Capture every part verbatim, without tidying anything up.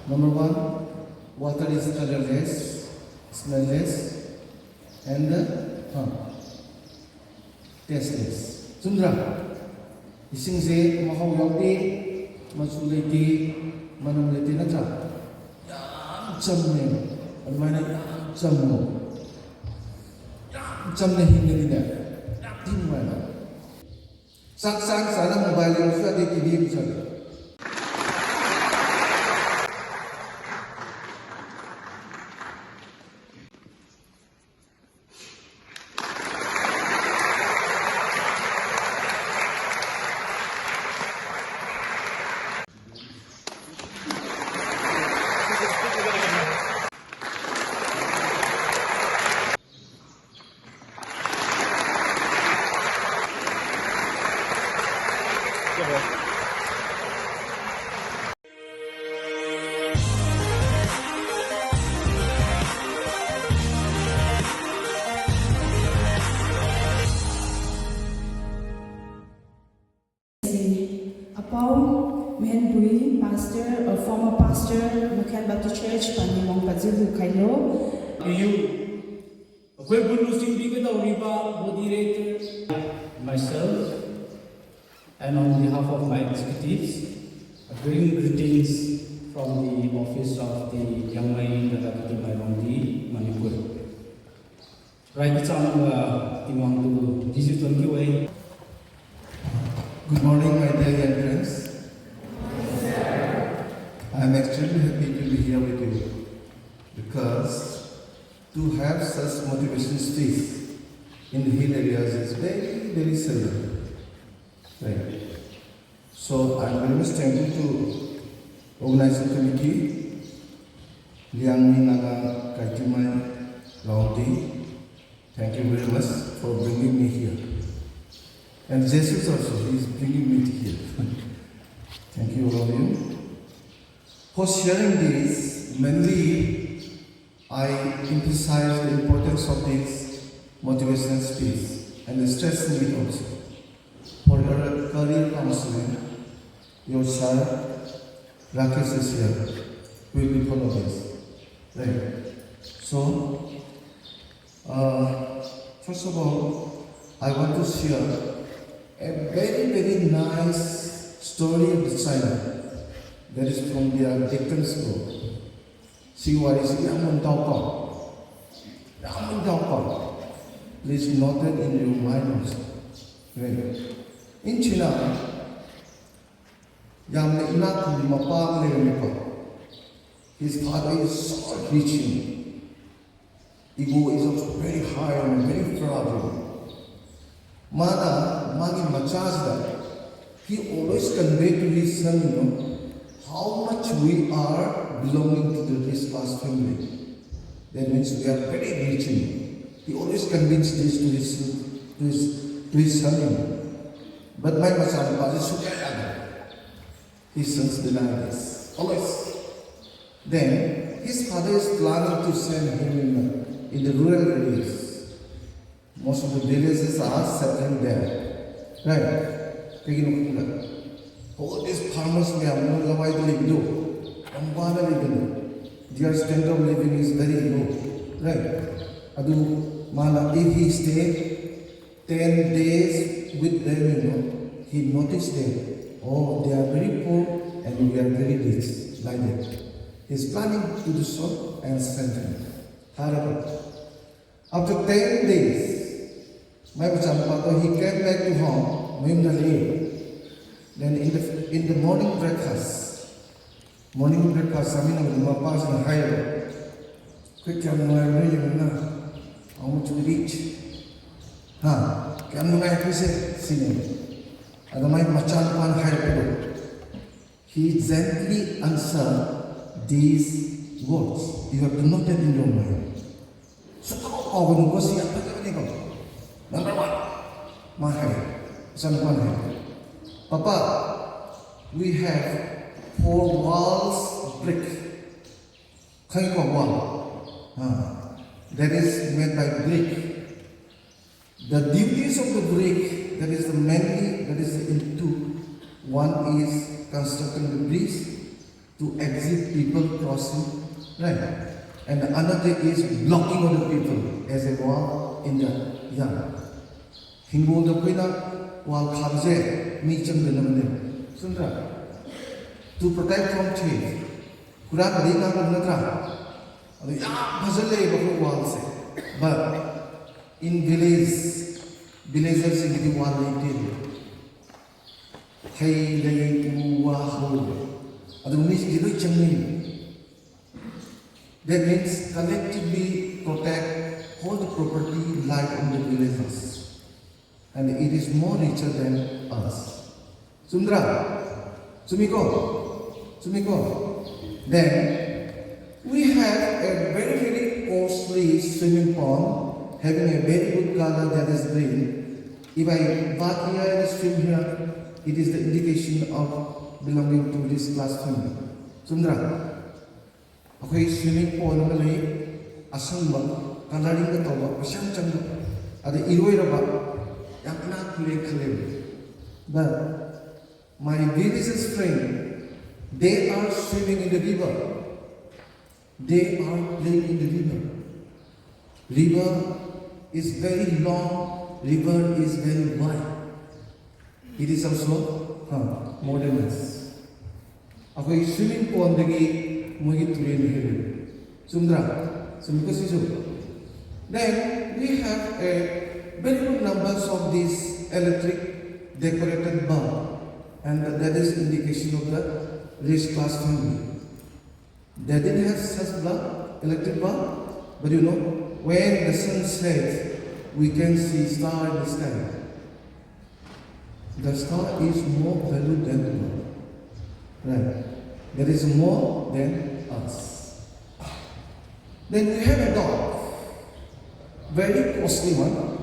Number one, water is colorless, smellless, and uh, tasteless. ꯆꯨꯝꯗ꯭ꯔꯥ? ꯏꯁꯤꯡꯁꯦ ꯃꯍꯥꯎ ꯌꯥꯎꯗꯦ, ꯃꯆꯨ ꯂꯩꯇꯦ, ꯃꯅꯝ ꯂꯩꯇꯦ, ꯅꯠꯇ꯭ꯔꯥ? ꯌꯥꯝ ꯆꯝꯃꯦ꯫ ꯑꯗꯨꯃꯥꯏꯅ ꯌꯥꯝ ꯆꯝꯃꯣ, ꯌꯥꯝ ꯆꯝꯅ ꯍꯤꯡꯉꯗꯤꯅꯦ, ꯌꯥꯝ ꯊꯤ ꯅꯨꯡꯉꯥꯏꯕ꯫ ꯆꯥꯛ ꯆꯥꯛ ꯆꯥꯅ ꯃꯣꯕꯥꯏꯜ ꯌꯦꯡꯕꯁꯨ ꯌꯥꯗꯦ, ꯇꯤ ꯚꯤ ꯌꯦꯡꯕꯁꯨ ꯌꯥꯗꯦ꯫ ꯑꯄꯥꯎ ꯃꯦꯟꯕꯨꯏ, pastor, uh, former pastor, Makhel Baptist Church, Panimong Pazibu Khailo. You, ꯑꯩꯈꯣꯏꯕꯨ ꯂꯨꯆꯤꯡꯕꯤꯒꯗꯧꯔꯤꯕ moderator, myself, and on behalf of my executives, I bring greetings from the office of the Liangmai Daga Kiti Mairongdi, Manipur. Rai kachang, uh, timang tu digital kiway. Good morning, my dear young friends. I am extremely happy to be here with you because to have such motivation speech in the hill areas is very, very seldom. Right. So I'm very much thankful to organizing committee, Liangmai Naga Kaitimai Laudi. Thank you very much for bringing me here. And Jesus also, he is bringing me here. Thank you, all of you. For sharing this, mainly I emphasize the importance of this motivational speech and the stress need also. For your career counseling, your child Rakesh is here. We will follow this. Right. So, uh, first of all, I want to share a very, very nice story of the China that is from their victims book. ꯁꯤ ꯋꯥꯔꯤꯁꯤ ꯌꯥꯝ moon ꯇꯥꯎꯀꯣ꯫ ꯌꯥꯝ moon ꯇꯥꯎꯀꯣ꯫ Please note it in your mind also. Right. In China, ꯌꯥꯝꯅ ꯏꯅꯥꯛ ꯈꯨꯟꯕ ꯃꯄꯥ ꯑꯃ ꯂꯩꯔꯝꯃꯤꯀꯣ꯫ His father is so rich. Ego is also very high and very proud. ꯃꯥꯅ ꯃꯥꯒꯤ ꯃꯆꯥꯁꯤꯗ, he always convey to his son, you know, how much we are belonging to the rich class family. That means we are very rich. He always convince this to his, to his, to his son, you know. But ꯃꯥꯏ ꯃꯆꯥꯅꯨꯄꯥꯁꯤ ꯁꯨꯛꯌꯥ ꯌꯥꯗꯦ꯫ His sons deny this always. Then his father is planning to send him in, in the rural areas. Most of the villages are settling there. Right? ꯀꯩꯒꯤꯅꯣ ꯈꯪꯕ꯭ꯔꯥ? All these farmers ꯃꯌꯥꯝ ꯑꯃ ꯂꯋꯥꯏꯗ ꯂꯩꯕꯗꯣ, ꯌꯥꯝ ꯋꯥꯅ ꯂꯩꯕꯅꯤ꯫ Their standard of living is very low. Right? ꯑꯗꯨ ꯃꯥꯅ, if he stay ten days with them, you know, he noticed them. Oh, they are very poor and we are very rich, like that. He's planning to do so and send him. ꯊꯥꯔꯒ, after ten days, my ꯃꯆꯥꯅꯨꯄꯥꯗꯣ, he came back to home, ꯃꯌꯨꯝꯗ ꯍꯜꯂꯛꯑꯦ꯫ Then in the, in the morning breakfast, morning breakfast ꯆꯥꯃꯤꯟꯅꯕꯗ ꯃꯄꯥꯁꯤꯅ ꯍꯥꯏꯌꯦꯕ, "ꯑꯩꯈꯣꯏ ꯀꯌꯥꯝ ꯅꯨꯡꯉꯥꯏꯕꯅꯣ ꯌꯦꯡꯉꯨꯅ, how much we rich, ꯍꯥ, ꯀꯌꯥꯝ ꯅꯨꯡꯉꯥꯏ ꯑꯩꯈꯣꯏꯁꯦ", ꯁꯤꯅꯦꯕ꯫ ꯑꯗ ꯃꯥꯏ ꯃꯆꯥꯅꯨꯄꯥꯅ ꯍꯥꯏꯔꯛꯄꯗꯣ, he gently answered these words. You have to note that in your mind. ꯁꯨꯛꯀꯥꯎ ꯀꯥꯎꯒꯅꯨꯀꯣ, ꯁꯤ ꯌꯥꯝ ꯐꯖꯕꯅꯤꯀꯣ꯫ Number one, ꯃꯥ ꯍꯥꯏ, ꯃꯆꯥꯅꯨꯄꯥꯅ ꯍꯥꯏ, "Papa, we have four walls brick." ꯈꯪꯉꯤꯀꯣ, wall? Ah, that is made by brick. The duties of the brick, that is the mainly, that is in two. One is constructing the bridge, to exit people crossing, right? And another is blocking other people as a wall in the yard. ꯍꯤꯡꯒꯣꯜꯗ ꯑꯩꯈꯣꯏꯅ ꯋꯥꯜ ꯈꯥꯕꯁꯦ ꯃꯤ ꯆꯪꯗꯅꯕꯅꯦ, ꯆꯨꯝꯗ꯭ꯔꯥ? To protect from thieves. ꯍꯨꯔꯥꯟꯕꯗꯒꯤ ꯉꯥꯛꯄ ꯅꯠꯇ꯭ꯔꯥ? ꯑꯗꯨ ꯌꯥꯝ ꯐꯖꯅ ꯂꯩꯌꯦꯕ ꯑꯩꯈꯣꯏ ꯋꯥꯜꯁꯦ. But in village, villagerꯁꯤꯡꯒꯤꯗꯤ ꯋꯥꯜ ꯂꯩꯇꯦ. ꯍꯩ ꯂꯩ ꯎ ꯋꯥ ꯍꯧꯔꯦ, ꯑꯗꯨ ꯃꯤꯁꯤꯡꯁꯤ ꯂꯣꯏ ꯆꯪꯅꯩ. That means collectively protect all the property lie on the villages, and it is more richer than us. ꯆꯨꯝꯗ꯭ꯔꯥ? ꯆꯨꯝꯃꯤꯀꯣ? ꯆꯨꯝꯃꯤꯀꯣ? Then we have a very, very costly swimming pond having a very good color, that is green. If I bath here and swim here, it is the indication of belonging to this class family. ꯆꯨꯝꯗ꯭ꯔꯥ? ꯑꯩꯈꯣꯏ swimming pond ꯑꯃ ꯂꯩ, ꯑꯁꯪꯕ, colouringꯒ ꯇꯧꯕ, ꯄꯩꯁꯥ ꯌꯥꯝ ꯆꯪꯕ, ꯑꯗ ꯏꯔꯣꯏꯔꯕ, ꯌꯥꯝ ꯏꯅꯥꯛ ꯈꯨꯜꯂꯦ ꯈꯜꯂꯦꯕ. But my village's friend, they are swimming in the river. They are playing in the river. River is very long, river is very wide. It is also, uh, more than us. ꯑꯩꯈꯣꯏ swimming pondꯗꯒꯤ ꯃꯣꯏꯒꯤ ꯇꯨꯔꯦꯜ ꯍꯦꯜꯂꯦ꯫ ꯆꯨꯝꯗ꯭ꯔꯥ? ꯆꯨꯝꯃꯤꯀꯣ ꯁꯤꯁꯨ? Then we have a very good numbers of these electric decorated bulb, and that is indication of the rich class family. They didn't have such bulb, electric bulb, but you know, when the sun sets, we can see star in the sky. The star is more valued than the bulb. Right? That is more than us. Then we have a dog, very costly one,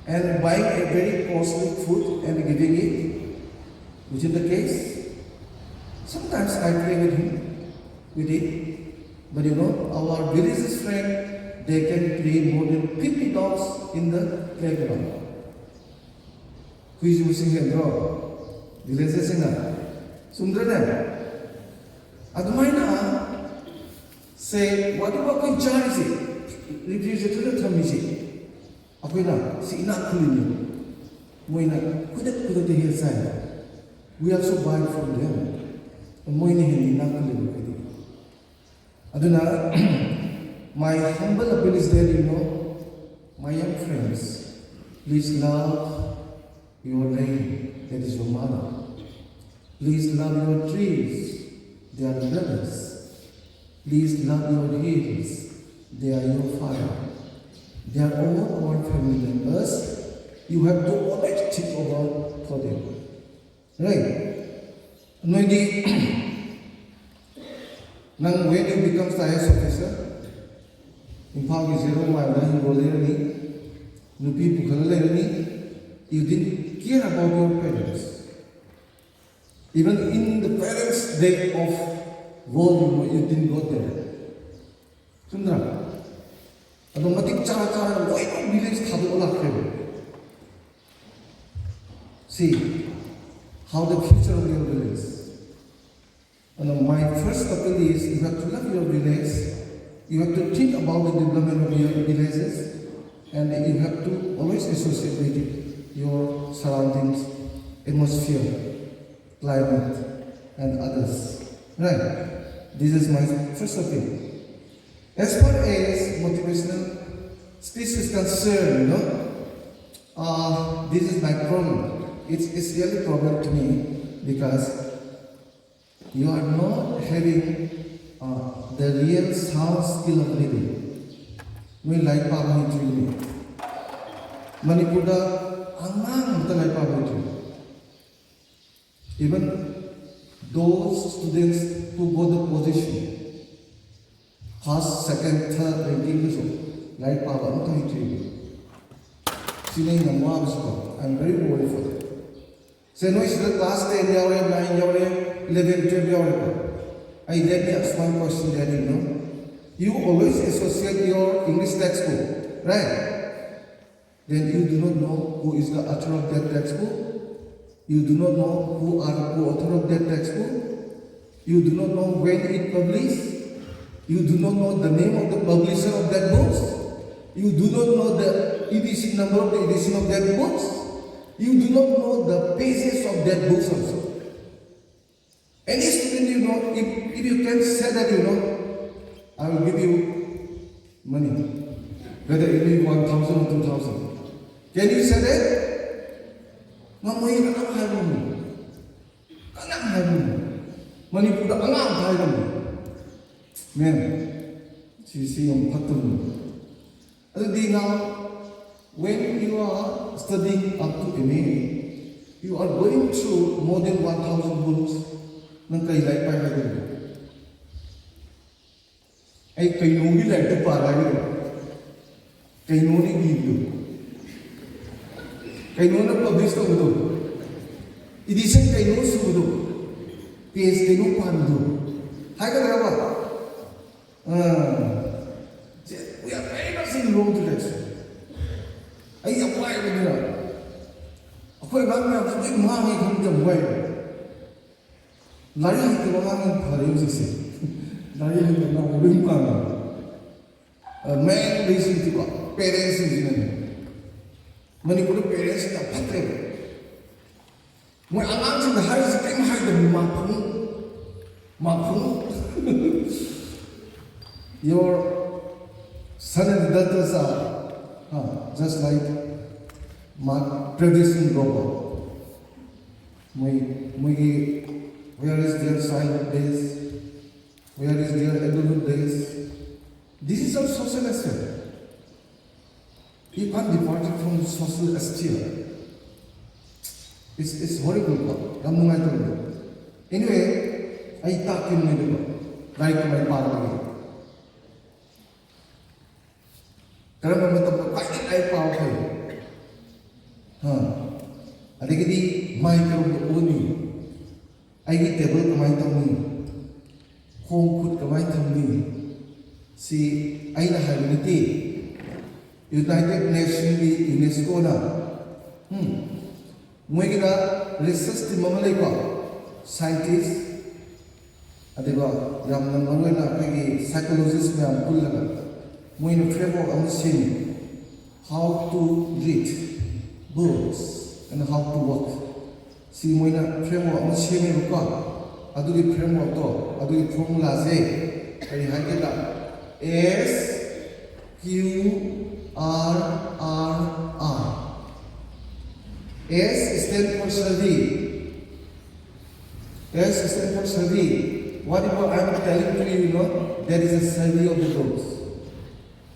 and buying a very costly food and giving it, which is the case. Sometimes I play with him, with it, but you know, our village's friend, they can play more than fifty dogs in the playground. ꯍꯨꯏꯁꯨ ꯃꯁꯤꯡ ꯍꯦꯟꯗ꯭ꯔꯣ? Villageꯁꯤꯡꯅ꯫ ꯆꯨꯝꯗ꯭ꯔꯅꯦ? ꯑꯗꯨꯃꯥꯏꯅ ꯁꯦ ꯋꯥꯗꯨ ꯑꯩꯈꯣꯏ ꯆꯥꯔꯤꯁꯦ, ꯔꯤꯐ꯭ꯔꯤꯖꯔꯦꯇꯔꯗ ꯊꯝꯃꯤꯁꯦ, ꯑꯩꯈꯣꯏꯅ ꯁꯤ ꯏꯅꯥꯛ ꯈꯨꯜꯂꯤꯅꯤ꯫ ꯃꯣꯏꯅ ꯈꯨꯗꯛ ꯈꯨꯗꯛꯇ ꯍꯦꯛ ꯆꯥꯏ꯫ We also buy from them. ꯃꯣꯏꯅ ꯍꯦꯟꯅ ꯏꯅꯥꯛ ꯈꯨꯜꯂꯤꯅꯤ ꯑꯩꯈꯣꯏꯗꯤ꯫ ꯑꯗꯨꯅ my humble appeal is that, you know, my young friends, please love your rain, that is your mother. Please love your trees, they are brothers. Please love your hills, they are your fire. They are all our family members. You have to always think over for them. Right? ꯅꯣꯏꯗꯤ ꯅꯪ, when you become IAS officer, ꯏꯝꯐꯥꯜꯒꯤ zero ꯃꯥꯏꯜꯗ ꯍꯤꯡꯒꯣꯜ ꯂꯩꯔꯅꯤ, ꯅꯨꯄꯤ ꯄꯨꯈꯠꯂ ꯂꯩꯔꯅꯤ, you didn't care about your parents. Even in the parents' day of war, you didn't go there. ꯆꯨꯝꯗ꯭ꯔꯥ? ꯑꯗꯣ ꯃꯇꯤꯛ ꯆꯥꯅ ꯆꯥꯅ ꯂꯣꯏꯅꯃꯛ village ꯊꯥꯗꯣꯛꯑ ꯂꯥꯛꯈ꯭ꯔꯦꯕ꯫ See how the future of your village. And my first appeal is, you have to love your village, you have to think about the development of your villages, and you have to always associate with your surroundings, atmosphere, climate, and others. Right? This is my first appeal. As far as motivational speech is concerned, you know, uh, this is my problem. It's, it's really problem to me because you are not having uh, the real sound skill of living. ꯅꯣꯏ ꯂꯥꯏꯔꯤꯛ ꯄꯥꯕ ꯍꯩꯇ꯭ꯔꯤꯅꯦ꯫ ꯃꯅꯤꯄꯨꯔꯗ ꯑꯉꯥꯡ ꯑꯃꯇ ꯂꯥꯏꯔꯤꯛ ꯄꯥꯕ ꯍꯩꯇ꯭ꯔꯤ꯫ Even those students who got the position, first, second, third ranking ꯗꯁꯨ ꯂꯥꯏꯔꯤꯛ ꯄꯥꯕ ꯑꯃꯇ ꯍꯩꯇ꯭ꯔꯤꯕ꯫ ꯁꯤꯅ ꯑꯩꯅ ꯌꯥꯝ ꯋꯥꯕꯁꯤꯀꯣ꯫ I am very worried for them. ꯁꯦ, ꯅꯣꯏ ꯁꯤꯗ class ten ꯌꯥꯎꯔꯦ, nine ꯌꯥꯎꯔꯦ, eleven, twelve ꯌꯥꯎꯔꯦꯀꯣ꯫ ꯑꯩ, let me ask one question that, you know, you always associate your English textbook, right? Then you do not know who is the author of that textbook. You do not know who are the co-author of that textbook. You do not know when it published. You do not know the name of the publisher of that books. You do not know the edition number of the edition of that books. You do not know the pages of that books also. Any student, you know, if, if you can say that, you know, I will give you money. Whether it be one thousand or two thousand. Can you say that? ꯉꯝꯃꯣꯏ, ꯀꯅꯥꯝ ꯍꯥꯏꯕ ꯉꯝꯃꯣꯏ꯫ ꯀꯅꯥꯝ ꯍꯥꯏꯕ ꯉꯝꯃꯣꯏ꯫ ꯃꯅꯤꯄꯨꯔꯗ ꯑꯉꯥꯡ ꯑꯝꯇ ꯍꯥꯏꯕ ꯉꯝꯃꯣꯏ꯫ ꯃꯦꯝ, ꯁꯤꯁꯤ ꯌꯥꯝ ꯐꯠꯇꯕꯅꯤ꯫ ꯑꯗꯨꯗꯤ now, when you are studying up to M A, you are going through more than one thousand books. ꯅꯪ ꯀꯩ ꯂꯥꯏꯔꯤꯛ ꯄꯥꯏ ꯍꯥꯏꯗꯣꯏꯅꯣ? ꯑꯩ ꯀꯩꯅꯣꯒꯤ ꯂꯥꯏꯔꯤꯛꯇꯨ ꯄꯥꯔꯦ ꯍꯥꯏꯒꯗ꯭ꯔꯣ? ꯀꯩꯅꯣꯅ ꯏꯕꯗꯣ, ꯀꯩꯅꯣꯅ ꯄꯕ꯭ꯂꯤꯁ ꯇꯧꯕꯗꯣ, ꯏꯗꯤꯁꯟ ꯀꯩꯅꯣ ꯁꯨꯕꯗꯣ, ꯄꯦꯖ ꯀꯩꯅꯣ ꯄꯥꯟꯕꯗꯣ ꯍꯥꯏꯒꯗ꯭ꯔꯕ? ꯑꯥ, ꯁꯦ, we are very much in wrong direction. ꯑꯩ ꯌꯥꯝ ꯋꯥꯏꯕ ꯑꯗꯨꯅ꯫ ꯑꯩꯈꯣꯏ ꯑꯉꯥꯡ ꯃꯌꯥꯝꯁꯦ ꯂꯣꯏ ꯃꯥꯡꯉꯦ ꯈꯪꯗꯦ, ꯌꯥꯝ ꯋꯥꯏꯕ꯫ ꯂꯥꯏꯔꯤꯛ ꯍꯩꯇꯕ ꯑꯉꯥꯡ ꯐꯔꯦ ꯍꯧꯖꯤꯛꯁꯦ꯫ ꯂꯥꯏꯔꯤꯛ ꯍꯩꯇꯕ ꯑꯉꯥꯡ ꯂꯣꯏ ꯃꯥꯡꯉꯦ꯫ ꯑ, ꯃꯌꯥꯝ ꯂꯩꯁꯤꯡꯁꯤꯀꯣ, ꯄꯦꯔꯦꯟꯁꯁꯤꯡꯁꯤꯅꯅꯦ꯫ ꯃꯅꯤꯄꯨꯔꯗ ꯄꯦꯔꯦꯟꯁꯁꯤꯡ ꯌꯥꯝ ꯐꯠꯇ꯭ꯔꯦꯕ꯫ ꯃꯣꯏ ꯑꯉꯥꯡꯁꯤꯡꯗ ꯍꯥꯏꯔꯤꯁꯤ ꯀꯔꯤꯝ ꯍꯥꯏꯗꯕꯅꯤ, ꯃꯥ ꯐꯪꯉꯨ, ꯃꯥ ꯐꯪꯉꯨ꯫ Your son and daughters are, uh, just like my previous in global. ꯃꯣꯏ, ꯃꯣꯏꯒꯤ, where is their childhood days? Where is their adulthood days? This is our social aspect. If I'm departed from social aspect, it's, it's horrible ꯀꯣ, ꯌꯥꯝ ꯅꯨꯡꯉꯥꯏꯇꯕꯗꯣ꯫ Anyway, ꯑꯩ ꯇꯥꯛꯀꯦ ꯅꯣꯏꯗꯀꯣ, ꯂꯥꯏꯔꯤꯛ ꯀꯃꯥꯏꯅ ꯄꯥꯒꯗꯒꯦ? ꯀꯔꯝꯕ ꯃꯇꯝꯗ ꯈ꯭ꯋꯥꯏꯗꯒꯤ ꯂꯥꯏꯔꯤꯛ ꯄꯥꯕ ꯐꯩ? ꯍꯥ? ꯑꯗꯒꯤꯗꯤ ꯃꯥꯏ ꯀꯔꯝꯕ ꯑꯣꯟꯅꯤ? ꯑꯩꯒꯤ ꯇꯦꯕꯜ ꯀꯃꯥꯏꯅ ꯇꯧꯅꯤ? ꯈꯣꯡ ꯈꯨꯠ ꯀꯃꯥꯏꯅ ꯊꯝꯅꯤ? ꯁꯤ ꯑꯩꯅ ꯍꯥꯏꯕ ꯅꯠꯇꯦ꯫ United Nationꯒꯤ, UNESCOꯅ, ꯎꯝ, ꯃꯣꯏꯒꯤꯗ ꯔꯤꯁꯔꯁ ꯇꯤꯝ ꯑꯃ ꯂꯩꯀꯣ, ꯁꯥꯏꯟꯇꯤꯁ, ꯑꯗꯨꯒ ꯌꯥꯝꯅ ꯃꯔꯨꯑꯣꯏꯅ ꯑꯩꯈꯣꯏꯒꯤ psychologist ꯃꯌꯥꯝ ꯄꯨꯜꯂꯒ ꯃꯣꯏꯅ framework ꯑꯃ ꯁꯦꯝꯃꯤ, how to read books and how to work꯫ ꯁꯤ ꯃꯣꯏꯅ framework ꯑꯃ ꯁꯦꯝꯃꯦꯕꯀꯣ꯫ ꯑꯗꯨꯒꯤ frameworkꯇꯣ, ꯑꯗꯨꯒꯤ formulaꯁꯦ ꯀꯔꯤ ꯍꯥꯏꯒꯦꯗ, S Q R R R. S stand for survey. S stand for survey. Whatever I am telling to you, you know, that is a survey of the books.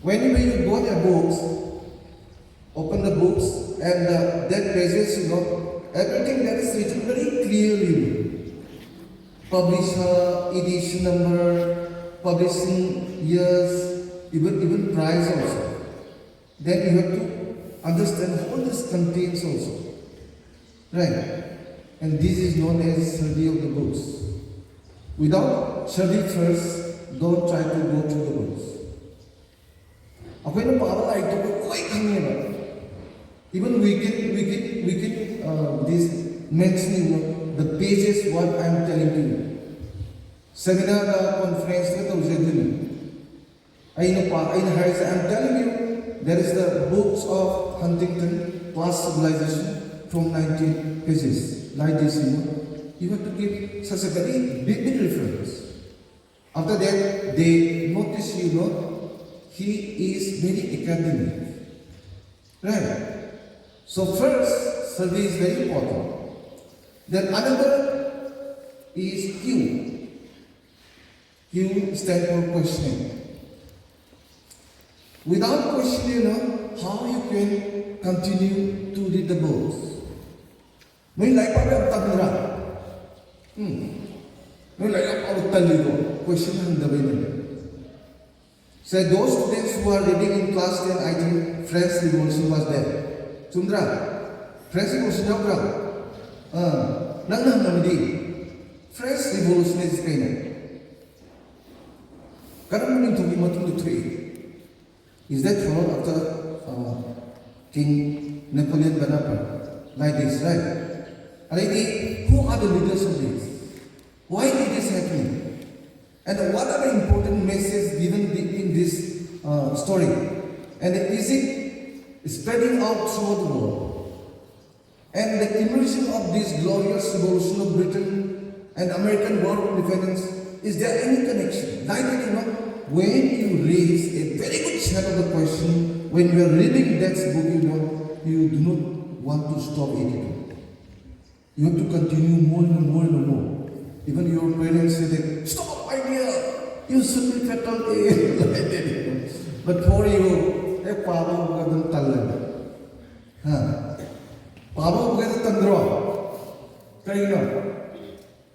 Whenever you got a books, open the books and uh, that pages, you know, everything that is written very clearly. Publisher, edition number, publishing years, even even price also. Then you have to understand what this contains also. Right? And this is known as survey of the books. Without survey first, don't try to go through the books. ꯑꯩꯈꯣꯏꯅ ꯄꯥꯕ ꯂꯥꯏꯔꯤꯛꯇꯣ ꯑꯩꯈꯣꯏ ꯂꯣꯏ ꯈꯪꯉꯦꯕ꯫ Even we can, we can, we can uh, this mention, you know, the pages what I am telling to you. Seminarꯗ, conferenceꯗ ꯇꯧꯖꯗꯣꯏꯅꯤ꯫ ꯑꯩꯅ ꯄꯥ ꯑꯩꯅ ꯍꯥꯏꯔꯤꯁꯦ, I am telling you, there is the books of Huntington, Class Civilization, from nineteen pages. Like this, you know, you have to give such a very vivid reference. After that, they notice, you know, he is very academic. Right? So first, survey is very important. Then another is Q. Q stand for questioning. Without questioning, you know, how you can continue to read the books? ꯅꯣꯏ ꯂꯥꯏꯔꯤꯛ ꯄꯥꯕ ꯌꯥꯝ ꯇꯟꯗ꯭ꯔꯥ? ꯎꯝ꯫ ꯅꯣꯏ ꯂꯥꯏꯔꯤꯛ ꯌꯥꯝ ꯄꯥꯕ ꯇꯜꯂꯤꯗꯣ, question ꯍꯪꯗꯕꯩꯅꯦ꯫ Say, those students who are reading in class ten, I think French Revolution was there. ꯆꯨꯝꯗ꯭ꯔꯥ? French Revolution ꯌꯥꯎꯕ꯭ꯔꯥ? ꯑꯥ, ꯅꯪꯅ ꯍꯪꯉꯕꯗꯤ French Revolution is ꯀꯩꯅꯣ? ꯀꯔꯝꯕ ꯅꯤꯡꯊꯧꯒꯤ ꯃꯇꯨꯡꯗ ꯊꯣꯛꯏ? Is that followed after uh, King Napoleon Bonaparte? Like this, right? ꯑꯗꯩꯗꯤ, who are the leaders of this? Why it is happening? And what are the important messages given in this uh, story? And is it spreading out throughout the world? And the emerging of this glorious revolution of Britain and American War of Independence, is there any connection? Like, you know, when you raise a very good set of the question, when you are reading that book, you know, you do not want to stop it. You have to continue more and more and more. Even your parents say that, "Stop, my dear, you should be fettled." But for you, eh, papa, ꯍꯥ? ꯄꯥꯕ ꯍꯧꯒꯦꯗ ꯇꯟꯗ꯭ꯔꯣ? ꯀꯔꯤꯒꯤꯅꯣ?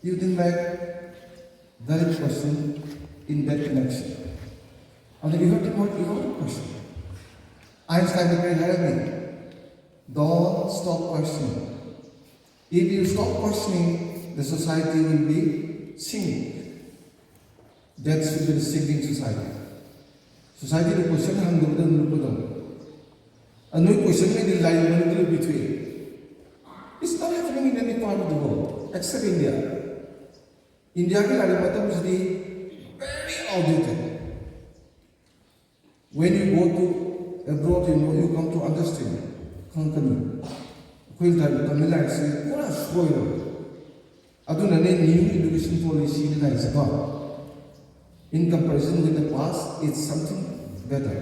You didn't make valid question in that connection. ꯑꯗꯨ you have to make your own question. Einstein ꯀꯔꯤ ꯍꯥꯏꯔꯝꯃꯤ? Don't stop questioning. If you stop questioning, the society will be sink. That should be the sinking society. Society the question ꯍꯪꯗꯕꯗ ꯂꯨꯞꯄꯗꯣ꯫ ꯑꯗꯨ ꯅꯣꯏ question ꯉꯩꯗꯤ ꯂꯥꯏꯔꯤꯛ ꯃꯅꯨꯡꯗ ꯂꯣꯏ ꯄꯤꯊꯣꯛꯑꯦ꯫ It's not happening in any part of the world except India. ꯏꯟꯗꯤꯌꯥꯒꯤ ꯂꯥꯏꯔꯤꯛ ꯃꯇꯝꯁꯤꯗꯤ very outdated. When you go to abroad, you know, you come to understand. ꯈꯪꯉꯛꯀꯅꯤ꯫ ꯑꯩꯈꯣꯏ ꯂꯥꯏꯔꯤꯛ ꯇꯝꯃꯤ ꯂꯥꯏꯔꯤꯛꯁꯤ ꯄꯨꯔꯥ ꯁꯣꯏꯔꯕ꯫ ꯑꯗꯨꯅꯅꯦ new education policy ꯅ ꯍꯥꯏꯁꯦꯀꯣ꯫ In comparison with the past, it's something better.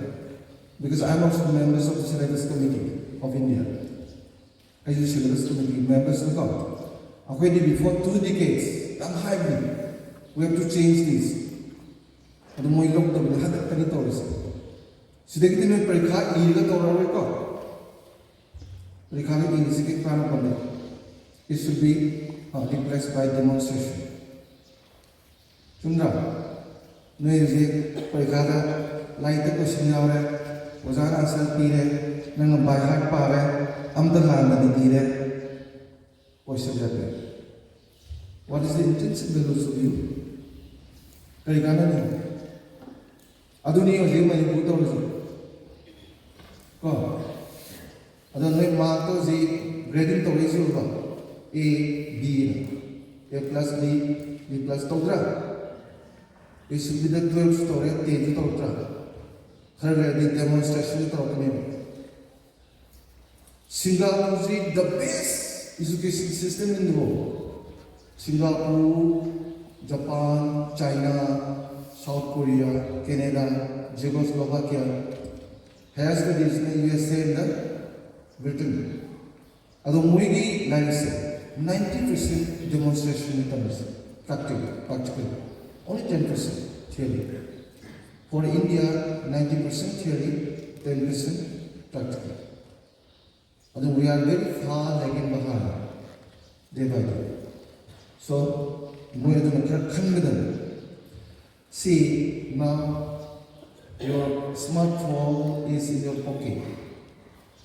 Because I'm also members of the syllabus committee of India. ꯑꯩꯁꯨ syllabus committee members ꯅꯤꯀꯣ꯫ ꯑꯩꯈꯣꯏꯗꯤ before two decades ꯌꯥꯝ ꯍꯥꯏꯕꯅꯤ, "We have to change this." ꯑꯗꯨ ꯃꯣꯏ ꯂꯧꯗꯕꯅꯤ, ꯍꯟꯗꯛꯇꯅꯤ ꯇꯧꯔꯤꯁꯦ꯫ ꯁꯤꯗꯒꯤꯗꯤ ꯅꯣꯏ ꯄꯔꯤꯈꯥ ꯏꯔꯒ ꯇꯧꯔꯔꯣꯏꯀꯣ꯫ ꯄꯔꯤꯈꯥꯒ ꯏꯔꯤꯁꯤ ꯀꯩ ꯀꯥꯟꯅꯕ ꯂꯩ? It should be uh, replaced by demonstration. ꯆꯨꯝꯗ꯭ꯔꯥ? ꯅꯣꯏ ꯍꯧꯖꯤꯛ ꯄꯔꯤꯈꯥꯗ ꯂꯥꯏꯔꯤꯛꯇ question ꯌꯥꯎꯔꯦ, ꯑꯣꯖꯥꯅ answer ꯄꯤꯔꯦ, ꯅꯪꯅ by heart ꯄꯥꯔꯦ, ꯑꯝꯇ ꯂꯥꯟꯗꯕꯤ ꯄꯤꯔꯦ꯫ Question ꯌꯥꯗꯦ꯫ What is the intrinsic values of you? ꯀꯔꯤ ꯀꯥꯟꯅꯅꯤ? ꯑꯗꯨꯅꯤ ꯍꯧꯖꯤꯛ ꯃꯅꯤꯄꯨꯔ ꯇꯧꯔꯤꯁꯦ꯫ ꯀꯣ? ꯑꯗꯣ ꯅꯣꯏ mark ꯇꯣ ꯍꯧꯖꯤꯛ grading ꯇꯧꯔꯛꯏꯁꯦ ꯎꯕ꯭ꯔꯣ? A, B ꯅ꯫ A plus, B, B plus ꯇꯧꯗ꯭ꯔꯥ? ꯔꯤꯁꯦꯟꯂꯤꯗ ꯇꯨꯋꯦꯜꯐꯁꯨ ꯇꯧꯔꯦ, ꯇꯦꯟꯁꯨ ꯇꯧꯔꯛꯇ꯭ꯔꯥ? ꯈꯔ ꯂꯩꯔꯗꯤ ꯗꯦꯃꯣꯟꯁꯇ꯭ꯔꯦꯁꯟꯁꯨ ꯇꯧꯔꯛꯀꯅꯦꯕ꯫ ꯁꯤꯡꯒꯥꯄꯨꯔꯁꯤ the best education system in the world. Singapore, Japan, China, South Korea, Canada, Czechoslovakia, higher studies in the U S A and the Britain. ꯑꯗꯣ ꯃꯣꯏꯒꯤ ꯂꯥꯏꯔꯤꯛꯁꯦ ninety percent demonstration ꯇꯝꯃꯤꯁꯦ, practical, practical, only ten percent theory. For India, ninety percent theory, ten percent practical. ꯑꯗꯨ we are very far lagging behind day by day. So ꯃꯣꯏ ꯑꯗꯨꯅ ꯈꯔ ꯈꯟꯒꯗꯕꯅꯤ. See, now your smartphone is in your pocket,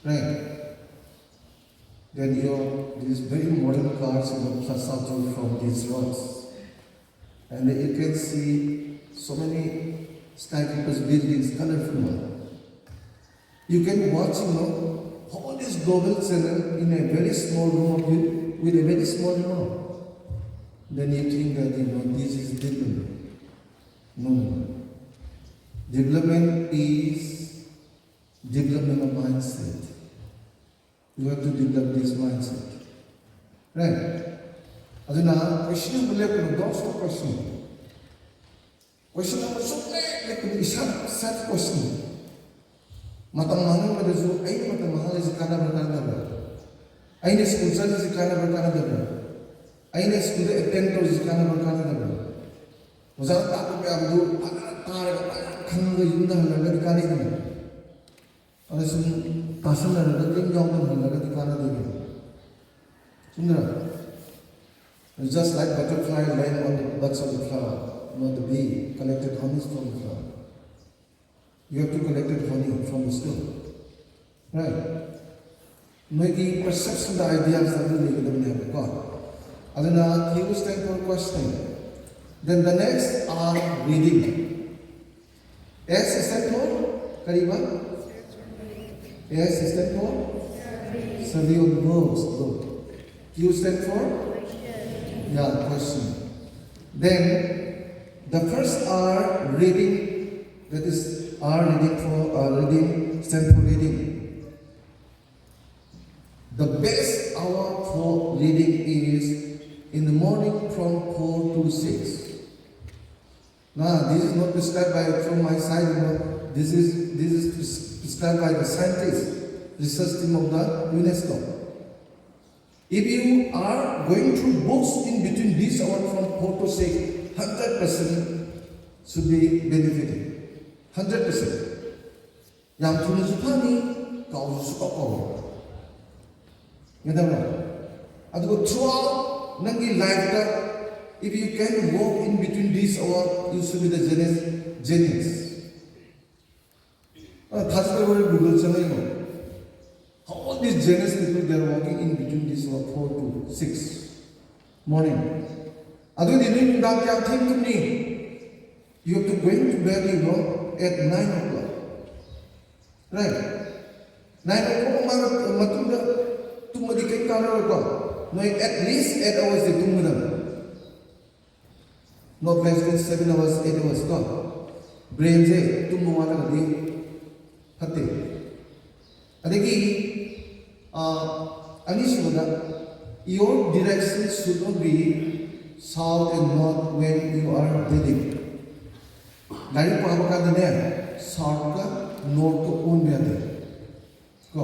right? Then your these very modern cars in the plaza from these roads, and you can see so many skyscrapers, buildings, colorful one. You can watch, you know, all this global channel in a very small room of you with a very small remote. Then you think that, you know, this is development. No, no, no. Development is development of mindset. You have to develop this mindset. Right? ꯑꯗꯨꯅ question ꯑꯃ ꯂꯦꯞꯀꯅꯨ, don't stop question. Question ꯑꯃ ꯁꯨꯡꯂꯦꯞ ꯂꯦꯞꯀꯅꯨ, ꯏꯁꯥꯅ self question. ꯃꯇꯝ ꯃꯥꯡꯍꯟꯕꯗꯁꯨ ꯑꯩꯅ ꯃꯇꯝ ꯃꯥꯡꯍꯜꯂꯤꯁꯤ ꯀꯥꯟꯅꯕ꯭ꯔꯥ ꯀꯥꯟꯅꯗꯕ꯭ꯔꯥ? ꯑꯩꯅ school ꯆꯠꯂꯤꯁꯤ ꯀꯥꯟꯅꯕ꯭ꯔꯥ ꯀꯥꯟꯅꯗꯕ꯭ꯔꯥ? ꯑꯩꯅ ꯁ꯭ꯀꯨꯜꯗ ꯑꯦꯇꯦꯟ ꯇꯧꯔꯤꯁꯤ ꯀꯥꯟꯅꯕ꯭ꯔꯥ ꯀꯥꯟꯅꯗꯕ꯭ꯔꯥ? ꯑꯣꯖꯥꯅ ꯇꯥꯛꯄ ꯃꯌꯥꯝꯗꯨ ꯐꯖꯅ ꯇꯥꯔꯒ ꯐꯖꯅ ꯈꯪꯉꯒ ꯌꯨꯝꯗ ꯍꯜꯂꯒꯗꯤ ꯀꯥꯟꯅꯩꯗꯅ꯫ ꯑꯗ ꯁꯨꯝ ꯇꯥꯁꯟꯅꯔꯒ ꯀꯔꯤꯝ ꯌꯥꯎꯗꯅ ꯍꯜꯂꯒꯗꯤ ꯀꯥꯟꯅꯗꯦꯗꯅ꯫ ꯆꯨꯝꯗ꯭ꯔꯥ? It's just like butterfly land on the buds of the flower, not the bee collected honey from the flower. You have to collect honey from the stone. Right? ꯅꯣꯏꯒꯤ perception, the ideas ꯑꯗꯨ ꯂꯩꯒꯗꯕꯅꯦꯕꯀꯣ꯫ ꯑꯗꯨꯅ Q stand for questioning. Then the next are reading. S stand for ꯀꯔꯤꯕ? S stand for survey of the works. Good. Q stand for, yeah, question. Then The first hour reading, that is hour reading for uh, reading, stand for reading. The best hour for reading is in the morning from four to six. Now, this is not prescribed by from my side, you know. This is this is pres- prescribed by the scientists, research team of the UNESCO. If you are going through books in between this hour from four to six, hundred percent should be benefited. Hundred percent. ꯌꯥꯝ ꯊꯨꯅꯁꯨ ꯐꯅꯤ, ꯀꯥꯎꯁꯨ ꯁꯨꯀꯥꯎ ꯀꯥꯎꯔꯣꯏ꯫ ꯒ꯭ꯌꯥꯟ ꯇꯥꯕ꯭ꯔꯥ? ꯑꯗꯨꯒ throughout ꯅꯪꯒꯤ life ꯇ, if you can walk in between this hour, you should be the genius, genius. ꯑ, ꯊꯥꯖꯗ꯭ꯔꯒ ꯍꯣꯔꯦꯟ Google ꯆꯪꯉ ꯌꯦꯡꯉꯣ꯫ All these genius people, they are walking in between this hour, four to six morning. ꯑꯗꯨꯗꯤ ꯅꯣꯏ ꯅꯨꯡꯗꯥꯡ ꯀꯌꯥꯝ ꯊꯦꯡ ꯇꯨꯝꯅꯤ? You have to going to bed, you know, at nine o'clock. Right? Nine o'clock ꯃꯃꯥꯡ-, ꯃꯇꯨꯡꯗ ꯇꯨꯝꯃꯗꯤ ꯀꯩꯝ ꯀꯥꯟꯅꯔꯣꯏꯀꯣ꯫ ꯅꯣꯏ at least eight hours ꯇꯨꯝꯒꯗꯕꯅꯤ꯫ Not less than seven hours, eight hours ꯀꯣ꯫ Brain ꯁꯦ ꯇꯨꯝꯕ ꯋꯥꯠꯂꯒꯗꯤ ꯐꯠꯇꯦ꯫ ꯑꯗꯒꯤ, ꯑ, ꯑꯅꯤꯁꯨꯕꯗ, your direction should not be south and north when you are reading. ꯂꯥꯏꯔꯤꯛ ꯄꯥꯕ ꯀꯥꯟꯗꯅꯦ, south ꯀ north ꯀ ꯑꯣꯟꯕ ꯌꯥꯗꯦ꯫ ꯀꯣ?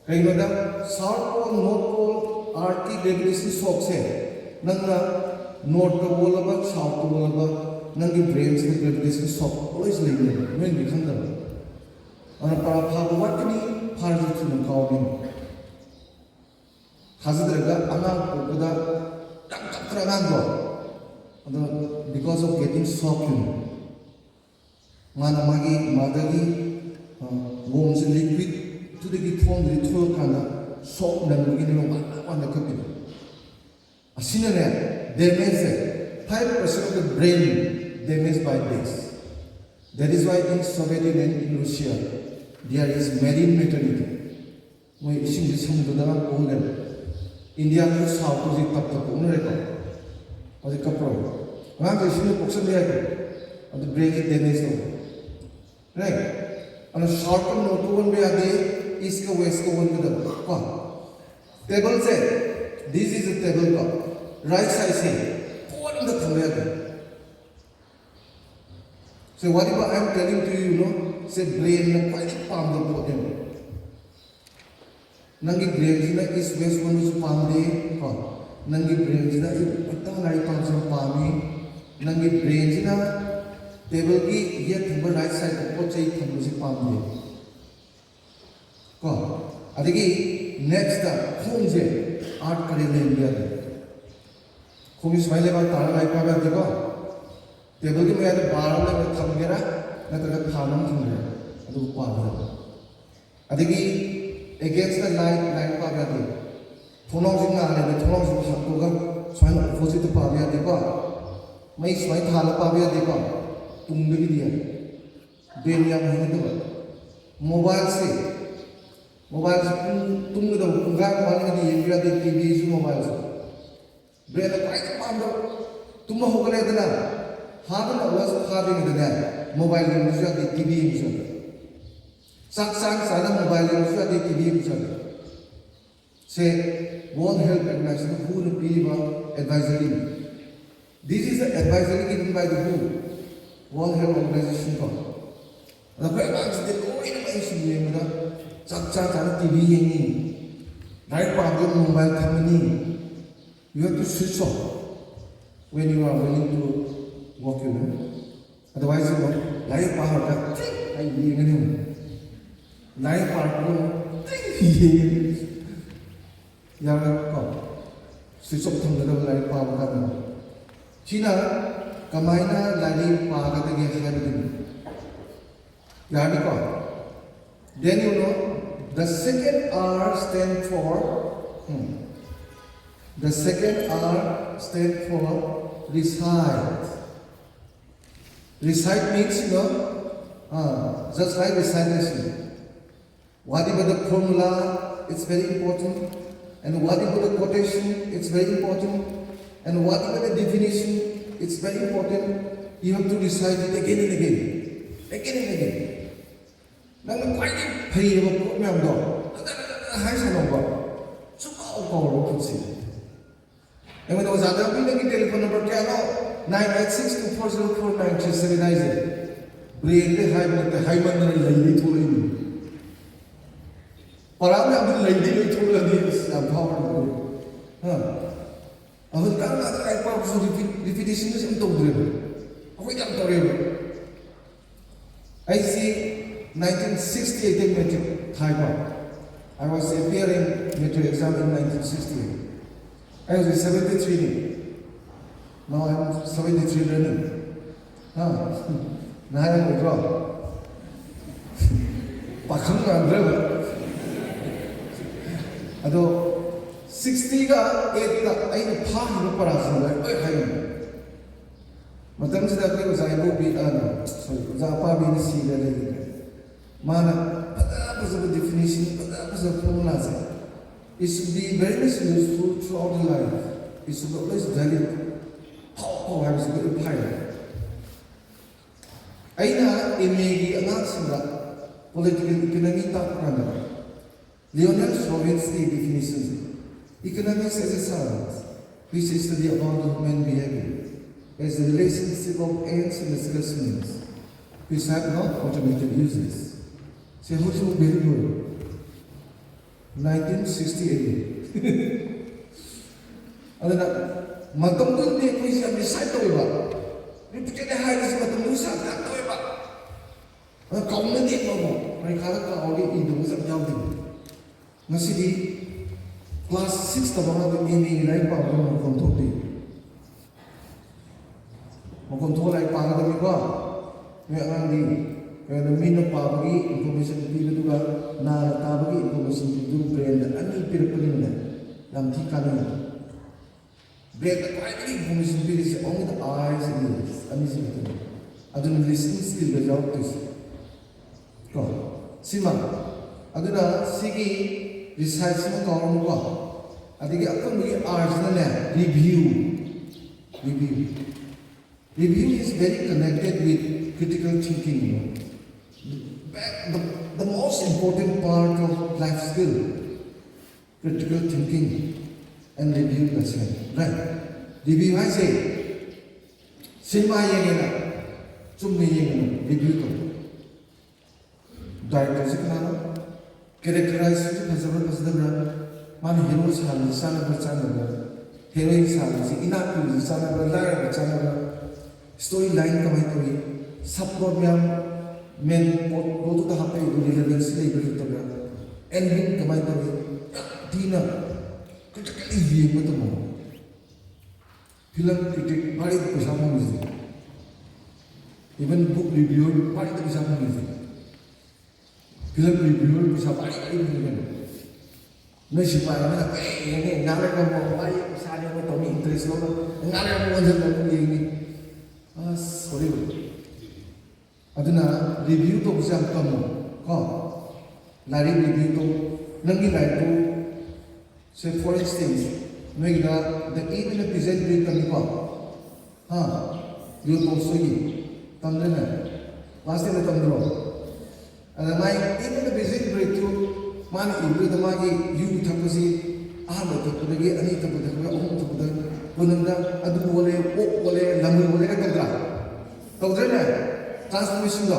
ꯀꯩꯒꯤꯅꯣꯗ, south pole, north pole, earth ꯀꯤ gravitational shock ꯁꯦ, ꯅꯪꯅ north ꯇ ꯑꯣꯜꯂꯕ, south ꯇ ꯑꯣꯜꯂꯕ, ꯅꯪꯒꯤ brain ꯁꯤꯗ gravitational shock always ꯂꯩꯅꯦꯕ, ꯅꯣꯏꯅꯗꯤ ꯈꯪꯗꯕ꯫ ꯑꯗꯨꯅ ꯄꯔꯥ ꯐꯥꯕ ꯋꯥꯠꯀꯅꯤ, ꯐꯥꯔꯁꯨ ꯊꯨꯅ ꯀꯥꯎꯒꯅꯤ꯫ ꯊꯥꯖꯗ꯭ꯔꯒ ꯑꯉꯥꯡ ꯄꯣꯛꯄꯗ ꯌꯥꯝ ꯀꯞꯇ꯭ꯔ ꯑꯉꯥꯡꯗꯣ? ꯑꯗꯣ because of getting shock, you know. ꯃꯥꯅ ꯃꯥꯒꯤ mother ꯒꯤ, ꯑ, womb ꯁꯦ liquid ꯇꯨꯗꯒꯤ form ꯗꯒꯤ ꯊꯣꯛꯂꯀꯥꯟꯗ shock ꯅꯪꯕꯒꯤꯅꯦꯕ ꯋꯥꯅ ꯋꯥꯅ ꯀꯞꯄꯤꯗꯣ꯫ ꯑꯁꯤꯅꯅꯦ, damage say, five percent of the brain damaged by this. That is why in Soviet Union, in Russia, there is marine maternity. ꯃꯣꯏ ꯏꯁꯤꯡꯁꯦ ꯁꯃꯨꯗ꯭ꯔꯗ ꯉꯥꯛ ꯄꯣꯛꯍꯜꯂꯦꯕ꯫ ꯏꯟꯗꯤꯌꯥꯗꯁꯨ south ꯇ ꯍꯧꯖꯤꯛ ꯇꯞ ꯇꯞ ꯄꯣꯛꯅꯔꯦꯀꯣ꯫ ꯍꯧꯖꯤꯛ ꯀꯞꯄ꯭ꯔꯣ? ꯑꯉꯥꯡꯁꯦ ꯁꯤꯅ ꯄꯣꯛꯁꯟꯕ ꯌꯥꯏꯀꯣ, ꯑꯗꯨ ꯕ꯭ꯔꯦꯟꯁꯦ ꯗꯦꯃꯦꯖ ꯇꯧꯋꯦ꯫ ꯔꯥꯏꯠ? ꯑꯗꯨꯅ ꯁꯥꯎꯠꯀ ꯅꯣꯔꯠꯀ ꯑꯣꯟꯕ ꯌꯥꯗꯦ, ꯏꯁꯀ ꯋꯦꯁꯀ ꯑꯣꯟꯒꯗꯕ ꯀꯣ꯫ ꯇꯦꯕꯜꯁꯦ, this is a table ꯀꯣ, ꯔꯥꯏꯠ ꯁꯥꯏꯗꯁꯦ ꯄꯣꯠ ꯑꯝꯇ ꯊꯝꯕ ꯌꯥꯗꯦ꯫ So whatever I am telling to you, no, ꯁꯦ ꯕ꯭ꯔꯦꯟꯅ ꯈ꯭ꯋꯥꯏꯗꯒꯤ ꯄꯥꯝꯕ ꯄꯣꯠꯅꯦꯕ꯫ ꯅꯪꯒꯤ ꯕ꯭ꯔꯦꯟꯁꯤꯅ ꯏꯁ ꯋꯦꯁ ꯑꯣꯟꯕꯁꯨ ꯄꯥꯝꯗꯦ ꯀꯣ꯫ ꯅꯪꯒꯤ ꯕ꯭ꯔꯦꯟꯁꯤꯅ ꯑꯌꯨꯛ ꯉꯟꯇꯥ ꯂꯥꯏꯔꯤꯛ ꯄꯥꯕꯁꯨ ꯌꯥꯝ ꯄꯥꯝꯃꯤ꯫ ꯅꯪꯒꯤ ꯕ꯭ꯔꯦꯟꯁꯤꯅ ꯇꯦꯕꯜꯒꯤ ꯌꯦꯠ ꯊꯪꯕ ꯔꯥꯏꯠ ꯁꯥꯏꯗꯇ ꯄꯣꯠ ꯆꯩ ꯊꯝꯕꯁꯤ ꯄꯥꯝꯗꯦ ꯀꯣ꯫ ꯑꯗꯒꯤ ꯅꯦꯛꯁꯇ ꯈꯣꯡꯁꯦ ꯑꯥꯔꯠ ꯀꯔꯦꯟ ꯂꯩꯍꯟꯕ ꯌꯥꯗꯦ꯫ ꯈꯣꯡꯁꯦ ꯁꯨꯃꯥꯏꯅ ꯂꯩꯕꯥꯛ ꯇꯥꯔꯒ ꯂꯥꯏꯔꯤꯛ ꯄꯥꯕ ꯌꯥꯗꯦꯀꯣ꯫ ꯇꯦꯕꯜꯒꯤ ꯃꯌꯥꯗ ꯕꯥꯔ ꯑꯃ ꯂꯩꯕ ꯊꯝꯒꯦꯔꯥ, ꯅꯠꯇ꯭ꯔꯒ ꯐꯥꯟ ꯑꯃ ꯊꯝꯒꯦꯔꯥ, ꯑꯗꯨꯒ ꯄꯥꯒꯗꯕ꯫ ꯑꯗꯒꯤ against the light ꯂꯥꯏꯔꯤꯛ ꯄꯥꯕ ꯌꯥꯗꯦ꯫ ꯊꯣꯡꯅꯥꯎꯁꯤ ꯉꯥꯜꯂꯦꯅ ꯊꯣꯡꯅꯥꯎꯁꯤ ꯍꯥꯡꯗꯣꯛꯑꯒ ꯁꯨꯃꯥꯏꯅ ꯑꯣꯄꯣꯖꯤꯠꯇ ꯄꯥꯕ ꯌꯥꯗꯦꯀꯣ꯫ ꯃꯩ ꯁꯨꯃꯥꯏꯅ ꯊꯥꯜꯂꯒ ꯄꯥꯕ ꯌꯥꯗꯦꯀꯣ꯫ ꯇꯨꯡꯗꯒꯤꯗꯤ ꯌꯥꯏ꯫ ꯕ꯭ꯔꯦꯟ ꯌꯥꯝ ꯍꯩꯅꯗꯕ꯫ ꯃꯣꯕꯥꯏꯜꯁꯦ, ꯃꯣꯕꯥꯏꯜꯁꯦ ꯄꯨꯡ ꯇꯨꯝꯒꯗꯕ ꯄꯨꯡꯈꯥꯏ ꯑꯃ ꯋꯥꯠꯂꯤꯉꯩꯗ ꯌꯦꯡꯕ ꯌꯥꯗꯦ, ꯇꯤ ꯚꯤꯁꯨ ꯃꯣꯕꯥꯏꯜꯁꯨ꯫ ꯕ꯭ꯔꯦꯟꯗ ꯈ꯭ꯋꯥꯏꯗꯒꯤ ꯄꯥꯝꯗꯕ꯫ ꯇꯨꯝꯕ ꯍꯧꯒꯠꯂꯦꯗꯅ, half an hour ꯐꯥꯗ꯭ꯔꯤꯉꯩꯗꯅꯦ ꯃꯣꯕꯥꯏꯜ ꯌꯦꯡꯕꯁꯨ ꯌꯥꯗꯦ, ꯇꯤ ꯚꯤ ꯌꯦꯡꯕꯁꯨ ꯌꯥꯗꯦ꯫ ꯆꯥꯛ ꯆꯥꯅ ꯆꯥꯅ ꯃꯣꯕꯥꯏꯜ ꯌꯦꯡꯕꯁꯨ ꯌꯥꯗꯦ, ꯇꯤ ꯚꯤ ꯌꯦꯡꯕꯁꯨ ꯌꯥꯗꯦ꯫ ꯁꯦ World Health Organization ꯍꯨꯅ ꯄꯤꯔꯤꯕ ꯑꯦꯗꯚꯥꯏꯖꯔꯤꯅꯤ꯫ This is the advisory given by the WHO, World Health Organization ꯀꯣ꯫ ꯑꯗ ꯑꯩꯈꯣꯏ ꯑꯉꯥꯡꯁꯤꯡꯗꯤ ꯂꯣꯏꯅꯃꯛ ꯑꯩ ꯁꯨꯝ ꯌꯦꯡꯕꯗ ꯆꯥꯛ ꯆꯥ ꯆꯥꯅ ꯇꯤ ꯚꯤ ꯌꯦꯡꯉꯤ, ꯂꯥꯏꯔꯤꯛ ꯄꯥꯕꯗ ꯃꯣꯕꯥꯏꯜ ꯊꯝꯃꯅꯤ꯫ You have to switch off when you are willing to work, you know. Otherwise, you know, ꯂꯥꯏꯔꯤꯛ ꯄꯥꯕꯗ ꯇꯤꯛ ꯑꯩ ꯌꯦꯡꯒꯅꯤ꯫ ꯂꯥꯏꯔꯤꯛ ꯄꯥꯔꯛꯄꯗ ꯇꯤꯛ ꯌꯦꯡꯒꯅꯤ꯫ ꯌꯥꯔꯣꯏꯀꯣ? Switch off ꯊꯝꯒꯗꯕ ꯂꯥꯏꯔꯤꯛ ꯄꯥꯕ ꯀꯥꯟꯗ꯫ ꯁꯤꯅ ꯀꯃꯥꯏꯅ ꯂꯥꯏꯔꯤꯛ ꯄꯥꯒꯗꯒꯦ ꯍꯥꯏꯕꯗꯨꯅꯤ꯫ ꯌꯥꯔꯅꯤꯀꯣ? Then you know, the second R stand for, hmm, the second R stand for recite. Recite means, you know, uh, just like recitation. Whatever the formula, it's very important. And whatever the quotation, it's very important. And whatever the definition, It's very important. You have to recite it again and again. Again and again. ꯅꯪꯅ ꯈ꯭ꯋꯥꯏꯗꯒꯤ ꯐꯩꯌꯦꯕ ꯄꯣꯠ ꯃꯌꯥꯝꯗꯣ ꯍꯟꯖꯟ ꯍꯟꯖꯟ ꯍꯥꯏ ꯁꯥꯟꯅꯧꯕ꯫ ꯁꯨꯡꯀꯥꯎ ꯀꯥꯎꯔꯣꯏ ꯄꯨꯟꯁꯤꯗ꯫ ꯑꯩꯉꯣꯟꯗ ꯑꯣꯖꯥꯗ, "ꯅꯪꯒꯤ ꯇꯦꯂꯤꯐꯣꯟ ꯅꯝꯕꯔ ꯀꯌꯥꯅꯣ?" "Nine eight six two four zero four nine three seven" ꯍꯥꯏꯁꯦ꯫ ꯕ꯭ꯔꯦꯟꯗꯩ ꯍꯥꯏꯕ ꯅꯠꯇꯦ, ꯍꯥꯏꯃꯟꯗꯅ ꯂꯩꯗꯩ ꯊꯣꯛꯂꯛꯏꯅꯤ꯫ ꯄꯔꯥ ꯃꯌꯥꯝꯗꯨ ꯂꯩꯗꯩ ꯂꯣꯏ ꯊꯣꯛꯂꯛꯑꯗꯤ ꯑꯁ ꯌꯥꯝ ꯐꯥꯎꯔꯅꯤ꯫ ꯍꯥ? ꯑꯗꯨ ꯀꯔꯝ ꯀꯥꯟꯗ ꯂꯥꯏꯔꯤꯛ ꯄꯥꯕꯁꯨ ꯔꯤꯄꯤꯠ-, ꯔꯤꯄꯤꯇꯦꯁꯟꯁꯦ ꯑꯗꯨꯝ ꯇꯧꯗ꯭ꯔꯦꯕ꯫ ꯑꯩꯈꯣꯏꯗꯤ ꯌꯥꯝ ꯇꯧꯔꯦꯕ꯫ ꯑꯩꯁꯤ nineteen sixty eight ꯃꯦꯇ꯭ꯔꯤꯛ ꯊꯥꯏꯀꯣ꯫ I was appearing matric exam in nineteen sixty eight꯫ ꯑꯩ ꯍꯧꯖꯤꯛ seventy three ꯅꯤ꯫ Now I'm seventy three running꯫ ꯍꯥ? ꯅꯍꯥ ꯌꯥꯝ ꯑꯣꯏꯗ꯭ꯔꯣ? ꯄꯥꯈꯪ ꯃꯥꯟꯗ꯭ꯔꯕ? ꯑꯗꯣ sixty ꯒ eight ꯇ ꯑꯩꯅ ꯐꯥꯈꯤꯕ ꯄꯔꯥꯁꯤꯡꯗꯣ ꯑꯩ ꯂꯣꯏ ꯍꯥꯏꯔꯝꯃꯦ꯫ ꯃꯇꯝꯁꯤꯗ ꯑꯩꯈꯣꯏ ꯑꯣꯖꯥ ꯏꯕꯣꯕꯤ, ꯑ, no, sorry, ꯑꯣꯖꯥ ꯑꯄꯥꯕꯤꯅ ꯁꯤꯗ ꯂꯩꯔꯤꯉꯩ ꯃꯥꯅ ꯐꯖ ꯐꯖꯕ definition, ꯐꯖ ꯐꯖꯕ formula say, "It should be very much useful throughout the life. It should always valid." ꯐꯥꯎ ꯐꯥꯎ ꯍꯥꯏꯕꯁꯤ ꯂꯣꯏ ꯐꯥꯏ꯫ ꯑꯩꯅ M A ꯒꯤ ꯑꯉꯥꯡꯁꯤꯡꯗ political economy ꯇꯥꯛꯄ ꯀꯥꯟꯗ Lionel Sauvigneꯒꯤ definition say, "Economics is a science which study about the human behavior as the relationship of ends and specimens which have not automated uses." ꯁꯦ ꯍꯧꯖꯤꯛ ꯍꯧꯖꯤꯛ ꯂꯣꯏꯔꯦ꯫ nineteen sixty eight꯫ ꯑꯗꯨꯅ ꯃꯇꯝꯗꯨꯗꯗꯤ ꯑꯩꯈꯣꯏꯁꯦ ꯌꯥꯝ recite ꯇꯧꯋꯦꯕ꯫ Repeatedly ꯍꯥꯏꯔꯤꯁꯦ ꯃꯇꯝꯗꯨ ꯁꯥ ꯌꯥꯝ ꯇꯧꯋꯦꯕ꯫ ꯑꯗ ꯀꯥꯎꯅꯗꯦꯕ ꯑꯃꯨꯛ꯫ ꯄꯔꯤꯈꯥꯗ ꯀꯥꯎꯔꯗꯤ ꯏꯗꯕꯁꯨ ꯌꯥꯝ ꯌꯥꯎꯗꯦ꯫ ꯉꯁꯤꯗꯤ class six ꯇꯝꯕ ꯑꯉꯥꯡꯗ M A ꯒꯤ ꯂꯥꯏꯔꯤꯛ ꯄꯥꯕꯗ ꯃꯈꯣꯟ ꯊꯣꯛꯇꯦ꯫ ꯃꯈꯣꯟ ꯊꯣꯛꯑ ꯂꯥꯏꯔꯤꯛ ꯄꯥꯒꯗꯕꯅꯤꯀꯣ꯫ ꯅꯣꯏ ꯑꯉꯥꯡꯗꯤ ꯀꯩꯅꯣ, ꯃꯤꯠꯅ ꯄꯥꯕꯒꯤ information ꯄꯤꯕꯗꯨꯒ ꯅꯥꯅ ꯇꯥꯕꯒꯤ information ꯄꯤꯕꯗꯨ brain ꯗ ꯑꯅꯤ ꯄꯤꯔꯛꯄꯅꯤꯅꯅꯦ, ꯌꯥꯝ ꯊꯤ ꯀꯥꯟꯅꯩ꯫ Brain ꯗ ꯈ꯭ꯋꯥꯏꯗꯒꯤ information ꯄꯤꯔꯤꯁꯦ only the eyes and ears ꯑꯅꯤꯁꯤ ꯈꯛꯇꯅꯤ꯫ ꯑꯗꯨꯅ listening skill ꯗ ꯌꯥꯎꯔꯛꯇꯣꯏꯁꯦ꯫ ꯀꯣ? ꯁꯤꯃ꯫ ꯑꯗꯨꯅ ꯁꯤꯒꯤ recite ꯁꯤꯃ ꯀꯥꯎꯔꯅꯨꯀꯣ꯫ ꯑꯗꯒꯤ ꯑꯀꯣꯟꯕꯒꯤ R ꯁꯤꯅꯅꯦ, review꯫ Review꯫ Review is very connected with critical thinking, you know. Back, the, the most important part of life skill, critical thinking and review lesson, right? Review ꯍꯥꯏꯁꯦ, cinema ꯌꯦꯡꯉꯦꯅ, ꯆꯨꯝꯅ ꯌꯦꯡꯉꯅꯨ, review ꯇꯧ꯫ ꯗꯥꯏꯔꯦꯛꯇꯔꯁꯤ ꯀꯅꯥꯅꯣ? ꯀꯦꯔꯦꯛꯇꯔꯥꯏꯖꯦꯁꯟꯁꯤ ꯐꯖꯕ꯭ꯔꯥ ꯐꯖꯗꯕ꯭ꯔꯥ? ꯃꯥꯅ hero ꯁꯥꯕꯁꯤ ꯆꯥꯟꯅꯕ꯭ꯔꯥ ꯆꯥꯟꯅꯕ꯭ꯔꯥ? Heroine ꯁꯥꯕꯁꯤ ꯏꯅꯥꯛ ꯈꯨꯜꯂꯤꯁꯤ ꯆꯥꯟꯅꯕ꯭ꯔꯥ ꯂꯥꯏꯔꯕ ꯆꯥꯟꯅꯕ꯭ꯔꯥ? Story line ꯀꯃꯥꯏꯅ ꯇꯧꯏ? ꯁꯕ ꯄ꯭ꯂꯣꯠ ꯃꯌꯥꯝ ꯃꯦꯟ ꯄ꯭ꯂꯣꯠꯇꯨꯗ ꯍꯥꯞꯄꯛꯏꯕ ꯔꯤꯂꯦꯚꯦꯟꯁꯤ ꯂꯩꯕ꯭ꯔꯥ ꯂꯩꯇꯕ꯭ꯔꯥ? ꯑꯦꯟꯗꯤꯡ ꯀꯃꯥꯏꯅ ꯇꯧꯏ? ꯌꯥꯝ ꯊꯤꯅ ꯀ꯭ꯔꯤꯇꯤꯀꯦꯜꯂꯤ ꯌꯦꯡꯕ ꯇꯝꯃꯣ꯫ ꯐꯤꯂꯝ ꯀ꯭ꯔꯤꯇꯤꯛ ꯚꯥꯔꯤꯗ ꯄꯩꯁꯥ ꯐꯪꯉꯤꯁꯦ, ꯏꯚꯟ ꯕꯨꯛ ꯔꯤꯚꯤꯌꯨ ꯚꯥꯔꯤꯗ ꯄꯩꯁꯥ ꯐꯪꯉꯤꯁꯦ, ꯐꯤꯂꯝ ꯔꯤꯚꯤꯌꯨ ꯄꯩꯁꯥ ꯚꯥꯔꯤ ꯚꯥꯔꯤ ꯐꯪꯉꯤ ꯀꯩꯅꯣ꯫ ꯅꯣꯏ ꯁꯤꯐꯥꯏ ꯑꯃꯅ ꯀꯩ ꯌꯦꯡꯉꯤ, ꯉꯥꯏꯍꯥꯛ ꯂꯩꯔꯒ ꯑꯃꯨꯛ ꯚꯥꯔꯤ ꯄꯩꯁꯥꯅꯦ ꯑꯃ ꯇꯧꯅꯤ, ꯏꯟꯇꯔꯦꯁ ꯂꯧꯔ, ꯉꯥꯏꯍꯥꯛ ꯂꯩꯔꯒ ꯑꯃꯨꯛ ꯑꯣꯟꯁꯤꯜꯂꯒ ꯑꯃꯨꯛ ꯌꯦꯡꯉꯤ꯫ ꯑꯁ ꯍꯣꯔꯦꯟ ꯑꯗꯨꯅ ꯔꯤꯚꯤꯌꯨ ꯇꯧꯕꯁꯦ ꯌꯥꯝ ꯇꯝꯃꯣ ꯀꯣ꯫ ꯂꯥꯏꯔꯤꯛ ꯔꯤꯚꯤꯌꯨ ꯇꯧ꯫ ꯅꯪꯒꯤ ꯂꯥꯏꯔꯤꯛꯇꯨ, ꯁꯦ, for instance, ꯅꯣꯏꯒꯤꯗ The Imminent Prison Break ꯇꯝꯃꯤꯀꯣ꯫ ꯍꯥ? ꯂꯤꯑꯣ ꯇꯣꯜꯁꯇꯣꯏꯒꯤ ꯇꯝꯗ꯭ꯔꯅꯦ? ꯀ꯭ꯂꯥꯁ ꯇꯦꯟꯗ ꯇꯝꯗ꯭ꯔꯣ? ꯑꯗ ꯃꯥꯒꯤ ꯏꯃꯤꯅꯦꯟ ꯄ꯭ꯔꯤꯖꯟ ꯕ꯭ꯔꯦꯛꯇꯨ ꯃꯥꯅ ꯏꯕꯗꯨꯗ ꯃꯥꯒꯤ ꯌꯨ ꯊꯛꯄꯁꯤ ꯑꯍꯥꯟꯕ ꯊꯛꯄꯗꯒꯤ ꯑꯅꯤ ꯊꯛꯄ ꯊꯛꯄꯗ ꯑꯍꯨꯝ ꯊꯛꯄꯗ ꯀꯣꯅꯨꯡꯗ ꯑꯗꯨ ꯑꯣꯜꯂꯦ, ꯑꯣꯛ ꯑꯣꯜꯂꯦ, ꯂꯝꯍꯨ ꯑꯣꯜꯂꯦꯒ ꯇꯧꯗ꯭ꯔꯥ? ꯇꯧꯗ꯭ꯔꯅꯦ? ꯇ꯭ꯔꯥꯟꯁꯐꯣꯔꯃꯦꯁꯟꯗꯣ꯫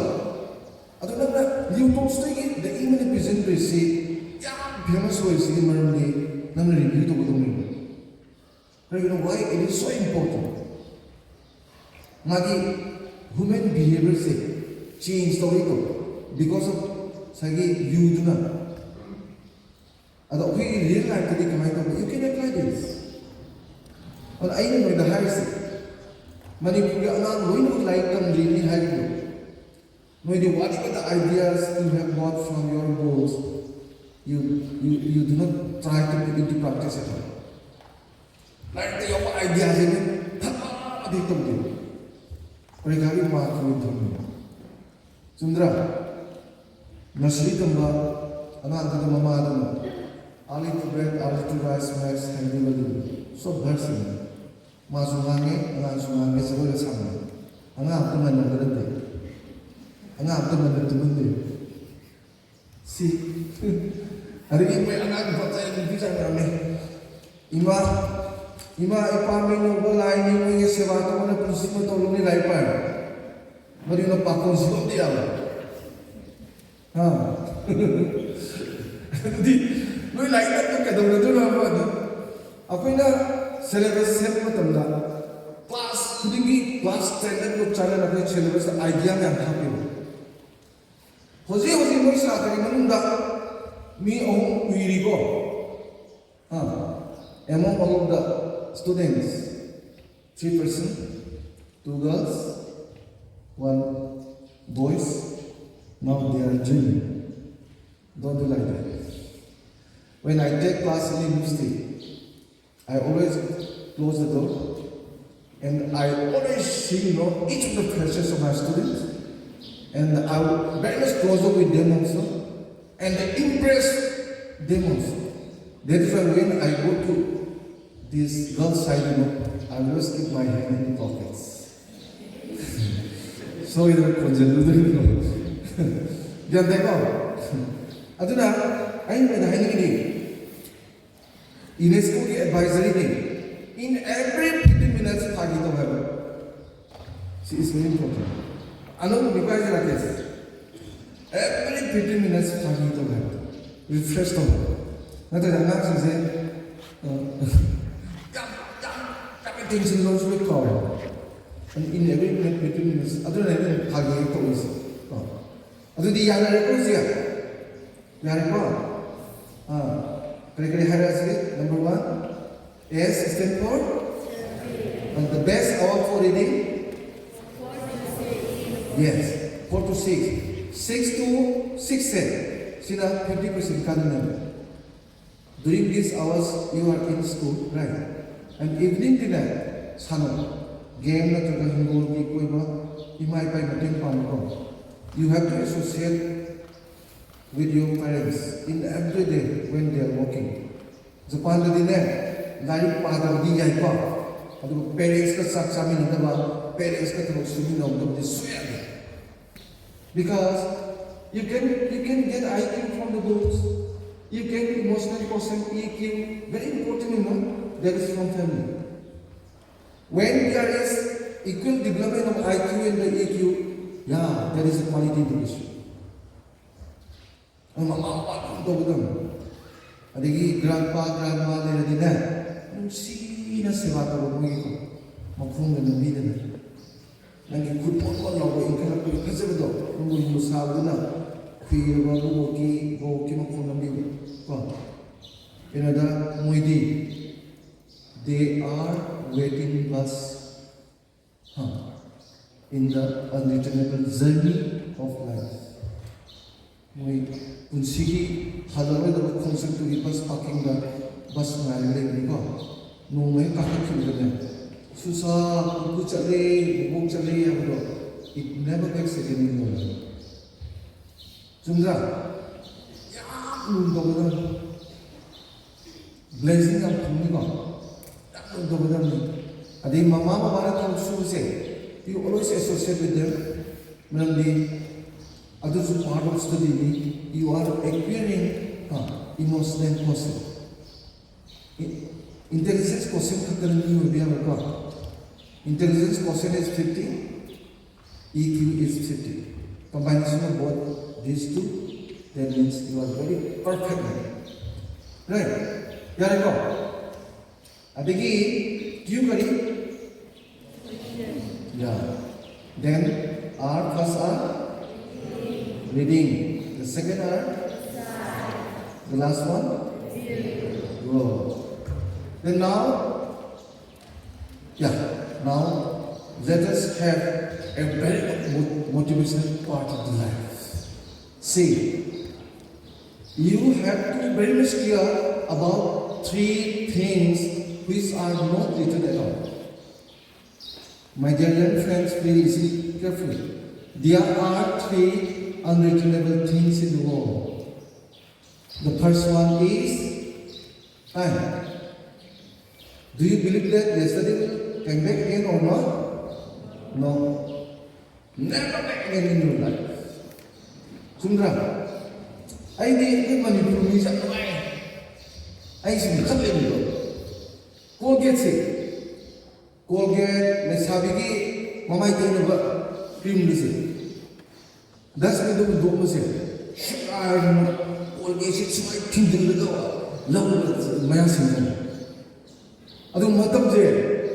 ꯑꯗꯨ ꯅꯪꯅ ꯂꯤꯑꯣ ꯇꯣꯜꯁꯇꯣꯏꯒꯤ The Imminent Prison Breakꯁꯤ ꯌꯥꯝ ꯐꯦꯃꯁ ꯑꯣꯏꯔꯤꯁꯤꯒꯤ ꯃꯔꯝꯗꯤ ꯅꯪꯅ ꯔꯤꯚꯤꯌꯨ ꯇꯧꯒꯗꯧꯅꯦꯕ꯫ ꯀꯔꯤꯒꯤꯅꯣ? Why it is so important? ꯃꯥꯒꯤ ꯍ꯭ꯌꯨꯃꯦꯟ ꯕꯤꯍꯦꯕꯤꯌꯔꯁꯦ ꯆꯦꯟꯖ ꯇꯧꯔꯤꯗꯣ because of ꯉꯁꯥꯏꯒꯤ ꯌꯨꯗꯨꯅ꯫ ꯑꯗꯣ ꯑꯩꯈꯣꯏꯒꯤ ꯔꯤꯌꯦꯜ ꯂꯥꯏꯐꯇꯗꯤ ꯀꯃꯥꯏꯅ ꯇꯧꯕ? You can apply this. ꯑꯗꯣ ꯑꯩꯅ ꯅꯣꯏꯗ ꯍꯥꯏꯔꯤꯁꯦ, ꯃꯅꯤꯄꯨꯔꯒꯤ ꯑꯉꯥꯡ ꯂꯣꯏꯅꯃꯛ ꯂꯥꯏꯔꯤꯛ ꯇꯝꯗ꯭ꯔꯤꯕꯅꯤ ꯍꯥꯏꯔꯤꯗꯣ, ꯅꯣꯏꯗꯤ whatever the ideas you have got from your books, you, you, you do not try to put into practice at all. ꯂꯥꯏꯔꯤꯛꯇ ꯌꯥꯎꯕ ꯑꯥꯏꯗꯤꯌꯥꯁꯤꯡ ꯊꯕꯛ ꯑꯃꯗꯤ ꯇꯧꯗꯦ꯫ ꯄꯔꯤꯈꯥꯒꯤ ꯃꯥꯔꯛꯀꯤ ꯑꯣꯏꯅ ꯊꯝꯃꯤ꯫ ꯆꯨꯝꯗ꯭ꯔꯥ? ꯅꯔꯁꯔꯤ ꯇꯝꯕ ꯑꯉꯥꯡꯗꯨꯗ ꯃꯃꯥꯗꯨꯅ early to bed, early to rise, maths, healthy living, so blessing. ꯃꯥꯁꯨ ꯉꯥꯡꯉꯦ, ꯑꯉꯥꯡꯁꯨ ꯉꯥꯡꯉꯦ, ꯖꯒꯣꯏꯒ ꯁꯥꯃꯤꯟꯅꯩ꯫ ꯑꯉꯥꯡ ꯑꯝꯇ ꯉꯟꯅ ꯍꯧꯒꯠꯍꯟꯗꯦ, ꯑꯉꯥꯡ ꯑꯝꯇ ꯉꯟꯅ ꯇꯨꯝꯍꯟꯗꯦ꯫ ꯁꯤ ꯑꯗꯒꯤ ꯃꯣꯏ ꯑꯉꯥꯡ ꯅꯨꯄꯥ ꯃꯆꯥ ꯅꯨꯄꯤ ꯃꯆꯥ ꯃꯌꯥꯝ ꯂꯩ꯫ ꯏꯃꯥ, ꯏꯃꯥ ꯏꯄꯥ ꯃꯤꯅꯧꯕ ꯂꯥꯏꯅꯤ, ꯃꯣꯏꯒꯤ ꯁꯦꯕꯥ ꯇꯧꯕꯅ ꯄꯨꯟꯁꯤ ꯑꯃ ꯇꯧꯔꯅꯤ, ꯂꯥꯏꯔꯤꯛ ꯄꯥꯏ꯫ ꯃꯗꯨꯅ ꯄꯥꯈꯣꯟ ꯁꯤꯕ ꯑꯝꯇ ꯌꯥꯕ꯫ ꯑꯥ꯫ ꯑꯗꯨꯗꯤ ꯅꯣꯏ ꯂꯥꯏꯔꯤꯛ ꯇꯝꯕ ꯀꯩꯗꯧꯅꯗꯣꯏꯅꯣ ꯍꯥꯏꯕ ꯋꯥꯅꯤ꯫ ꯑꯩꯈꯣꯏꯅ ꯁꯦꯂꯦꯕꯁ ꯁꯦꯝꯕ ꯃꯇꯝꯗ ꯀ꯭ꯂꯥꯁ ꯈꯨꯗꯤꯡꯒꯤ ꯀ꯭ꯂꯥꯁ ꯁ꯭ꯇꯦꯟꯗꯔꯠ ꯆꯥꯟꯅꯅ ꯑꯩꯈꯣꯏ ꯁꯦꯂꯦꯕꯁꯇ ꯑꯥꯏꯗꯤꯌꯥ ꯃꯌꯥꯝ ꯍꯥꯞꯄꯦꯕ꯫ ꯍꯧꯖꯤꯛ ꯍꯧꯖꯤꯛ ꯃꯣꯏ ꯁꯥꯇ꯭ꯔꯒꯤ ꯃꯅꯨꯡꯗ ꯃꯤ ꯑꯍꯨꯝ ꯎꯏꯔꯤꯀꯣ꯫ ꯑꯥ, among all of the students, three person, two girls, one boys. Now they are dreaming. Don't do like that. When I take class in university, I always close the door and I always see, you know, each of the faces of my students, and I will very much closer with them also and impress them also. That is why when I go to this girl's side, you know, I always keep my hand in pockets. ꯁꯣꯏꯗꯅ ꯈꯣꯟꯖꯤꯜꯂꯨꯗꯣꯏꯅꯣ꯫ ꯒ꯭ꯌꯥꯟ ꯇꯥꯏꯀꯣ? ꯑꯗꯨꯅ ꯑꯩꯅ ꯍꯥꯏꯅꯤꯡꯉꯤꯗꯤ, ꯌꯨꯅꯦꯁꯀꯣꯒꯤ ꯑꯦꯗꯚꯥꯏꯖꯔꯤꯅꯤ, in every fifteen minutes ꯐꯥꯒꯤ ꯇꯧ ꯍꯥꯏꯕ꯫ ꯁꯤ is very important. ꯑꯅꯧꯕ ꯃꯤꯀꯥꯏꯁꯦ ꯔꯥꯀꯦꯁ, every fifteen minutes ꯐꯥꯒꯤ ꯇꯧ ꯍꯥꯏꯕ, ꯔꯤꯐ꯭ꯔꯦꯁ ꯇꯧ ꯍꯥꯏꯕ꯫ ꯅꯠꯇ꯭ꯔꯗꯤ ꯑꯉꯥꯡꯁꯤꯡꯁꯦ, ꯑ, ꯌꯥꯝ ꯌꯥꯝ ꯌꯥꯝ ꯑꯦꯇꯦꯟꯁꯟ ꯂꯧꯁꯨ ꯂꯣꯏ ꯀꯥꯎꯔꯦ꯫ In every minute, fifteen minutes, ꯑꯗꯨꯅ ꯑꯩꯅ ꯐꯥꯒꯤ ꯍꯦꯛ ꯇꯧꯔꯤꯁꯦ꯫ ꯑ꯫ ꯑꯗꯨꯗꯤ ꯌꯥꯅꯔꯦꯀꯣ ꯍꯧꯖꯤꯛ? ꯌꯥꯔꯦꯀꯣ? ꯑꯥ, ꯀꯔꯤ ꯀꯔꯤ ꯍꯥꯏꯔꯛꯑꯁꯤ? Number one, S stand for? And the best hour for reading? Yes, four to six. Six to six ꯁꯦ, ꯁꯤꯅ fifty percent ꯀꯥꯟꯅꯅꯦꯕ꯫ During these hours, you are in school, right? And evening ꯗꯤꯅꯦ, ꯁꯥꯟꯅꯧ, ꯒꯦꯝ ꯅꯠꯇ꯭ꯔꯒ ꯍꯤꯡꯒꯣꯜꯒꯤ ꯀꯣꯏꯕ, ꯏꯃꯥ ꯏꯄꯥꯒꯤ ꯃꯇꯦꯡ ꯄꯥꯡꯉꯨꯀꯣ꯫ You have to associate with your parents in every day when they are working. ꯖꯄꯥꯟꯗꯗꯤꯅꯦ, ꯂꯥꯏꯔꯤꯛ ꯄꯥꯗꯕꯗꯤ ꯌꯥꯏꯀꯣ, ꯑꯗꯨꯒ ꯄꯦꯔꯦꯟꯁꯀ ꯆꯥꯛ ꯆꯥꯃꯤꯟꯅꯗꯕ, ꯄꯦꯔꯦꯟꯁꯀ ꯊꯕꯛ ꯁꯨꯃꯤꯟꯅꯍꯧꯗꯕꯗꯤ ꯁꯨꯡꯌꯥ ꯌꯥꯗꯦ. Because you can, you can get I Q from the books, you can emotional quotient, E Q, very important, you know, that is from family. When there is equal development of I Q and the E Q, yeah, that is a quality education. ꯃꯃꯥ ꯃꯄꯥ ꯑꯗꯨꯝ ꯇꯧꯒꯗꯕꯅꯤ. ꯑꯗꯒꯤ ꯒ꯭ꯔꯥꯟꯄꯥ ꯒ꯭ꯔꯥꯟꯃꯥ ꯂꯩꯔꯗꯤꯅꯦ, ꯅꯨꯡꯁꯤꯅ ꯁꯦꯕꯥ ꯇꯧꯕ ꯃꯣꯏꯒꯤꯀꯣ, ꯃꯈꯣꯡꯗ ꯅꯝꯕꯤꯗꯅ. ꯅꯪꯒꯤ ꯈꯨꯠ ꯃꯣꯟ ꯃꯣꯟ ꯂꯥꯎꯕ ꯏꯟꯈꯠꯂꯛꯄꯒꯤ ꯐꯖꯕꯗꯣ, ꯅꯪꯕꯨ ꯌꯨ ꯁꯥꯕꯗꯨꯅ ꯈꯨꯏꯔꯕ ꯕꯣꯕꯣꯛꯀꯤ, ꯕꯣꯕꯣꯛꯀꯤ ꯃꯈꯣꯡ ꯅꯝꯕꯤꯕ ꯀꯣ. ꯀꯩꯅꯣꯗ ꯃꯣꯏꯗꯤ, they are waiting bus, huh, in the unreturable journey of life. ꯃꯣꯏ ꯄꯨꯟꯁꯤꯒꯤ ꯍꯜꯂꯔꯣꯏꯗꯕ ꯈꯣꯡꯆꯠꯇꯨꯒꯤ ꯕꯁ ꯄꯥꯔꯀꯤꯡꯗ ꯕꯁ ꯉꯥꯏꯔꯒ ꯂꯩꯕꯅꯤꯀꯣ. ꯅꯣꯡꯃ ꯍꯦꯛ ꯀꯥꯈꯠꯈꯤꯕꯗꯅꯦ, ꯁꯨꯁꯥ, ꯄꯨꯄꯨ ꯆꯠꯂꯦ, ꯕꯨꯕꯣꯛ ꯆꯠꯂꯦ ꯍꯥꯏꯕꯗꯣ, it never gets again in your life. ꯆꯨꯝꯗ꯭ꯔꯥ? ꯌꯥꯝ ꯂꯨꯅ ꯇꯧꯒꯗꯕꯅꯤ. ꯕ꯭ꯂꯦꯁꯤꯡ ꯌꯥꯝ ꯐꯪꯅꯤꯀꯣ. ꯌꯥꯝ ꯂꯨꯅ ꯇꯧꯒꯗꯕꯅꯤ. ꯑꯗꯩ ꯃꯃꯥ ꯕꯕꯥꯅ ꯊꯕꯛ ꯁꯨꯕꯁꯦ, you always associate with them. ꯃꯔꯝꯗꯤ ꯑꯗꯨꯁꯨ part of study ꯅꯤ. You are acquiring, uh, emotional quotient. Intelligence quotient ꯈꯛꯇꯅ ꯃꯤ ꯑꯣꯏꯕ ꯌꯥꯔꯣꯏꯀꯣ. Intelligence quotient is fifty, E Q is fifty. Combination of both these two, that means you are very perfect man. Right? ꯌꯥꯔꯦꯀꯣ? ꯑꯗꯒꯤ Q ꯀꯔꯤ? Yeah. Then R, first R, reading. The second R, the last one, grow. Then now, yeah, now let us have a very mo-, motivational part of the life. See, you have to be very much clear about three things which are not written at all. My dear young friends, please listen carefully. There are three unreasonable things in the world. The first one is time. Do you believe that yesterday will come back again or not? No. Never back again in your life. ꯆꯨꯝꯗ꯭ꯔꯥ? ꯑꯩꯗꯤ ꯑꯩꯈꯣꯏ ꯃꯅꯤꯄꯨꯔ ꯃꯤꯁꯦ ꯌꯥꯝ ꯅꯨꯡꯉꯥꯏ꯫ ꯑꯩ ꯁꯨꯝ ꯈꯜꯂꯦꯕꯀꯣ, ꯀꯣꯜꯒꯦꯠꯁꯦ, Colgate, ꯂꯩꯁꯥꯕꯤꯒꯤ ꯃꯃꯥꯏ ꯇꯩꯅꯕ ꯀ꯭ꯔꯤꯝꯒꯁꯦ, ꯗꯁꯕꯤꯟꯗ ꯍꯨꯟꯗꯣꯛꯑꯝꯕꯁꯦ ꯁꯦꯒꯥꯏꯗꯅ ꯀꯣꯜꯒꯦꯠꯁꯦ ꯁꯨꯃꯥꯏꯅ ꯊꯤꯡꯖꯤꯜꯂꯒ ꯂꯧꯔꯒ ꯃꯌꯥꯝꯁꯤꯡꯅ꯫ ꯑꯗꯨ ꯃꯇꯝꯁꯦ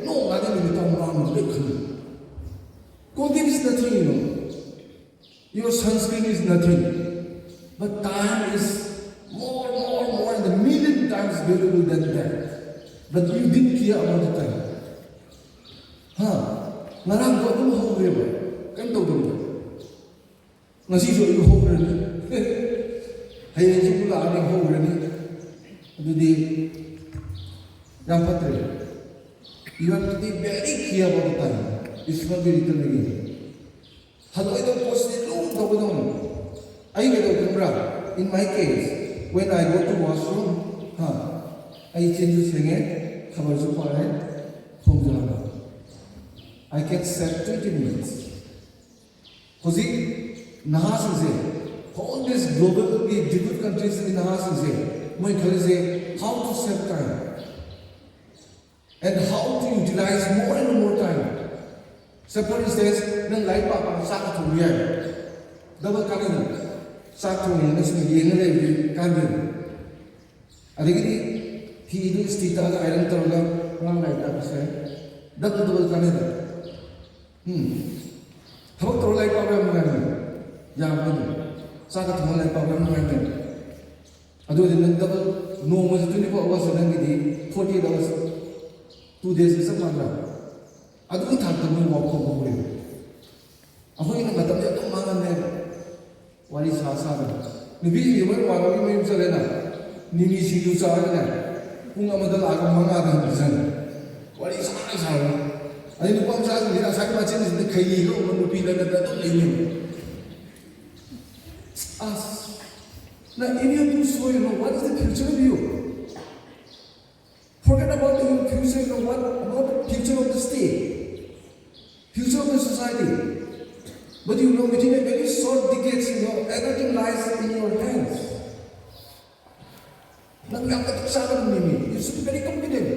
ꯅꯣꯡ ꯉꯥꯗꯤ ꯅꯨꯃꯤꯠ ꯇꯔꯥꯃꯉꯥ ꯂꯣꯏ ꯈꯜꯂꯤ꯫ Colgate is nothing, you know. Your sunscreen is nothing. But time is more, more, more, and a million times valuable than that. But you didn't care about the time. ꯍꯥ? ꯉꯔꯥꯡꯗꯣ ꯑꯗꯨꯝ ꯍꯧꯈ꯭ꯔꯦꯕ, ꯀꯩꯝ ꯇꯧꯗꯕꯗꯣ꯫ ꯉꯁꯤꯁꯨ ꯑꯗꯨꯝ ꯍꯧꯈ꯭ꯔꯅꯤ꯫ ꯍꯌꯦꯡꯁꯨ ꯑꯃꯨꯛ ꯂꯥꯛꯑꯅꯤ, ꯍꯧꯈ꯭ꯔꯅꯤ꯫ ꯑꯗꯨꯗꯤ ꯌꯥꯝ ꯐꯠꯇ꯭ꯔꯦ꯫ You have to be very clear about the time. It's not very convenient. ꯍꯜꯂꯛꯑꯣꯏꯗꯕ ꯄꯣꯠꯁꯤꯗꯤ ꯑꯗꯨꯝ ꯇꯧꯒꯗꯧꯅꯤ꯫ ꯑꯩ ꯀꯩꯗꯧꯒꯦ ꯈꯪꯕ꯭ꯔꯥ? In my case, when I go to washroom, ꯍꯥ, ꯑꯩ ꯆꯤꯟꯁꯨ ꯁꯦꯡꯉꯦ, ꯈꯕꯔꯁꯨ ꯄꯥꯔꯦ, ꯊꯣꯡꯁꯨ ꯍꯥꯡꯉꯦ꯫ I can save twenty minutes. ꯍꯧꯖꯤꯛ ꯅꯍꯥꯁꯤꯡꯁꯦ, all these globally developed countries ꯀꯤ ꯅꯍꯥꯁꯤꯡꯁꯦ, ꯃꯣꯏ ꯈꯜꯂꯤꯁꯦ, how to save time and how to utilize more and more time. Say for instance, ꯅꯪ ꯂꯥꯏꯔꯤꯛ ꯄꯥꯕ ꯆꯥꯛ ꯊꯣꯡꯕ ꯌꯥꯏ, ꯗꯕꯜ ꯀꯥꯟꯅꯗꯅ꯫ ꯆꯥꯛ ꯊꯣꯡꯉꯦꯅ ꯁꯨꯝ ꯌꯦꯡꯉ ꯂꯩꯕꯗꯤ ꯀꯥꯟꯅꯗꯦ꯫ ꯑꯗꯒꯤꯗꯤ ꯐꯤꯗꯨ ꯏꯁꯇꯤ ꯇꯛꯑꯒ ꯑꯥꯏꯔꯟ ꯇꯧꯔꯒ ꯑꯉꯥꯡ ꯂꯥꯏꯔꯤꯛ ꯇꯥꯛꯄꯁꯦ ꯗꯕꯜ ꯗꯕꯜ ꯀꯥꯟꯅꯩꯗ꯫ ꯎꯝ꯫ ꯊꯕꯛ ꯇꯧꯔ ꯂꯥꯏꯔꯤꯛ ꯄꯥꯕ ꯌꯥꯝ ꯅꯨꯡꯉꯥꯏꯕꯅꯤ꯫ ꯌꯥꯝꯕꯅꯤ꯫ ꯆꯥꯛꯀ ꯊꯣꯡꯉ ꯂꯥꯏꯔꯤꯛ ꯄꯥꯕ ꯌꯥꯝ ꯅꯨꯡꯉꯥꯏꯕꯅꯤ꯫ ꯑꯗꯨ ꯑꯣꯏꯔꯗꯤ ꯅꯪ ꯗꯕꯜ, ꯅꯣꯡꯃꯁꯦ twenty four hours, ꯅꯪꯒꯤꯗꯤ forty eight hours, two days ꯆꯞ ꯃꯥꯟꯅꯗ꯭ꯔꯥ? ꯑꯗꯨꯒꯤ ꯊꯥꯛꯇ ꯃꯣꯏ ꯋꯥꯈꯜ ꯍꯧꯔꯦꯕ꯫ ꯑꯩꯈꯣꯏꯅ ꯃꯇꯝꯁꯦ ꯑꯗꯨꯝ ꯃꯥꯡꯍꯜꯂꯦꯕ꯫ ꯋꯥꯔꯤ ꯁꯥ ꯁꯥꯗꯅ꯫ ꯅꯨꯄꯤꯁꯤꯡꯁꯦ ꯃꯣꯏ ꯃꯃꯥꯟꯅꯕꯤ ꯃꯌꯨꯝ ꯆꯠꯂꯦꯅ, ꯃꯤꯃꯤ ꯁꯤꯡꯖꯨ ꯆꯥꯔꯒꯅꯦ, ꯄꯨꯡ ꯑꯃꯗ ꯂꯥꯛꯑꯒ ꯃꯉꯥꯗ ꯍꯟꯈꯤꯁꯅꯤ꯫ ꯋꯥꯔꯤ ꯁꯥꯔ ꯁꯥꯔꯒ꯫ ꯑꯗꯩ ꯅꯨꯄꯥ ꯃꯆꯥꯁꯤꯡꯁꯤꯅ ꯉꯁꯥꯏ ꯃꯆꯤꯟꯁꯤꯗ ꯈꯩꯅꯤꯒ ꯎꯕ ꯅꯨꯄꯤꯗ ꯅꯠꯇ ꯑꯗꯨꯝ ꯂꯩꯅꯦꯕ꯫ ꯑꯁ, now any of you so, you know, what is the future of you? Forget about the future, you know what? About the future of the state, future of the society. But you know, within a very short decades, you know, everything lies in your hands. ꯅꯪ ꯌꯥꯝ ꯃꯇꯤꯛ ꯆꯥꯕ ꯃꯤꯅꯤ꯫ You should be very confident.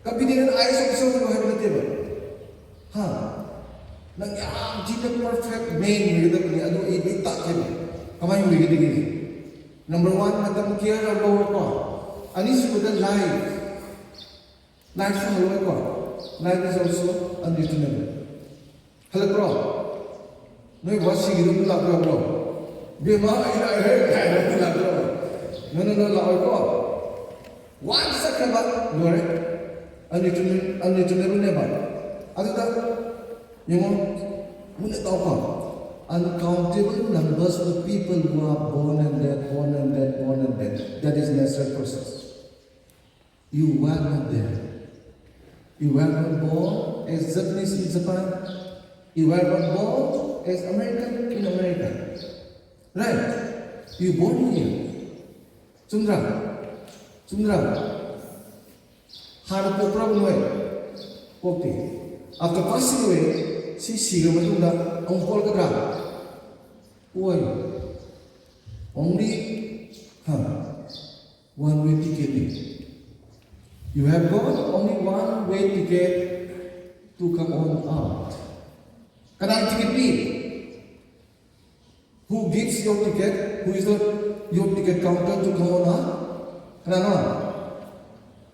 Confident I S officer ꯑꯣꯏꯔꯣ ꯍꯥꯏꯕ ꯅꯠꯇꯦꯕ꯫ ꯍꯥ? ꯅꯪ ꯌꯥꯝ ꯊꯤꯅ perfect man ꯑꯣꯏꯒꯗꯕꯅꯤ꯫ ꯑꯗꯨ ꯑꯩ ꯂꯣꯏ ꯇꯥꯛꯀꯦꯕ꯫ ꯀꯃꯥꯏꯅ ꯑꯣꯏꯒꯗꯒꯦ? Number one, ꯃꯇꯝ ꯀꯌꯥ ꯂꯧꯔꯣꯏꯀꯣ꯫ ꯑꯅꯤꯁꯨꯕꯗ, life꯫ Life ꯁꯨ ꯍꯜꯂꯣꯏꯀꯣ꯫ Life is also unreturnable. ꯍꯜꯂꯛꯄ꯭ꯔꯣ? ꯅꯣꯏ ꯕꯕꯥ ꯁꯤꯒꯤꯗꯨ ꯑꯗꯨꯝ ꯂꯥꯛꯄ ꯌꯥꯎꯕ꯭ꯔꯣ? ꯕꯦꯝꯃ, ꯑꯩ ꯂꯥꯛꯑꯦ ꯀꯥꯏꯅ ꯑꯗꯨꯝ ꯂꯥꯛꯄ꯭ꯔꯣ? No, no, no, ꯂꯥꯛꯑꯣꯏꯀꯣ꯫ Once ꯆꯠꯈ꯭ꯔꯕ ꯂꯣꯏꯔꯦ꯫ Unreturnable, unreturnable ꯅꯦꯕ꯫ ꯑꯗꯨꯗ ꯌꯦꯡꯉꯣ, ꯃꯨꯟꯅ ꯇꯥꯎꯀꯣ꯫ Uncountable numbers of people who are born and dead, born and dead, born and dead. That is natural process. You were not there. You were not born as Japanese in Japan. You were not born as American in America. Right? You born here. ꯆꯨꯝꯗ꯭ꯔꯥ? ꯆꯨꯝꯗ꯭ꯔꯥ? ꯍꯥꯟꯅ ꯄꯣꯛꯄ꯭ꯔꯕ ꯅꯣꯏ? ꯄꯣꯛꯇꯦ꯫ After passing away, ꯁꯤ ꯁꯤꯈ꯭ꯔ ꯃꯇꯨꯡꯗ ꯑꯃꯨꯛ ꯄꯣꯛꯂꯛꯀꯗ꯭ꯔꯥ? ꯄꯣꯛꯑꯣꯏ꯫ Only, ꯍꯥ, one way ticket. You have got only one way ticket to come on earth. ꯀꯅꯥꯅ ticket P? Who gives your ticket? Who is the, your ticket counter to come on earth? ꯀꯅꯥꯅꯣ?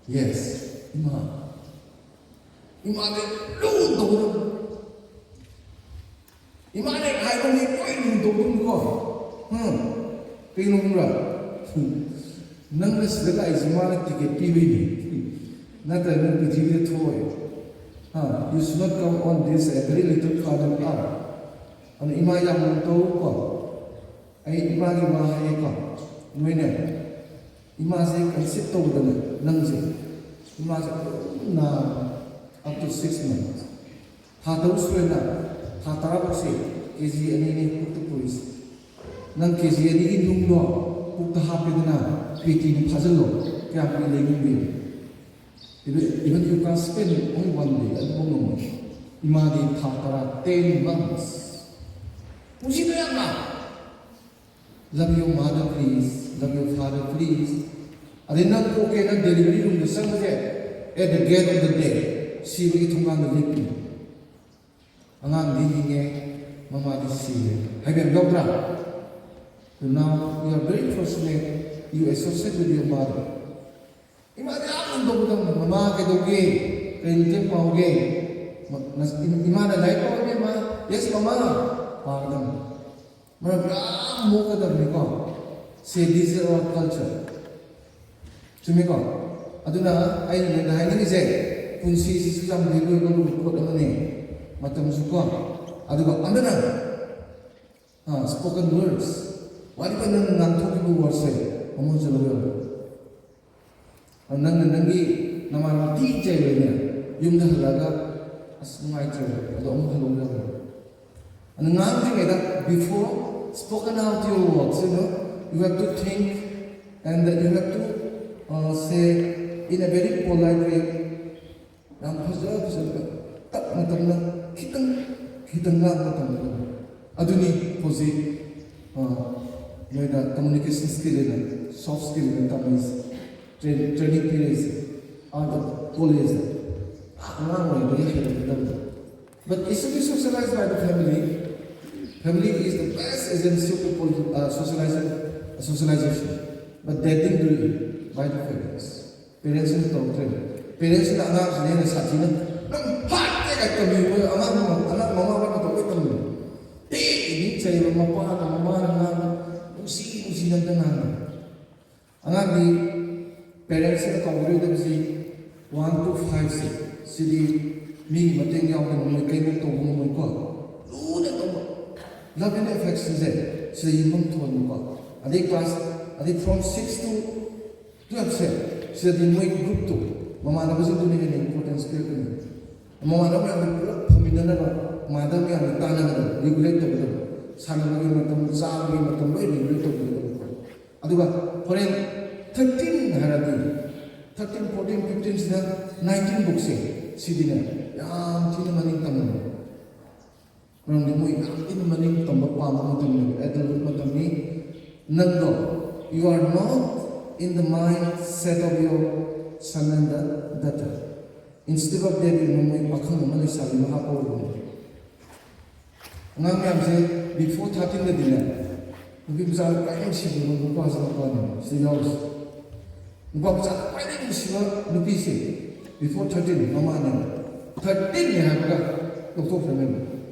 Yes, ꯏꯃꯥ꯫ ꯏꯃꯥꯗꯤ ꯂꯨꯅ ꯇꯧꯒꯗꯕ꯫ ꯏꯃꯥꯅ ꯍꯥꯏꯕ ꯃꯤ ꯂꯣꯏ ꯂꯨꯅ ꯇꯧꯗꯧꯅꯤꯀꯣ꯫ ꯎꯝ꯫ ꯀꯩꯅꯣ ꯈꯪꯕ꯭ꯔꯥ? ꯅꯪꯅ ꯁꯤꯗ ꯂꯥꯛꯏꯁꯦ ꯃꯥꯅ ticket ꯄꯤꯕꯩꯅꯤ꯫ ꯅꯠꯇ꯭ꯔꯗꯤ ꯅꯪ ꯄ꯭ꯔꯤꯊꯤꯕꯤꯗ ꯊꯣꯛꯑꯣꯏ꯫ ꯍꯥ? You should not come on this, uh, very little planet Earth. ꯑꯗꯨꯅ ꯏꯃꯥ ꯌꯥꯝ ꯂꯨꯅ ꯇꯧꯀꯣ꯫ ꯑꯩ ꯏꯃꯥꯒꯤ ꯋꯥ ꯍꯥꯏꯒꯦꯀꯣ꯫ ꯅꯣꯏꯅꯦ, ꯏꯃꯥꯁꯦ conceive ꯇꯧꯕꯗꯅꯦ, ꯅꯪꯁꯦ, ꯏꯃꯥꯁꯦ ꯑꯗꯨꯝ ꯅꯥ, up to six months꯫ ꯊꯥ ꯇꯔꯨꯛ ꯁꯨꯔꯦꯅ, ꯊꯥ ꯇꯔꯥ ꯐꯥꯎꯁꯦ ꯀꯦ ꯖꯤ ꯑꯅꯤꯅꯦ ꯄꯨꯛꯇ ꯄꯨꯔꯤꯁꯦ꯫ ꯅꯪ ꯀꯦ ꯖꯤ ꯑꯅꯤꯒꯤ ꯅꯨꯡꯗꯣ ꯄꯨꯛꯇ ꯍꯥꯞꯄꯦꯗꯅ, ꯄꯦꯇꯤꯅ ꯐꯥꯖꯤꯜꯂꯣ, ꯀꯌꯥꯝ ꯀꯨꯏꯅ ꯂꯩ ꯉꯝꯒꯦ? Even, even you can spend only one day, ꯑꯗꯨꯕꯨ ꯉꯝꯃꯣꯏ꯫ ꯏꯃꯥꯗꯤ ꯊꯥ ꯇꯔꯥ, ten months꯫ ꯅꯨꯡꯁꯤꯗ꯭ꯔꯥ ꯌꯥꯝꯅ? Love your mother, please. Love your father, please. ꯑꯗꯩ ꯅꯪ ꯄꯣꯛꯀꯦ, ꯅꯪ delivery roomꯗ ꯆꯪꯕꯁꯦ, at the gate of the death, ꯁꯤꯕꯒꯤ ꯊꯣꯡꯒꯥꯟꯗ ꯂꯦꯞꯄꯤ꯫ ꯑꯉꯥꯡꯗꯤ ꯍꯤꯡꯉꯦ, ꯃꯃꯥꯗꯤ ꯁꯤꯔꯦ ꯍꯥꯏꯕ ꯌꯥꯝ ꯌꯥꯎꯗ꯭ꯔꯥ? So now you are very fortunate, you associate with your mother. ꯏꯃꯥꯗꯤ ꯌꯥꯝ ꯇꯧꯒꯗꯕꯅꯤ꯫ "ꯃꯃꯥ ꯀꯩꯗꯧꯒꯦ? ꯀꯔꯤ ꯃꯇꯦꯡ ꯄꯥꯡꯒꯦ?" ꯃ-, ꯃ-, ꯏꯃꯥꯅ ꯂꯥꯏꯔꯤꯛ ꯄꯥꯎꯒꯦ, "ꯃꯥ, yes ꯃꯃꯥ," ꯄꯥꯒꯗꯕꯅꯤ꯫ ꯃꯔꯝ ꯌꯥꯝ ꯃꯣꯛꯀꯗꯕꯅꯤꯀꯣ꯫ See, this is our culture. ꯆꯨꯝꯃꯤꯀꯣ? ꯑꯗꯨꯅ ꯑꯩꯅ ꯅꯣꯏꯗ ꯍꯥꯏꯅꯤꯡꯉꯤꯁꯦ, ꯄꯨꯟꯁꯤꯁꯤꯁꯨ ꯌꯥꯝ value ꯑꯣꯏꯕ ꯄꯣꯠ ꯑꯃꯅꯤ, ꯃꯇꯝꯁꯨ ꯀꯣ꯫ ꯑꯗꯨꯒ ꯑꯃꯅ, ꯑ, spoken words, ꯋꯥꯔꯤꯕ ꯅꯪꯅ ꯉꯥꯡꯊꯣꯛꯈꯤꯕ wordꯁꯦ ꯑꯃꯨꯛ ꯍꯟꯖꯤꯜꯂꯒ ꯌꯦꯡꯉꯨ꯫ ꯑꯗꯨ ꯅꯪꯅ ꯅꯪꯒꯤ ꯅꯃꯥꯟꯅꯕ ꯊꯤ ꯆꯩꯔꯨꯔꯦꯅꯦ, ꯌꯨꯝꯗ ꯍꯜꯂꯛꯑꯒ, "ꯑꯁ, ꯅꯨꯡꯉꯥꯏꯇ꯭ꯔꯦ," ꯑꯗꯣ ꯑꯃꯨꯛ ꯍꯜꯂꯛꯑꯣ ꯌꯥꯕ꯭ꯔꯣ? ꯑꯗꯨ ꯉꯥꯡꯗ꯭ꯔꯤꯉꯩꯗ, before spoken out your words, you know, you have to think and you have to, uh, say in a very polite way, ꯌꯥꯝ ꯐꯖ ꯐꯖꯕ, ꯇꯞꯅ ꯇꯞꯅ, ꯈꯤꯇꯪ ꯈꯤꯇꯪ ꯉꯥꯡꯕ ꯇꯝꯒꯗꯕ꯫ ꯑꯗꯨꯅꯤ ꯍꯧꯖꯤꯛ, ꯑ, ꯅꯣꯏꯗ communication skill ꯍꯥꯏꯅ, soft skill ꯍꯥꯏꯅ ꯇꯝꯃꯤꯁꯦ, train-, training ꯄꯤꯔꯤꯁꯦ, ꯑꯥꯗ collegeꯇ꯫ ꯑꯉꯥꯡ ꯑꯣꯏꯔꯤꯉꯩꯗꯒꯤ ꯍꯩꯔꯛꯀꯗꯕꯅꯤ꯫ But it should be socialized by the family. Family is the best agency of the pol-, uh, socialization, uh, socialization. But that didn't do it by the parents. Parentsꯅ ꯇꯧꯔꯛꯇ꯭ꯔꯦꯕ꯫ Parentsꯅ ꯑꯉꯥꯡꯁꯤꯅ ꯍꯦꯟꯅ ꯁꯥꯊꯤꯅ, "ꯅꯪ ꯐꯠꯇꯦ" ꯀꯥꯏ ꯇꯝꯕꯤꯕ ꯑꯉꯥꯡ, ꯑꯉꯥꯡ ꯃꯃꯥ ꯃꯄꯥꯅ ꯇꯧꯔꯒ ꯇꯝꯕꯤꯕ꯫ ꯊꯤ ꯆꯩꯕ ꯃꯄꯥꯅ, ꯃꯃꯥꯅ ꯉꯥꯡꯕ, ꯅꯨꯡꯁꯤ ꯅꯨꯡꯁꯤꯅ ꯑꯝꯇ ꯉꯥꯡꯕ꯫ ꯑꯉꯥꯡꯗꯤ parentsꯅ ꯇꯧꯕꯤꯔꯣꯏꯗꯕꯁꯤ one to five ꯁꯦ, ꯁꯤꯗꯤ ꯃꯤꯒꯤ ꯃꯇꯦꯡ ꯌꯥꯎꯗꯅ ꯃꯣꯏ ꯀꯩꯝꯇ ꯇꯧꯕ ꯉꯝꯃꯣꯏꯀꯣ꯫ ꯂꯨꯅ ꯇꯧꯕ, love and affectionꯁꯦ ꯁꯤꯗ ꯌꯨꯝꯐꯝ ꯊꯣꯛꯍꯟꯕꯀꯣ꯫ ꯑꯗꯩ class, ꯑꯗꯩ from six to twelveꯁꯦ, ꯁꯤꯗꯗꯤ ꯃꯣꯏ groupꯇꯣ, ꯃꯃꯥꯟꯅꯕꯁꯤꯡꯗꯨꯅ ꯍꯦꯟꯅ importance ꯄꯤꯔꯛꯀꯅꯤ꯫ ꯃꯃꯥꯟꯅꯕ ꯃꯌꯥꯝꯗꯣ ꯄꯨꯂꯞ ꯐꯝꯃꯤꯟꯅꯅꯕ, ꯃꯥꯟꯅꯗꯕ ꯃꯌꯥꯝꯗꯣ ꯇꯥꯟꯅꯒꯗꯕ, regulate ꯇꯧꯒꯗꯕ, ꯁꯥꯟꯅꯕꯒꯤ ꯃꯇꯝ, ꯆꯥꯕꯒꯤ ꯃꯇꯝ ꯂꯣꯏ regulate ꯇꯧꯒꯗꯕꯀꯣ꯫ ꯑꯗꯨꯒ ꯍꯣꯔꯦꯟ thirteen ꯍꯥꯏꯔꯗꯤ, ꯊꯥꯔꯇꯤꯟ ꯐꯣꯔꯇꯤꯟ ꯐꯤꯐꯇꯤꯟꯁꯤꯗ ꯅꯥꯏꯟꯇꯤꯟ ꯕꯨꯛꯁꯦ, ꯁꯤꯗꯤꯅꯦ ꯌꯥꯝ ꯊꯤꯅ ꯃꯅꯤꯡ ꯇꯝꯃꯦꯕ꯫ ꯃꯔꯝꯗꯤ ꯃꯣꯏ ꯌꯥꯝ ꯊꯤꯅ ꯃꯅꯤꯡ ꯇꯝꯕ ꯄꯥꯝꯕ ꯃꯇꯝꯅꯦꯕ, ꯑꯦꯗꯜꯠ ꯃꯇꯝꯅꯤ꯫ ꯅꯪꯗꯣ, you are not in the mindset of your son and the daughter. Instead of that, ꯃꯣꯏ ꯄꯥꯈꯪ ꯑꯃ ꯂꯩꯁꯥꯕꯤ ꯑꯃ ꯍꯥꯞꯄ ꯑꯣꯏꯕꯅꯦ꯫ ꯑꯉꯥꯡ ꯃꯌꯥꯝꯁꯦ, ꯕꯤꯐꯣꯔ ꯊꯥꯔꯇꯤꯟꯗꯗꯤꯅꯦ, ꯅꯨꯄꯤ ꯃꯆꯥ ꯈ꯭ꯋꯥꯏꯗꯒꯤ ꯅꯨꯡꯁꯤꯕ ꯅꯨꯄꯥꯁꯦ ꯃꯄꯥꯅꯦ ꯁꯤꯗ ꯌꯥꯎꯔꯤꯁꯦ꯫ ꯅꯨꯄꯥ ꯃꯆꯥꯗ ꯈ꯭ꯋꯥꯏꯗꯒꯤ ꯅꯨꯡꯁꯤꯕ ꯅꯨꯄꯤꯁꯦ ꯕꯤꯐꯣꯔ ꯊꯥꯔꯇꯤꯟ ꯃꯃꯥꯅꯦꯕ꯫ ꯊꯥꯔꯇꯤꯟꯅꯦ ꯍꯥꯏꯕꯒ ꯂꯧꯊꯣꯛꯈ꯭ꯔꯅꯦꯕ꯫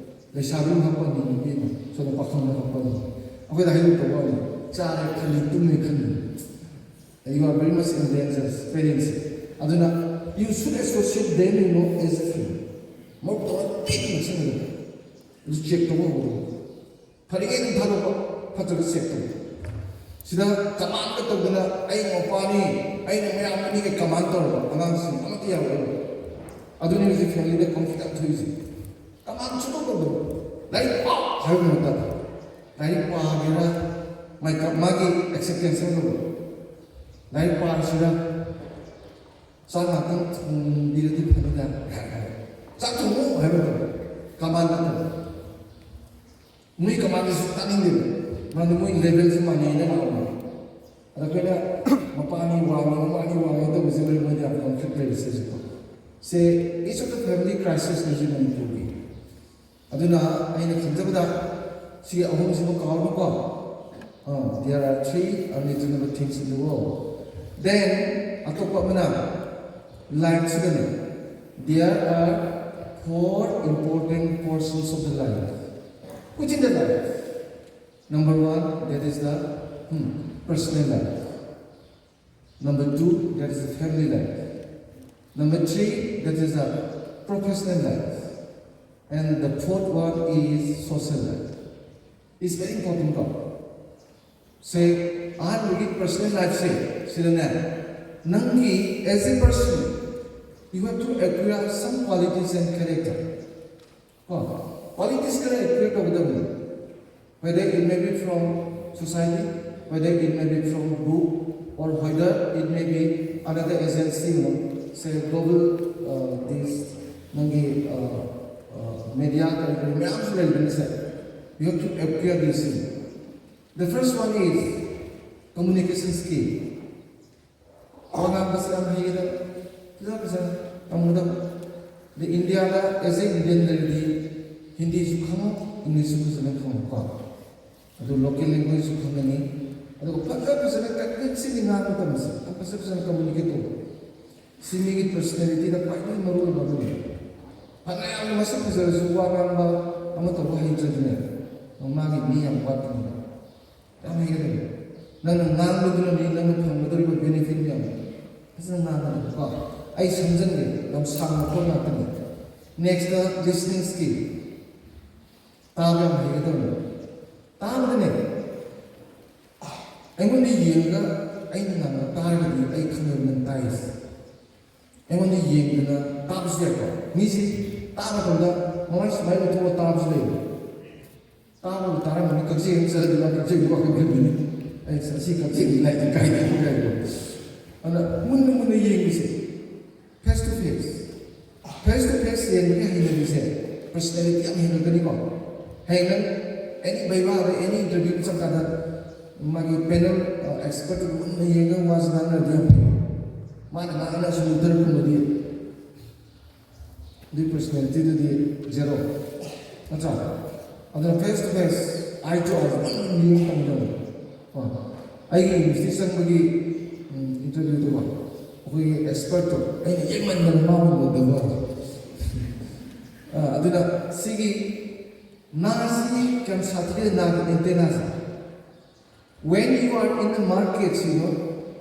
ꯂꯩꯁꯥꯕꯤ ꯑꯃ ꯍꯥꯞꯄꯅꯤ, ꯅꯨꯄꯤ ꯑꯃ, ꯁꯣꯝꯗ ꯄꯥꯈꯪ ꯑꯃ ꯍꯥꯞꯄꯅꯤ꯫ ꯑꯩꯈꯣꯏꯗ ꯍꯥꯏꯗꯣꯛꯇꯕ ꯋꯥꯅꯤ, ꯆꯥꯔꯦ ꯈꯜꯂꯤ, ꯇꯨꯝꯃꯦ ꯈꯜꯂꯤ꯫ You are very much in danger, parents. ꯑꯗꯨꯅ, you should associate them, you know, as a friend. ꯃꯔꯨꯞ ꯇꯧꯔ ꯇꯤꯛ ꯅꯛꯁꯤꯟꯅꯒꯗꯕ꯫ ꯑꯗꯨ ꯆꯦꯛ ꯇꯧꯕ ꯍꯧꯒꯗꯕ꯫ ꯐꯔꯤꯉꯩ ꯑꯗꯨꯝ ꯊꯥꯗꯣꯛꯄ, ꯐꯠꯇ꯭ꯔꯒ ꯆꯦꯛ ꯇꯧꯕ꯫ ꯁꯤꯗ ꯀꯃꯥꯟꯒ ꯇꯧꯗꯅ, "ꯑꯩꯅ ꯃꯄꯥꯅꯤ, ꯑꯩꯅ ꯃꯌꯥꯝꯕꯅꯤꯒ" ꯀꯃꯥꯟ ꯇꯧꯔꯕ ꯑꯉꯥꯡꯁꯤꯡ ꯑꯃꯠꯇ ꯌꯥꯎꯔꯛꯑꯣꯏ꯫ ꯑꯗꯨꯅꯤ ꯍꯧꯖꯤꯛ ꯐꯦꯃꯤꯂꯤꯗ ꯀꯣꯟꯐ꯭ꯂꯤꯛ ꯌꯥꯝ ꯊꯣꯛꯏꯁꯦ꯫ ꯀꯃꯥꯟ ꯁꯨꯡꯇꯧ ꯇꯧꯗꯕ꯫ ꯂꯥꯏꯔꯤꯛ ꯄꯥꯎ ꯍꯥꯏꯕ ꯃꯇꯝꯗ, ꯂꯥꯏꯔꯤꯛ ꯄꯥꯒꯦꯔꯥ, ꯃꯥꯏ-, ꯃꯥꯒꯤ ꯑꯦꯛꯁꯦꯞꯇꯦꯟꯁ ꯑꯃ ꯂꯧꯕ꯫ ꯂꯥꯏꯔꯤꯛ ꯄꯥꯔꯁꯤꯔꯥ, ꯆꯥꯛ ꯉꯥꯛꯇꯪ ꯊꯣꯡꯕꯤꯔꯗꯤ ꯐꯅꯤꯗ꯫ ꯆꯥꯛ ꯊꯣꯡꯉꯨ ꯍꯥꯏꯕ ꯃꯇꯝꯗ, ꯀꯃꯥꯟ ꯅꯠꯇꯕ꯫ ꯃꯣꯏ ꯀꯃꯥꯟꯗꯁꯨ ꯇꯥꯅꯤꯡꯗꯦꯕ꯫ ꯃꯔꯝꯗꯤ ꯃꯣꯏ ꯂꯦꯚꯦꯜꯁꯦ ꯃꯥꯟꯅꯩꯅ ꯂꯥꯛꯑꯕꯅꯦ꯫ ꯑꯗ ꯑꯩꯈꯣꯏꯅ ꯃꯄꯥꯅꯤ ꯋꯥꯡꯉꯤ, ꯃꯃꯥꯅꯤ ꯋꯥꯡꯉꯤ ꯇꯧꯕꯁꯦ ꯃꯣꯏ, ꯃꯣꯏꯗ ꯌꯥꯝ ꯀꯣꯟꯐ꯭ꯂꯤꯛ ꯂꯩꯔꯤꯁꯦ ꯍꯧꯖꯤꯛꯀꯣ꯫ ꯁꯦ, it's of the family crisis ꯅꯦ ꯍꯧꯖꯤꯛ ꯃꯅꯤꯄꯨꯔꯒꯤ꯫ ꯑꯗꯨꯅ ꯑꯩꯅ ꯈꯟꯖꯕꯗ ꯁꯤ ꯑꯍꯨꯝꯁꯤꯃ ꯀꯥꯎꯔꯅꯨꯀꯣ꯫ ꯑ, there are three unreasonable things in the world. Then, ꯑꯇꯣꯞꯄ ꯑꯃꯅ, ꯂꯥꯏꯐꯁꯤꯗꯅꯦ, there are four important portions of the life. Within the life. Number one, that is the, hmm, personal life. Number two, that is the family life. Number three, that is the professional life. And the fourth one is social life. It's very important, God. ꯁꯦ, ꯑꯍꯥꯟꯕꯒꯤ personal life ꯁꯦ, ꯁꯤꯗꯅꯦ, ꯅꯪꯒꯤ as a person, you have to acquire some qualities and character. ꯀꯣ, qualities ꯈꯔ acquire ꯇꯧꯒꯗꯕꯅꯤ꯫ Whether it may be from society, whether it may be from book, or whether it may be another agency, you know, say global, uh, this, ꯅꯪꯒꯤ, uh, uh, media ꯀꯔꯤ ꯀꯔꯤ ꯃꯌꯥꯝꯁꯨ ꯂꯩꯕꯅꯤꯁꯦ, you have to acquire this thing. The first one is communication skill. ꯋꯥ ꯉꯥꯡꯕꯁꯦ ꯌꯥꯝ ꯍꯩꯒꯗꯕ, ꯐꯖ ꯐꯖꯅ ꯇꯝꯒꯗꯕ꯫ ꯑꯗꯩ ꯏꯟꯗꯤꯌꯥꯗ as a Indian ꯂꯩꯔꯗꯤ ꯍꯤꯟꯗꯤꯁꯨ ꯈꯪꯉꯣ, ꯏꯪꯂꯤꯁꯁꯨ ꯐꯖꯅ ꯈꯪꯉꯣ ꯀꯣ꯫ ꯑꯗꯨ local languageꯁꯨ ꯈꯪꯒꯅꯤ꯫ ꯑꯗꯨꯒ ꯐꯖ ꯐꯖꯅ convincingly ꯉꯥꯡꯕ ꯇꯝꯕꯁꯦ, ꯌꯥꯝ ꯐꯖ ꯐꯖꯅ communicate ꯇꯧꯕ꯫ ꯁꯤ ꯃꯤꯒꯤ personalityꯗ ꯈ꯭ꯋꯥꯏꯗꯒꯤ ꯃꯔꯨ ꯑꯣꯏꯕ ꯑꯃꯅꯤ꯫ ꯐꯅꯌꯥꯝꯅ ꯃꯁꯛ ꯐꯖꯔꯁꯨ ꯋꯥ ꯉꯥꯡꯕ ꯑꯃ ꯇꯧꯕ ꯍꯩꯇ꯭ꯔꯗꯤꯅꯦ, ꯃꯥꯒꯤ ꯃꯤ ꯌꯥꯝ ꯋꯥꯠꯄꯅꯦꯕ꯫ ꯌꯥꯝ ꯍꯩꯒꯗꯕꯅꯤ꯫ ꯅꯪꯅ ꯉꯥꯡꯕꯗꯨꯅꯅꯤ ꯅꯪꯅ ꯐꯪꯒꯗꯧꯔꯤꯕ benefit ꯃꯌꯥꯝꯗꯣ꯫ ꯐꯖꯅ ꯉꯥꯡꯒꯗꯕꯀꯣ꯫ ꯑꯩ ꯁꯝꯖꯟꯒꯦ, ꯌꯥꯝ ꯁꯥꯡꯅ ꯊꯣꯛ ꯉꯥꯛꯇꯅꯤ꯫ Nextꯇ listening skill꯫ ꯇꯥꯕ ꯌꯥꯝ ꯍꯩꯒꯗꯕꯅꯤ꯫ ꯇꯥꯕꯗꯅꯦ, ꯑꯩꯉꯣꯟꯗ ꯌꯦꯡꯉꯒ ꯑꯩꯅ ꯉꯥꯡꯕ ꯇꯥꯔꯒꯗꯤ ꯑꯩ ꯈꯪꯉꯦꯕ ꯅꯪ ꯇꯥꯏꯁꯦ꯫ ꯑꯩꯉꯣꯟꯗ ꯌꯦꯡꯗꯅ ꯇꯥꯕꯁꯨ ꯌꯥꯏꯀꯣ꯫ ꯃꯤꯁꯤ ꯇꯥꯕ ꯃꯇꯝꯗ ꯃꯃꯥꯏ ꯁꯨꯃꯥꯏꯅ ꯎꯠꯊꯣꯛꯑ ꯇꯥꯕꯁꯨ ꯂꯩꯕ꯫ ꯇꯥꯕꯕꯨ ꯇꯥꯔꯝꯃꯅꯤ, ꯀꯛꯆꯦꯡ ꯑꯃ ꯆꯠꯂꯗꯤ ꯃꯥ ꯀꯛꯆꯦꯡꯗꯨ ꯋꯥꯈꯜ ꯈꯟꯕꯅꯤ꯫ ꯑꯩ ꯑꯁꯤ ꯀꯛꯆꯦꯡꯗꯤ ꯂꯥꯏꯗꯤ ꯀꯥꯏꯗꯦ ꯀꯥꯏꯗꯣ꯫ ꯑꯗꯨꯅ ꯃꯨꯟꯅ ꯃꯨꯟꯅ ꯌꯦꯡꯕꯁꯦ, face to face, face to face ꯌꯦꯡꯕꯒꯤ ꯍꯩꯅꯕꯤꯁꯦ personality ꯌꯥꯝ ꯍꯦꯟꯒꯠꯀꯅꯤꯀꯣ꯫ ꯍꯌꯦꯡ ꯅꯪ any viva ꯑꯗ any interview ꯆꯠꯀꯥꯟꯗ ꯃꯥꯒꯤ panel, ꯑ, expertꯇꯨ ꯃꯨꯟꯅ ꯌꯦꯡꯉꯒ ꯋꯥꯁꯤ ꯉꯥꯡꯅꯔꯗꯤ ꯌꯥꯝ ꯐꯩ꯫ ꯃꯥꯅ ꯉꯥꯡꯉꯒ ꯁꯨꯝ ꯎꯠꯇꯔ ꯈꯨꯝꯃꯗꯤ ꯑꯗꯨꯒꯤ personalityꯗꯨꯗꯤ zero ꯅꯠꯇ꯭ꯔꯥ? ꯑꯗꯨꯅ face to face, eye to eye ꯃꯨꯟꯅ ꯌꯦꯡꯕ ꯇꯝꯒꯗꯕꯅꯤ꯫ ꯀꯣ, ꯑꯩꯒꯤ university ꯆꯪꯕꯒꯤ, ꯎꯝ, interviewꯗꯨꯀꯣ, ꯑꯩꯈꯣꯏꯒꯤ expertꯇꯣ ꯑꯩꯅ ꯌꯦꯡꯃꯟꯗꯅ ꯃꯥ ꯎꯕꯗꯀꯣ꯫ ꯑ, ꯑꯗꯨꯅ ꯁꯤꯒꯤ ꯅꯥꯁꯤ ꯀꯌꯥꯝ ꯁꯥꯊꯤꯒꯦ, ꯅꯥꯒꯤ antennaꯁꯦ꯫ When you are in the market, you know,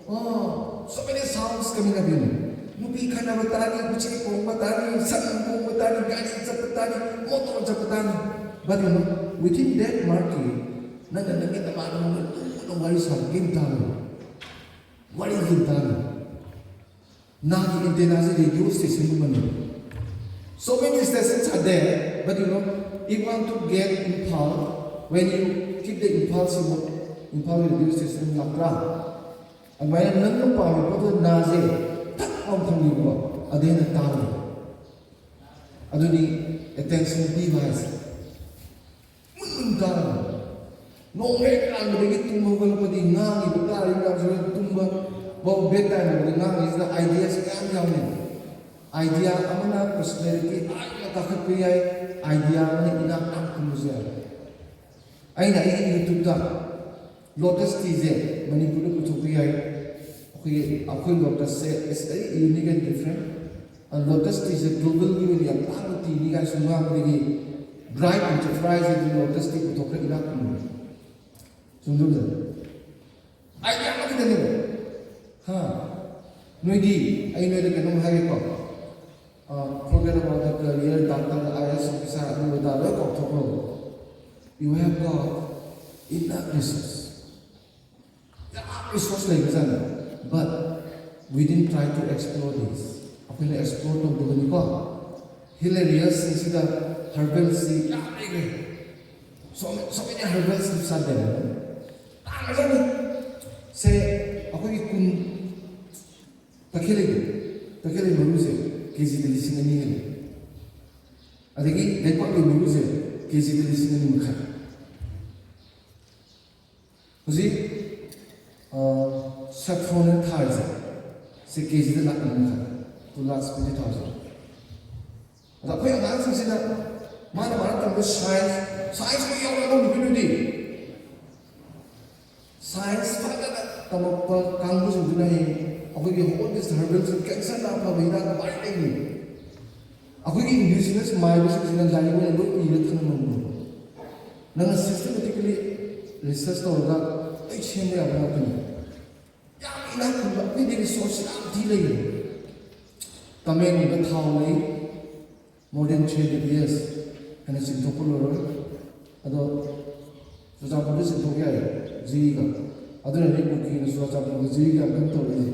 oh, so many sounds coming up, you know. ꯅꯨꯄꯤ ꯈꯠꯅꯕ ꯇꯥꯅꯤ, ꯎꯆꯦꯛ ꯈꯣꯡꯕ ꯇꯥꯅꯤ, ꯁꯟ ꯈꯣꯡꯕ ꯇꯥꯅꯤ, ꯒꯥꯔꯤ ꯆꯠꯄ ꯇꯥꯅꯤ, ꯃꯣꯇꯣꯔ ꯆꯠꯄ ꯇꯥꯅꯤ꯫ But you know, within that market, ꯅꯪꯅ ꯅꯪꯒꯤ ꯅꯃꯥꯟꯅꯕ ꯂꯨꯅ ꯋꯥꯔꯤ ꯁꯥꯕ ꯀꯔꯤꯝ ꯇꯥꯔꯣꯏ꯫ ꯋꯥꯔꯤ ꯀꯔꯤꯝ ꯇꯥꯔꯣꯏ꯫ ꯅꯥꯒꯤ antennaꯁꯦ radio stationꯒꯨꯝꯕꯅꯤ꯫ So many stations are there, but you know, if you want to get Imphal, when you keep the Imphal signal, Imphal radio station ꯂꯥꯛꯄ꯭ꯔꯥ? ꯑꯗꯨꯃꯥꯏꯅ ꯅꯪꯅ ꯄꯥꯝꯃꯤꯕ ꯄꯣꯠꯇꯨꯗ ꯅꯥꯁꯦ ꯊꯛ ꯂꯥꯎꯅ ꯊꯝꯕꯤꯕꯀꯣ, ꯑꯗꯨ ꯍꯦꯟꯅ ꯇꯥꯡꯉꯦ꯫ ꯑꯗꯨꯅꯤ attention ꯄꯤꯕ ꯍꯥꯏꯁꯦ꯫ ꯃꯨꯟ ꯃꯨꯟ ꯇꯥꯔꯒ ꯅꯣꯡ ꯍꯦꯛ ꯉꯥꯟꯕꯗꯒꯤ ꯇꯨꯝꯕ ꯍꯧꯒꯠꯂꯛꯄꯗꯤ ꯉꯥꯡꯉꯤꯕ, ꯇꯥꯔꯤꯕ ꯃꯌꯥꯝꯁꯤꯅ ꯇꯨꯝꯕ ꯐꯥꯎ, bed time ꯍꯥꯏꯕꯗ ꯉꯥꯡꯉꯤꯁꯤꯗ ideas ꯃꯌꯥꯝ ꯌꯥꯎꯅꯩ꯫ Idea ꯑꯃꯅ personality ꯑꯥ ꯌꯧꯅ ꯀꯥꯈꯠꯄ ꯌꯥꯏ, idea ꯑꯃꯅ ꯏꯅꯥꯛ ꯇꯥꯡ ꯈꯨꯝꯕꯁꯨ ꯌꯥꯏ꯫ ꯑꯩꯅ ꯑꯩꯒꯤ YouTube-ꯇ lotus tea-ꯁꯦ ꯃꯅꯤꯄꯨꯔꯗ ꯄꯨꯊꯣꯛꯄ ꯌꯥꯏ, ꯑꯩꯈꯣꯏꯒꯤ, ꯑꯩꯈꯣꯏ lotus-ꯁꯦ is very unique and different꯫ ꯑ, lotus tea-ꯁꯦ global-ꯒꯤ ꯑꯣꯏꯅ ꯌꯥꯝ ꯇꯥꯡꯕ tea-ꯅꯤ ꯀꯥꯏꯅ ꯁꯨꯝ ꯉꯥꯡꯕꯗꯒꯤ dry enterprise-ꯁꯤꯗꯤ lotus tea ꯄꯨꯊꯣꯛꯈ꯭ꯔꯦ, ꯏꯅꯥꯛ ꯈꯨꯟꯕ꯫ ꯆꯨꯝꯗ꯭ꯔꯣ ꯕ꯭ꯔꯗꯔ? Idea ꯑꯃꯈꯛꯇꯅꯦꯕ꯫ ꯍꯥ? ꯅꯣꯏꯗꯤ, ꯑꯩ ꯅꯣꯏꯗ ꯀꯩꯅꯣꯝ ꯍꯥꯏꯒꯦꯀꯣ꯫ ꯑ, forget about the career, doctor, IAS officer, ꯑꯗꯨ ꯑꯗꯥ ꯂꯣꯏ ꯀꯥꯎꯊꯣꯛꯈ꯭ꯔꯣ꯫ You have got enough resource. ꯌꯥꯝ resource ꯂꯩꯕꯖꯥꯠꯅꯤ꯫ But we didn't try to explore this. ꯑꯩꯈꯣꯏꯅ explore ꯇꯧꯗꯕꯅꯤꯀꯣ꯫ Hilarious ꯁꯤꯡꯁꯤꯗ herbal-ꯁꯤ ꯌꯥꯝ ꯂꯩꯈ꯭ꯔꯦ꯫ So, so many herbal tips are there. ꯇꯥꯡꯈ꯭ꯔꯖꯥꯠꯅꯤ꯫ ꯁꯦ, ꯑꯩꯈꯣꯏꯒꯤ ꯀꯨꯟ, ꯇꯈꯦꯜꯂꯩꯗꯣ, ꯇꯈꯦꯜꯂꯩ ꯃꯔꯨꯁꯦ ꯀꯦꯖꯤꯗ ꯂꯤꯁꯤꯡ ꯑꯅꯤ ꯍꯦꯜꯂꯦ꯫ ꯑꯗꯒꯤ ꯂꯩꯄꯥꯛꯂꯩ ꯃꯔꯨꯁꯦ ꯀꯦꯖꯤꯗ ꯂꯤꯁꯤꯡ ꯑꯅꯤ ꯃꯈꯥꯏ꯫ ꯍꯧꯖꯤꯛ, ꯑ, saffron ꯊꯥꯔꯤꯁꯦ, ꯁꯤ ꯀꯦꯖꯤꯗ ꯂꯥꯛ ꯑꯅꯤ ꯃꯈꯥꯏ, two lakhs twenty thousand꯫ ꯑꯗ ꯑꯩꯈꯣꯏ ꯑꯉꯥꯡꯁꯤꯡꯁꯤꯅ ꯃꯥꯅ, ꯃꯥꯅ ꯇꯝꯕ science, science ꯂꯣꯏ ꯌꯥꯎꯔꯦ ꯑꯉꯥꯡ ꯅꯨꯄꯤꯗꯨꯗꯤ꯫ Science ꯐꯖꯅ ꯇꯝꯃꯛꯄ ꯀꯥꯡꯕꯨꯁꯤꯡꯗꯨꯅ ꯍꯌꯦꯡ ꯑꯩꯈꯣꯏꯒꯤ home herbal-ꯁꯤꯡ, cancer ꯅꯥ ꯐꯕ ꯍꯤꯗꯥꯛ ꯀꯃꯥꯏꯅ ꯂꯩꯅꯤ? ꯑꯩꯈꯣꯏꯒꯤ indigenous ꯃꯥꯏꯕꯁꯤꯡꯁꯤꯅ ꯂꯥꯏꯔꯤꯛ ꯑꯣꯏꯅ ꯂꯣꯏ ꯏꯔ ꯊꯝꯃꯝꯕꯅꯦꯕ꯫ ꯅꯪꯅ systematically research ꯇꯧꯔꯒ ꯂꯣꯏ ꯁꯦꯝꯕ ꯌꯥꯕ ꯉꯥꯛꯇꯅꯤ꯫ ꯌꯥꯝ ꯏꯅꯥꯛ ꯈꯨꯟꯕ, ꯑꯩꯈꯣꯏꯗꯤ resource ꯌꯥꯝ ꯊꯤ ꯂꯩꯔꯦ꯫ ꯇꯃꯦꯡꯂꯣꯡꯗ ꯊꯥꯎ ꯂꯩ, more than three hundred years ꯍꯥꯏꯅ ꯆꯤꯡꯊꯣꯛꯄ ꯂꯣꯏꯔꯣꯏ꯫ ꯑꯗꯣ ꯆꯨꯔꯆꯥꯟꯄꯨꯔꯗ ꯆꯤꯡꯊꯣꯛ ꯌꯥꯏ, ꯖꯤꯔꯤꯒ꯫ ꯑꯗꯨꯅꯅꯦ ꯀꯨꯀꯤꯅ ꯆꯨꯔꯆꯥꯟꯄꯨꯔꯒ ꯖꯤꯔꯤꯒ ꯌꯥꯝ ꯀꯟꯅ ꯇꯧꯔꯛꯏꯁꯦ꯫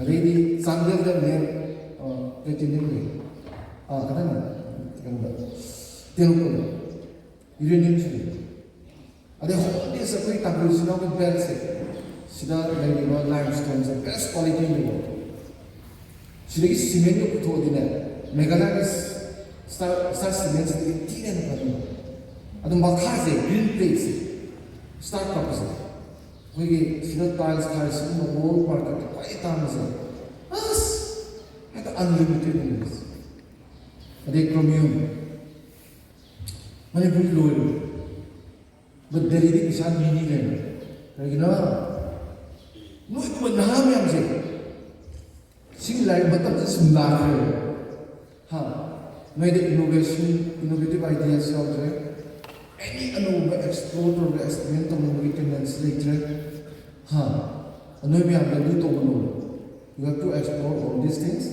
ꯑꯗꯩꯗꯤ ꯆꯥꯟꯗꯦꯜꯗ ꯃꯦꯟ, ꯑ, ꯄ꯭ꯂꯦꯇꯤꯅꯝ ꯂꯩ꯫ ꯑ, ꯀꯗꯥꯏꯅꯣ? ꯀꯩꯅꯣꯗ, ꯇꯦꯡꯅꯧꯄꯜꯗ ꯌꯨꯔꯦꯅꯤꯌꯝꯁꯨ ꯂꯩ꯫ ꯑꯗꯩ ꯍꯣꯝꯂꯤꯁ ꯑꯩꯈꯣꯏ ꯇꯥꯡꯈꯨꯜ ꯏꯆꯤꯟ ꯏꯅꯥꯎꯒꯤ ꯕꯦꯜꯁꯦ, ꯁꯤꯗ ꯂꯩꯔꯤꯕ ꯂꯥꯏꯝ ꯁ꯭ꯇꯣꯟꯁꯦ ꯕꯦꯁ ꯀ꯭ꯋꯥꯂꯤꯇꯤꯅꯦꯕ꯫ ꯁꯤꯗꯒꯤ ꯁꯤꯃꯦꯟꯒ ꯄꯨꯊꯣꯛꯑꯗꯤꯅꯦ, ꯃꯦꯘꯥꯂꯌꯥꯒꯤ ꯁ꯭ꯇꯥꯔ ꯁꯤꯃꯦꯟꯁꯤꯗꯒꯤ ꯊꯤꯅ ꯍꯦꯟꯅ ꯐꯅꯤ꯫ ꯑꯗꯨ ꯃꯈꯥꯁꯦ, ꯒ꯭ꯔꯤꯟ ꯄ꯭ꯂꯦꯠꯁꯦ, ꯁ꯭ꯇꯥꯔ ꯀꯞꯁꯦ, ꯑꯩꯈꯣꯏꯒꯤ ꯁꯤꯗ ꯇꯥꯏꯜꯁ ꯊꯥꯔꯤꯁꯤꯒꯨꯝꯕ ꯋꯥꯔꯜ ꯃꯥꯔꯀꯦꯠꯇ ꯈ꯭ꯋꯥꯏꯗꯒꯤ ꯇꯥꯡꯕꯁꯦ꯫ ꯑꯁ, ꯍꯦꯛꯇ ꯑꯟꯂꯤꯃꯤꯇꯦꯠ ꯑꯣꯏꯅ꯫ ꯑꯗꯩ ꯀ꯭ꯔꯣꯃꯤꯌꯝ, ꯃꯅꯤꯄꯨꯔꯒꯤ ꯂꯣꯏꯔꯦ꯫ ꯕꯠ ꯗꯦꯜꯂꯤꯗꯤ ꯄꯩꯁꯥ ꯃꯤꯅꯤ ꯂꯩꯔꯦ꯫ ꯀꯔꯤꯒꯤꯅꯣ? ꯅꯣꯏꯒꯨꯝꯕ ꯅꯍꯥ ꯃꯌꯥꯝꯁꯦ ꯁꯤꯒꯤ ꯂꯥꯏꯔꯤꯛ ꯃꯇꯝꯁꯦ ꯁꯨꯝ ꯂꯥꯛꯈ꯭ꯔꯦꯕ꯫ ꯍꯥ? ꯅꯣꯏꯗ innovation, innovative ideas ꯌꯥꯎꯗ꯭ꯔꯦ꯫ Any ꯑꯅꯧꯕ explore ꯇꯧꯔꯒ experiment ꯇꯧꯅꯕꯒꯤ tendency ꯂꯩꯇ꯭ꯔꯦ꯫ ꯍꯥ? ꯅꯣꯏ ꯃꯌꯥꯝꯗ ꯑꯗꯨ ꯇꯧꯒꯅꯨ꯫ You have to explore all these things.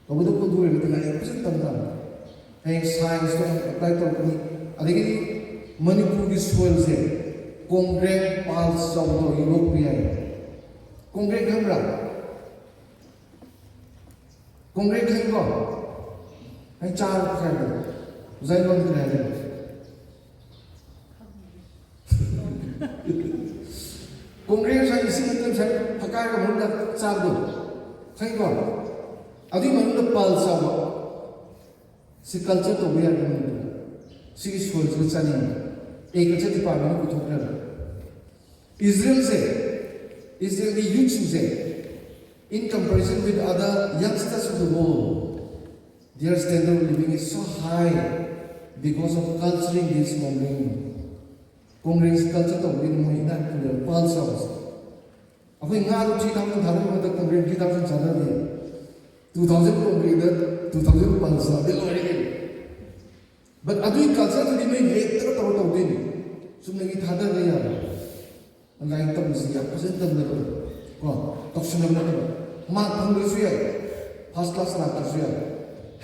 ꯇꯧꯕꯇꯕꯨ ꯑꯗꯨ ꯑꯣꯏꯔꯒꯗꯤ ꯂꯥꯏꯔꯤꯛ ꯐꯖꯅ ꯇꯝ ꯇꯥꯕꯅꯤ꯫ ꯍꯌꯦꯡ ꯁꯥꯏꯟꯁꯇꯣ ꯑꯦꯄ꯭ꯂꯥꯏ ꯇꯧꯔꯛꯀꯅꯤ꯫ ꯑꯗꯒꯤꯗꯤ ꯃꯅꯤꯄꯨꯔꯒꯤ ꯁꯣꯏꯜꯁꯦ ꯀꯣꯡꯒ꯭ꯔꯦꯡ ꯄꯥꯜꯁ ꯆꯥꯎꯕꯗꯣ ꯌꯣꯛꯄ ꯌꯥꯏ꯫ ꯀꯣꯡꯒ꯭ꯔꯦꯡ ꯈꯪꯕ꯭ꯔꯥ? ꯀꯣꯡꯒ꯭ꯔꯦꯡ ꯈꯪꯉꯤꯀꯣ? ꯑꯩ ꯆꯥꯔ ꯈꯥꯏꯕꯗꯣ ꯑꯣꯖꯥ ꯂꯣꯟꯗ ꯀꯔꯤ ꯍꯥꯏꯗꯣꯏꯅꯣ? ꯀꯣꯡꯒ꯭ꯔꯦꯡ ꯉꯁꯥꯏ ꯏꯁꯤꯡ ꯑꯗꯨ ꯉꯁꯥꯏ ꯐꯛꯀꯥꯏꯔꯒ ꯃꯅꯨꯡꯗ ꯆꯥꯕꯗꯣ ꯈꯪꯉꯤꯀꯣ? ꯑꯗꯨꯒꯤ ꯃꯅꯨꯡꯗ ꯄꯥꯜ ꯆꯥꯎꯕ꯫ ꯁꯤ ꯀꯜꯆꯔ ꯇꯧꯕ ꯌꯥꯔꯦ ꯃꯅꯤꯄꯨꯔꯗ꯫ ꯁꯤꯒꯤ ꯁꯣꯏꯜꯁꯤꯒ ꯆꯥꯅꯤꯡꯉꯤ꯫ Agriculture ꯗꯤꯄꯥꯔꯠꯃꯦꯟꯅ ꯄꯨꯊꯣꯛꯈ꯭ꯔꯦꯕ꯫ ꯏꯖꯔꯦꯜꯁꯦ, ꯏꯖꯔꯦꯜꯒꯤ ꯌꯨꯠꯁꯤꯡꯁꯦ, in comparison with other youngsters of the world, their standard of living is so high because of culturing this movement. Congress culture ꯇꯧꯕꯒꯤ ꯃꯣꯏ ꯏꯅꯥꯛ ꯈꯨꯜꯂꯦꯕ ꯄꯥꯜ ꯆꯥꯎꯕꯁꯦ꯫ ꯑꯩꯈꯣꯏ ꯉꯥꯗꯣ three thousand ꯊꯥꯗꯕ ꯃꯇꯝꯗ Congress three thousand ꯆꯥꯗꯕꯗꯤ, two thousand ꯀꯣꯡꯒ꯭ꯔꯦꯁꯇ two thousand ꯄꯥꯜ ꯆꯥꯕꯗꯤ ꯂꯣꯏꯔꯦ ꯀꯩꯅꯣ꯫ ꯕꯠ ꯑꯗꯨꯒꯤ ꯀꯜꯆꯔꯗꯨꯗꯤ ꯅꯣꯏ ꯂꯦꯞꯇꯅ ꯇꯧꯔ ꯇꯧꯗꯣꯏꯅꯤ꯫ ꯆꯨꯝꯅꯒꯤ ꯊꯥꯗꯕ ꯌꯥꯔꯣꯏ꯫ ꯂꯥꯏꯔꯤꯛ ꯇꯝꯕꯁꯤ ꯌꯥꯝ ꯐꯖꯅ ꯇꯝꯒꯗꯕ ꯀꯣ, ꯇꯧꯁꯤꯟꯅꯕ ꯅꯠꯇꯕ꯫ ꯃꯥꯔꯛ ꯐꯪꯗ꯭ꯔꯁꯨ ꯌꯥꯏ, ꯐꯥꯔꯁ ꯀ꯭ꯂꯥꯁ ꯂꯥꯛꯇ꯭ꯔꯁꯨ ꯌꯥꯏ,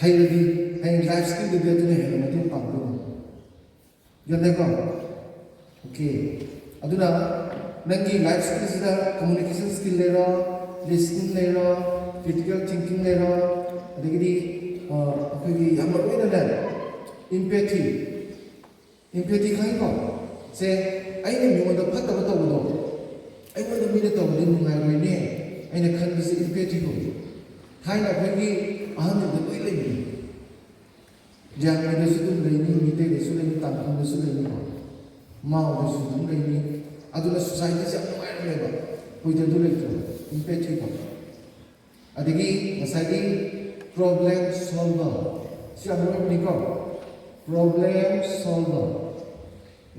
ꯍꯩꯔꯗꯤ ꯍꯌꯦꯡ ꯂꯥꯏꯐ ꯁ꯭ꯀꯤꯜꯗꯗꯤ ꯑꯗꯨꯅ ꯍꯦꯟꯅ ꯃꯇꯦꯡ ꯄꯥꯡꯗꯣꯏꯅꯤ꯫ ꯒ꯭ꯌꯥꯟ ꯇꯥꯏꯀꯣ? ꯑꯣꯀꯦ꯫ ꯑꯗꯨꯅ ꯅꯪꯒꯤ ꯂꯥꯏꯐ ꯁ꯭ꯀꯤꯜꯁꯤꯗ ꯀꯝꯃꯨꯅꯤꯀꯦꯁꯟ ꯁ꯭ꯀꯤꯜ ꯂꯩꯔꯣ, ꯂꯤꯁꯅꯤꯡ ꯂꯩꯔꯣ, ꯀ꯭ꯔꯤꯇꯤꯀꯦꯜ ꯊꯤꯡꯀꯤꯡ ꯂꯩꯔꯣ, ꯑꯗꯒꯤꯗꯤ ꯑ, ꯑꯩꯈꯣꯏꯒꯤ ꯌꯥꯝ ꯃꯔꯨ ꯑꯣꯏꯅꯅꯦ, ꯏꯝꯄꯦꯊꯤ꯫ ꯏꯝꯄꯦꯊꯤ ꯈꯪꯉꯤꯀꯣ? ꯁꯦ, ꯑꯩꯅ ꯃꯤꯉꯣꯟꯗ ꯐꯠꯇꯕ ꯇꯧꯕꯗꯣ, ꯑꯩꯉꯣꯟꯗ ꯃꯤꯅ ꯇꯧꯕꯗꯤ ꯅꯨꯡꯉꯥꯏꯔꯣꯏꯅꯦ ꯑꯩꯅ ꯈꯟꯕꯁꯦ empathy ꯀꯧꯏ꯫ ꯊꯥꯏꯅ ꯑꯩꯈꯣꯏꯒꯤ ꯑꯍꯟꯁꯤꯡꯗ ꯂꯣꯏ ꯂꯩꯕꯅꯤ꯫ ꯂꯤꯌꯥꯡꯃꯩꯗꯁꯨ ꯑꯗꯨꯝ ꯂꯩꯅꯤ, ꯃꯤꯇꯩꯗꯁꯨ ꯂꯩꯅꯤ, ꯇꯥꯡꯈꯨꯜꯗꯁꯨ ꯂꯩꯅꯤꯀꯣ, ꯃꯥꯎꯗꯁꯨ ꯑꯗꯨꯝ ꯂꯩꯅꯤ꯫ ꯑꯗꯨꯅ societyꯁꯦ ꯌꯥꯝ ꯅꯨꯡꯉꯥꯏꯔꯝꯃꯦꯕ꯫ ꯑꯩꯈꯣꯏꯗ ꯑꯗꯨ ꯂꯩꯇ꯭ꯔꯕ, empathyꯀꯣ꯫ ꯑꯗꯒꯤ ꯉꯁꯥꯏꯒꯤ problem solver, ꯁꯤ ꯌꯥꯝ ꯃꯔꯨ ꯑꯣꯏꯕꯅꯤꯀꯣ꯫ Problem solver.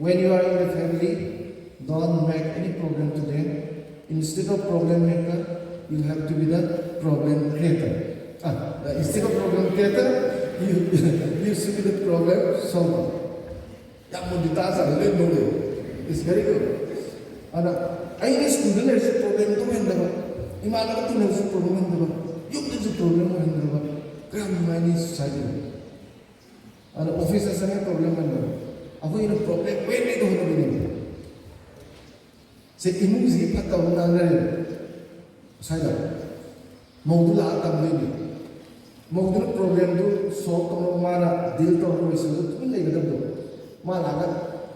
When you are in the family, don't make any problem to them. Instead of problem maker, you have to be the problem creator. Ah, instead of problem creator, you, you should be the problem solver. ꯌꯥꯝ ꯃꯨꯟꯗꯤ ꯇꯥꯖꯥꯠꯅꯤ, ꯂꯣꯏ ꯅꯣꯛꯑꯦ꯫ It's very good. ꯑꯗ ꯑꯩꯅ ꯁ꯭ꯀꯨꯜꯗ ꯂꯩꯔꯁꯨ problem ꯑꯗꯨꯝ ꯑꯣꯏꯍꯟꯗꯕ, ꯏꯃꯥꯟꯅꯕ ꯇꯤꯟꯅꯕꯁꯨ problem ꯑꯣꯏꯍꯟꯗꯕ, ꯌꯨꯝꯗꯁꯨ problem ꯑꯣꯏꯍꯟꯗꯕ, ꯀꯌꯥꯝ ꯅꯨꯡꯉꯥꯏꯅꯤ societyꯗ꯫ ꯑꯗ officeꯇ ꯆꯪꯉꯦ problem ꯑꯣꯏꯍꯟꯗꯕ, ꯑꯩꯈꯣꯏꯅ problem ꯑꯣꯏꯍꯟꯒꯦ ꯇꯧꯍꯟꯕꯅꯦꯕ꯫ ꯁꯦ ꯏꯃꯨꯡꯁꯤꯒꯤ ꯐꯠꯇꯕ ꯉꯥꯡꯅꯔꯦꯕ ꯉꯁꯥꯏꯗ꯫ ꯃꯧꯗꯨ ꯂꯥꯛꯑ ꯇꯝꯗꯣꯏꯅꯤ꯫ ꯃꯧꯗꯨꯅ problemꯗꯨ solve ꯇꯧꯅꯕ ꯃꯥꯅ deal ꯇꯧꯔꯒ ꯂꯣꯏꯁꯤꯜꯂꯒ ꯇꯨꯃꯤꯟ ꯂꯩꯒꯗꯕꯗꯣ꯫ ꯃꯥ ꯂꯥꯛꯑꯒ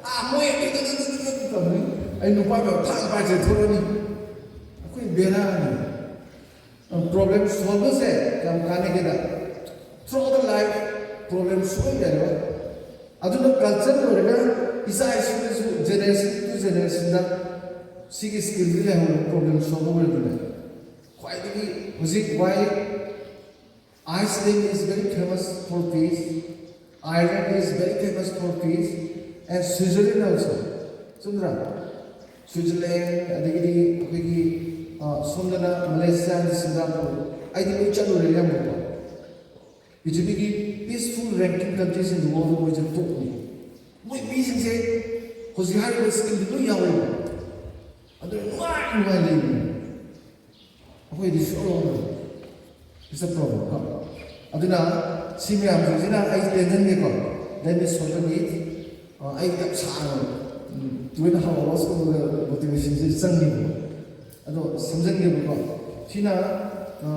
"ꯑꯥ ꯃꯣꯏ ꯑꯗꯨ ꯑꯗꯨ ꯑꯗꯨ ꯑꯗꯨ ꯑꯗꯨ" ꯇꯧꯔꯅꯤ꯫ ꯑꯩ ꯅꯨꯄꯥ ꯃꯌꯥꯝ ꯊꯥꯡ ꯄꯥꯏ ꯆꯦꯟꯊꯣꯔꯛꯑꯅꯤ꯫ ꯑꯩꯈꯣꯏ ꯕꯦꯔꯥꯅꯤ꯫ Problem solverꯁꯦ ꯌꯥꯝ ꯀꯥꯟꯅꯒꯦꯗ꯫ Throughout the life problem solve ꯌꯥꯏꯕ꯫ ꯑꯗꯨꯅ culture ꯑꯣꯏꯔꯒ ꯏꯆꯥ ꯏꯁꯨꯗꯁꯨ generation to generationꯗ ꯁꯤꯒꯤ skillꯁꯤ ꯂꯩꯍꯧꯔꯒ problem solve ꯑꯣꯏꯔꯗꯤꯅꯦ꯫ ꯈ꯭ꯋꯥꯏꯗꯒꯤ ꯍꯧꯖꯤꯛ why Iceland is very famous for fish, Ireland is very famous for fish, and Switzerland also. ꯆꯨꯝꯗ꯭ꯔꯥ? Switzerland, ꯑꯗꯒꯤꯗꯤ ꯑꯩꯈꯣꯏꯒꯤ, ꯑ, ꯁꯣꯝꯗꯅ Malaysia, Singapore, ꯑꯩꯗꯤ ꯂꯣꯏ ꯆꯠꯂꯨꯔꯦ ꯑꯌꯥꯝꯕꯀꯣ꯫ ꯄ꯭ꯔꯤꯊꯤꯕꯤꯒꯤ peaceful ranking countries in the world ꯃꯣꯏꯁꯦ topꯅꯤ꯫ ꯃꯣꯏ ꯃꯤꯁꯤꯡꯁꯦ ꯍꯧꯖꯤꯛ ꯍꯥꯏꯔꯤꯕ skillꯗꯤ ꯂꯣꯏ ꯌꯥꯎꯋꯦꯕ꯫ ꯑꯗꯨꯅ ꯅꯨꯡꯉꯥꯏ ꯅꯨꯡꯉꯥꯏ ꯂꯩꯕꯅꯤ꯫ ꯑꯩꯈꯣꯏꯗꯤ ꯁꯨꯡꯌꯥꯎ ꯌꯥꯎꯗꯕ꯫ It's a problem ꯀꯣ꯫ ꯑꯗꯨꯅ ꯁꯤ ꯃꯌꯥꯝꯁꯤꯡꯁꯤꯅ ꯑꯩ ꯇꯦꯟꯍꯟꯒꯦꯀꯣ꯫ Let me shorten it. ꯑ, ꯑꯩ ꯌꯥꯝ ꯁꯥꯡꯅ, ꯎꯝ, two and a half hoursꯀꯨꯝꯕꯒ motivationꯁꯦ ꯆꯪꯉꯦꯕꯀꯣ꯫ ꯑꯗꯣ ꯁꯝꯖꯟꯒꯦꯕꯀꯣ꯫ ꯁꯤꯅ, ꯑ,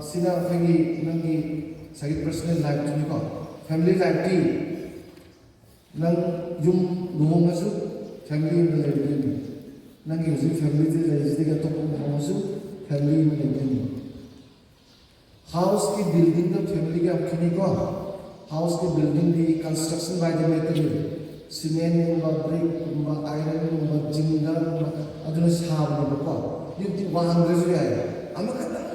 ꯁꯤꯅ ꯑꯩꯈꯣꯏꯒꯤ ꯅꯪꯒꯤ ꯉꯁꯥꯏꯒꯤ personal lifeꯇꯨꯅꯤꯀꯣ꯫ Family lifeꯇꯤ ꯅꯪ ꯌꯨꯝ ꯂꯨꯍꯣꯡꯉꯁꯨ family ꯑꯃꯗ ꯂꯩꯔꯗꯣꯏꯅꯤ꯫ ꯅꯪꯒꯤ ꯍꯧꯖꯤꯛ ꯐꯦꯃꯤꯂꯤꯗ ꯂꯩꯔꯤꯁꯤꯗꯒꯤ ꯑꯇꯣꯞꯄ ꯑꯃ ꯍꯣꯡꯉꯁꯨ ꯐꯦꯃꯤꯂꯤ ꯑꯃ ꯂꯩꯗꯣꯏꯅꯤ꯫ ꯍꯥꯎꯁꯀꯤ ꯕꯤꯜꯗꯤꯡꯒ ꯐꯦꯃꯤꯂꯤꯒ ꯌꯥꯝ ꯈꯦꯠꯅꯩꯀꯣ꯫ ꯍꯥꯎꯁꯀꯤ ꯕꯤꯜꯗꯤꯡꯗꯤ construction by the material, ꯁꯤꯃꯦꯟꯒꯨꯝꯕ, ꯕ꯭ꯔꯤꯛꯀꯨꯝꯕ, ꯑꯥꯏꯔꯟꯒꯨꯝꯕ, ꯖꯤꯡꯒꯔꯒꯨꯝꯕ, ꯑꯗꯨꯅ ꯁꯥꯕꯅꯦꯕꯀꯣ꯫ ꯌꯨꯝꯗꯤ ꯋꯥꯡꯗ꯭ꯔꯁꯨ ꯌꯥꯏ, ꯑꯃꯈꯛꯇꯪ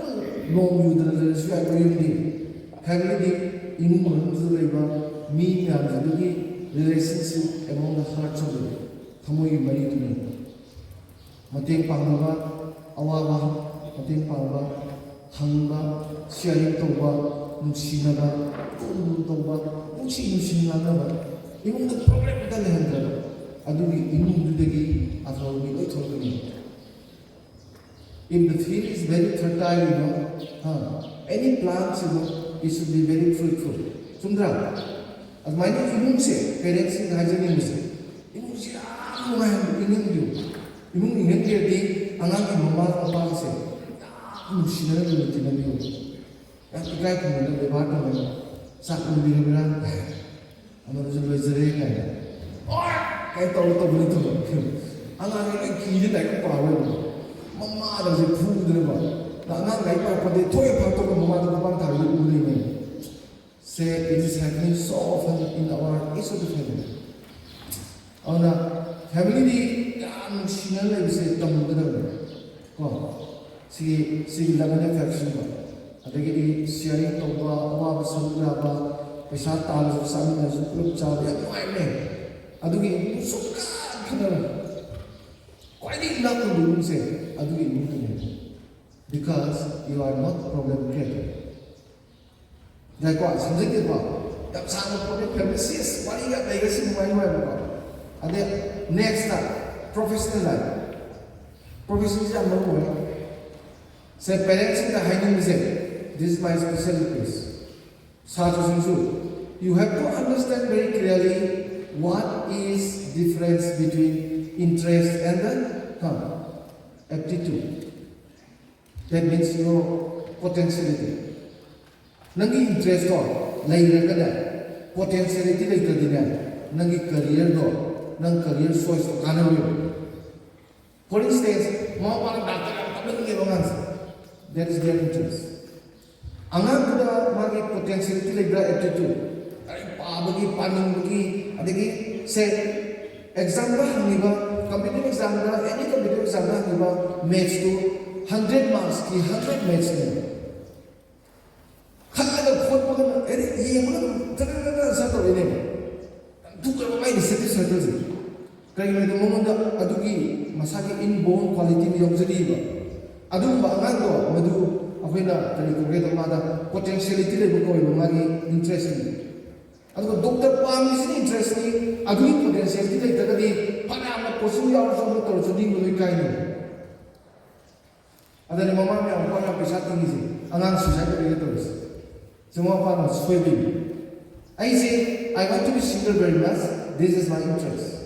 ꯅꯣꯡ ꯌꯨꯗꯅ ꯂꯩꯔꯁꯨ ꯌꯥꯏꯀꯣ ꯌꯨꯝꯗꯤ꯫ ꯐꯦꯃꯤꯂꯤꯗꯤ ꯏꯃꯨꯡ ꯃꯅꯨꯡꯗꯨꯗ ꯂꯩꯕ ꯃꯤ ꯃꯌꯥꯝꯁꯤꯗꯒꯤ relationship among the hearts of the, ꯊꯃꯣꯏꯒꯤ ꯃꯔꯤꯗꯨꯅꯤ꯫ ꯃꯇꯦꯡ ꯄꯥꯡꯅꯕ, ꯑꯋꯥꯕ ꯃꯇꯦꯡ ꯄꯥꯡꯕ, ꯍꯪꯕ, sharing ꯇꯧꯕ, ꯅꯨꯡꯁꯤꯅꯕ, ꯂꯨ ꯂꯨ ꯇꯧꯕ, ꯅꯨꯡꯁꯤ ꯅꯨꯡꯁꯤ ꯉꯥꯡꯅꯕ, ꯏꯃꯨꯡꯗ problem ꯑꯝꯇ ꯂꯩꯍꯟꯗ꯭ꯔꯕ, ꯑꯗꯨꯒꯤ ꯏꯃꯨꯡꯗꯨꯗꯒꯤ ꯑꯐꯕ ꯃꯤ ꯂꯣꯏ ꯊꯣꯛꯂꯛꯀꯅꯤ꯫ If the field is very fertile, you know, huh, any plants, you know, it should be very fruitful. ꯆꯨꯝꯗ꯭ꯔꯥ? ꯑꯗꯨꯃꯥꯏꯅ ꯏꯃꯨꯡꯁꯦ, ꯄꯦꯔꯦꯟꯁꯁꯤꯡꯗ ꯍꯥꯏꯖꯅꯤꯡꯕꯁꯦ, ꯏꯃꯨꯡꯁꯦ ꯌꯥꯝ ꯅꯨꯡꯉꯥꯏꯍꯟꯕ, ꯏꯪꯍꯟꯕꯤꯌꯨ꯫ ꯏꯃꯨꯡ ꯏꯪꯍꯟꯒꯦꯗꯤ ꯑꯉꯥꯡꯒꯤ ꯃꯃꯥ ꯃꯄꯥꯒꯁꯦ ꯌꯥꯝ ꯅꯨꯡꯁꯤꯅꯅ ꯂꯨꯅ ꯇꯤꯟꯅꯕꯤꯌꯨ꯫ ꯌꯥꯝ ꯏꯀꯥꯏ ꯈꯨꯝꯅꯅ ꯕꯦꯕꯥꯔ ꯇꯧꯅꯅ, "ꯆꯥꯛ ꯂꯣꯏꯕꯤꯔꯕ꯭ꯔꯥ?" "ꯑꯃꯗꯨꯁꯨ ꯂꯣꯏꯖꯔꯦ" ꯀꯥꯏꯅ, "ꯑꯣꯏ!" ꯀꯥꯏꯅ ꯇꯧꯔ ꯇꯧꯕ ꯅꯠꯇꯕ꯫ ꯑꯉꯥꯡꯁꯦ ꯂꯣꯏ ꯀꯤꯔꯦ, ꯂꯥꯏꯔꯤꯛ ꯄꯥꯔꯣꯏꯕ꯫ ꯃꯃꯥꯗꯁꯦ ꯐꯨꯗꯅꯕ, "ꯅꯪ ꯑꯉꯥꯡ ꯂꯥꯏꯔꯤꯛ ꯄꯥꯔꯛꯄꯗꯤ ꯊꯣꯛꯑꯦ ꯐꯥꯛꯇꯣꯛꯄ", ꯃꯃꯥꯗ ꯈꯨꯄꯥꯛ ꯊꯥꯔꯒ ꯎ ꯂꯩꯅꯩ꯫ ꯁꯦ, it is happening so often in our each of the family. ꯑꯗꯨꯅ ꯐꯦꯃꯤꯂꯤꯗꯤ ꯌꯥꯝ ꯅꯨꯡꯁꯤꯅ ꯂꯩꯕꯁꯦ ꯇꯝꯒꯗꯕꯅꯦ ꯀꯣ꯫ ꯁꯤ, ꯁꯤ love and affection ꯀꯣ꯫ ꯑꯗꯒꯤꯗꯤ sharing ꯇꯧꯕ, ꯑꯋꯥꯕ ꯁꯔꯨꯛ ꯌꯥꯕ, ꯄꯩꯁꯥ ꯇꯥꯜꯂꯁꯨ ꯆꯥꯃꯤꯟꯅꯔꯁꯨ ꯄꯨꯂꯞ ꯆꯥꯕ ꯌꯥꯝ ꯅꯨꯡꯉꯥꯏꯕꯅꯦ꯫ ꯑꯗꯨꯒꯤ ꯏꯃꯨꯡ ꯁꯨꯡꯈꯟ ꯈꯟꯅꯔꯣꯏ꯫ ꯈ꯭ꯋꯥꯏꯗꯒꯤ ꯏꯅꯥꯛ ꯈꯨꯟꯕ ꯏꯃꯨꯡꯁꯦ ꯑꯗꯨꯒꯤ ꯏꯃꯨꯡꯗꯨꯅꯦ꯫ Because you are not problem creator. ꯉꯥꯏꯀꯣ, ꯁꯝꯖꯤꯟꯒꯦꯀꯣ꯫ ꯌꯥꯝ ꯁꯥꯡꯕ ꯄꯣꯠꯅꯤ, ꯐꯦꯃꯤꯂꯤ ꯁꯤꯁ ꯋꯥꯔꯤꯒ ꯂꯩꯔꯁꯤ ꯅꯨꯡꯉꯥꯏ ꯅꯨꯡꯉꯥꯏꯕꯀꯣ꯫ ꯑꯗꯩ next ꯇ professional life꯫ Professional ꯁꯤ ꯌꯥꯝ ꯃꯔꯨ ꯑꯣꯏ꯫ ꯁꯦ, ꯄꯦꯔꯦꯟꯁꯁꯤꯡꯗ ꯍꯥꯏꯅꯤꯡꯕꯁꯦ, this is my special request꯫ ꯁꯥꯇ꯭ꯔꯁꯤꯡꯁꯨ, you have to understand very clearly what is difference between interest and the, huh, aptitude. That means your potentiality. ꯅꯪꯒꯤ interest ꯇꯣ ꯂꯩꯔꯒꯅꯦ, potentiality ꯂꯩꯇ꯭ꯔꯗꯤꯅꯦ, ꯅꯪꯒꯤ career ꯗꯣ, ꯅꯪ career choice to ꯀꯥꯟꯅꯔꯣꯏꯕ꯫ For instance, ꯃꯃꯥ ꯃꯄꯥꯅ doctor ꯌꯥꯝ ꯇꯝꯍꯟꯅꯤꯡꯉꯦꯕ ꯑꯉꯥꯡꯁꯦ, that is their interest. ꯑꯉꯥꯡꯗꯨꯗ ꯃꯥꯒꯤ ꯄꯣꯇꯦꯟꯁꯤꯌꯦꯂꯤꯇꯤ ꯂꯩꯕ꯭ꯔꯥ, ꯑꯦꯞꯇꯤꯇ꯭ꯌꯨꯠ, ꯂꯥꯏꯔꯤꯛ ꯄꯥꯕꯒꯤ, ꯄꯥꯅꯤꯡꯕꯒꯤ, ꯑꯗꯒꯤ ꯁꯦ ꯑꯦꯛꯖꯥꯝꯗ ꯍꯪꯉꯤꯕ, ꯀꯝꯄꯤꯇꯤꯇꯤꯚ ꯑꯦꯛꯖꯥꯝꯗ, ꯑꯦꯅꯤ ꯀꯝꯄꯤꯇꯤꯇꯤꯚ ꯑꯦꯛꯖꯥꯝꯗ ꯍꯪꯉꯤꯕ ꯃꯦꯠꯁꯇꯨ ꯍꯟꯗ꯭ꯔꯦꯠ ꯃꯥꯔꯛꯁꯀꯤ ꯍꯟꯗ꯭ꯔꯦꯠ ꯃꯦꯠꯁꯅꯦ꯫ ꯈꯜꯂꯒ ꯈꯣꯠꯄꯒ ꯑꯗꯨꯝ, ꯑꯦꯅꯤ ꯌꯦꯡꯕꯒ ꯑꯗꯨꯝ ꯇꯔ ꯇꯔ ꯇꯔ ꯁꯠ ꯇꯧꯔꯛꯏꯅꯦꯕ꯫ ꯌꯥꯝ ꯊꯨꯒ꯭ꯔꯕ ꯃꯥꯏ ꯏꯅꯤꯁꯤꯌꯦꯇꯤꯚ ꯁꯥꯏꯀꯜꯁꯦ꯫ ꯀꯩꯒꯤꯅꯣ ꯍꯥꯏꯗꯤ ꯃꯉꯣꯟꯗ ꯑꯗꯨꯒꯤ ꯃꯁꯥꯒꯤ ꯏꯟꯕꯣꯔꯟ ꯀ꯭ꯋꯥꯂꯤꯇꯤ ꯑꯃ ꯌꯥꯎꯖꯔꯤꯕ꯫ ꯑꯗꯨꯒꯨꯝꯕ ꯑꯉꯥꯡꯗꯣ ꯃꯗꯨ ꯑꯩꯈꯣꯏꯅ ꯀꯔꯤ ꯀꯧꯒꯦꯗ, ꯃꯥꯗ ꯄꯣꯇꯦꯟꯁꯤꯌꯦꯂꯤꯇꯤ ꯂꯩꯕ ꯀꯧꯋꯦꯕ, ꯃꯥꯒꯤ ꯏꯟꯇꯔꯦꯁꯇꯨ꯫ ꯑꯗꯨꯒ ꯗꯣꯛꯇꯔ ꯄꯥꯝꯃꯤꯁꯤꯅ ꯏꯟꯇꯔꯦꯁꯅꯤ, ꯑꯗꯨꯒꯤ ꯄꯣꯇꯦꯟꯁꯤꯌꯦꯂꯤꯇꯤ ꯂꯩꯇ꯭ꯔꯒꯗꯤ ꯐꯅꯌꯥꯝꯅ ꯀꯣꯆꯤꯡ ꯌꯥꯎꯔꯁꯨ ꯑꯃ ꯇꯧꯔꯁꯨ ꯅꯤꯡꯕ ꯂꯣꯏ ꯀꯥꯏꯅꯤ꯫ ꯑꯗꯨꯅ ꯃꯃꯥ ꯃꯌꯥꯝ ꯃꯄꯥ ꯃꯌꯥꯝ ꯄꯩꯁꯥ ꯇꯤꯡꯉꯤꯁꯦ ꯑꯉꯥꯡ ꯁꯨꯏꯁꯥꯏꯠ ꯇꯧꯔꯤꯒ ꯇꯧꯔꯤꯁꯦ꯫ ꯁꯤ ꯃꯃꯥ ꯃꯄꯥꯅ ꯁꯣꯏꯕꯩꯅꯤ꯫ ꯑꯩꯁꯦ, "I want to be singer very much, this is my interest."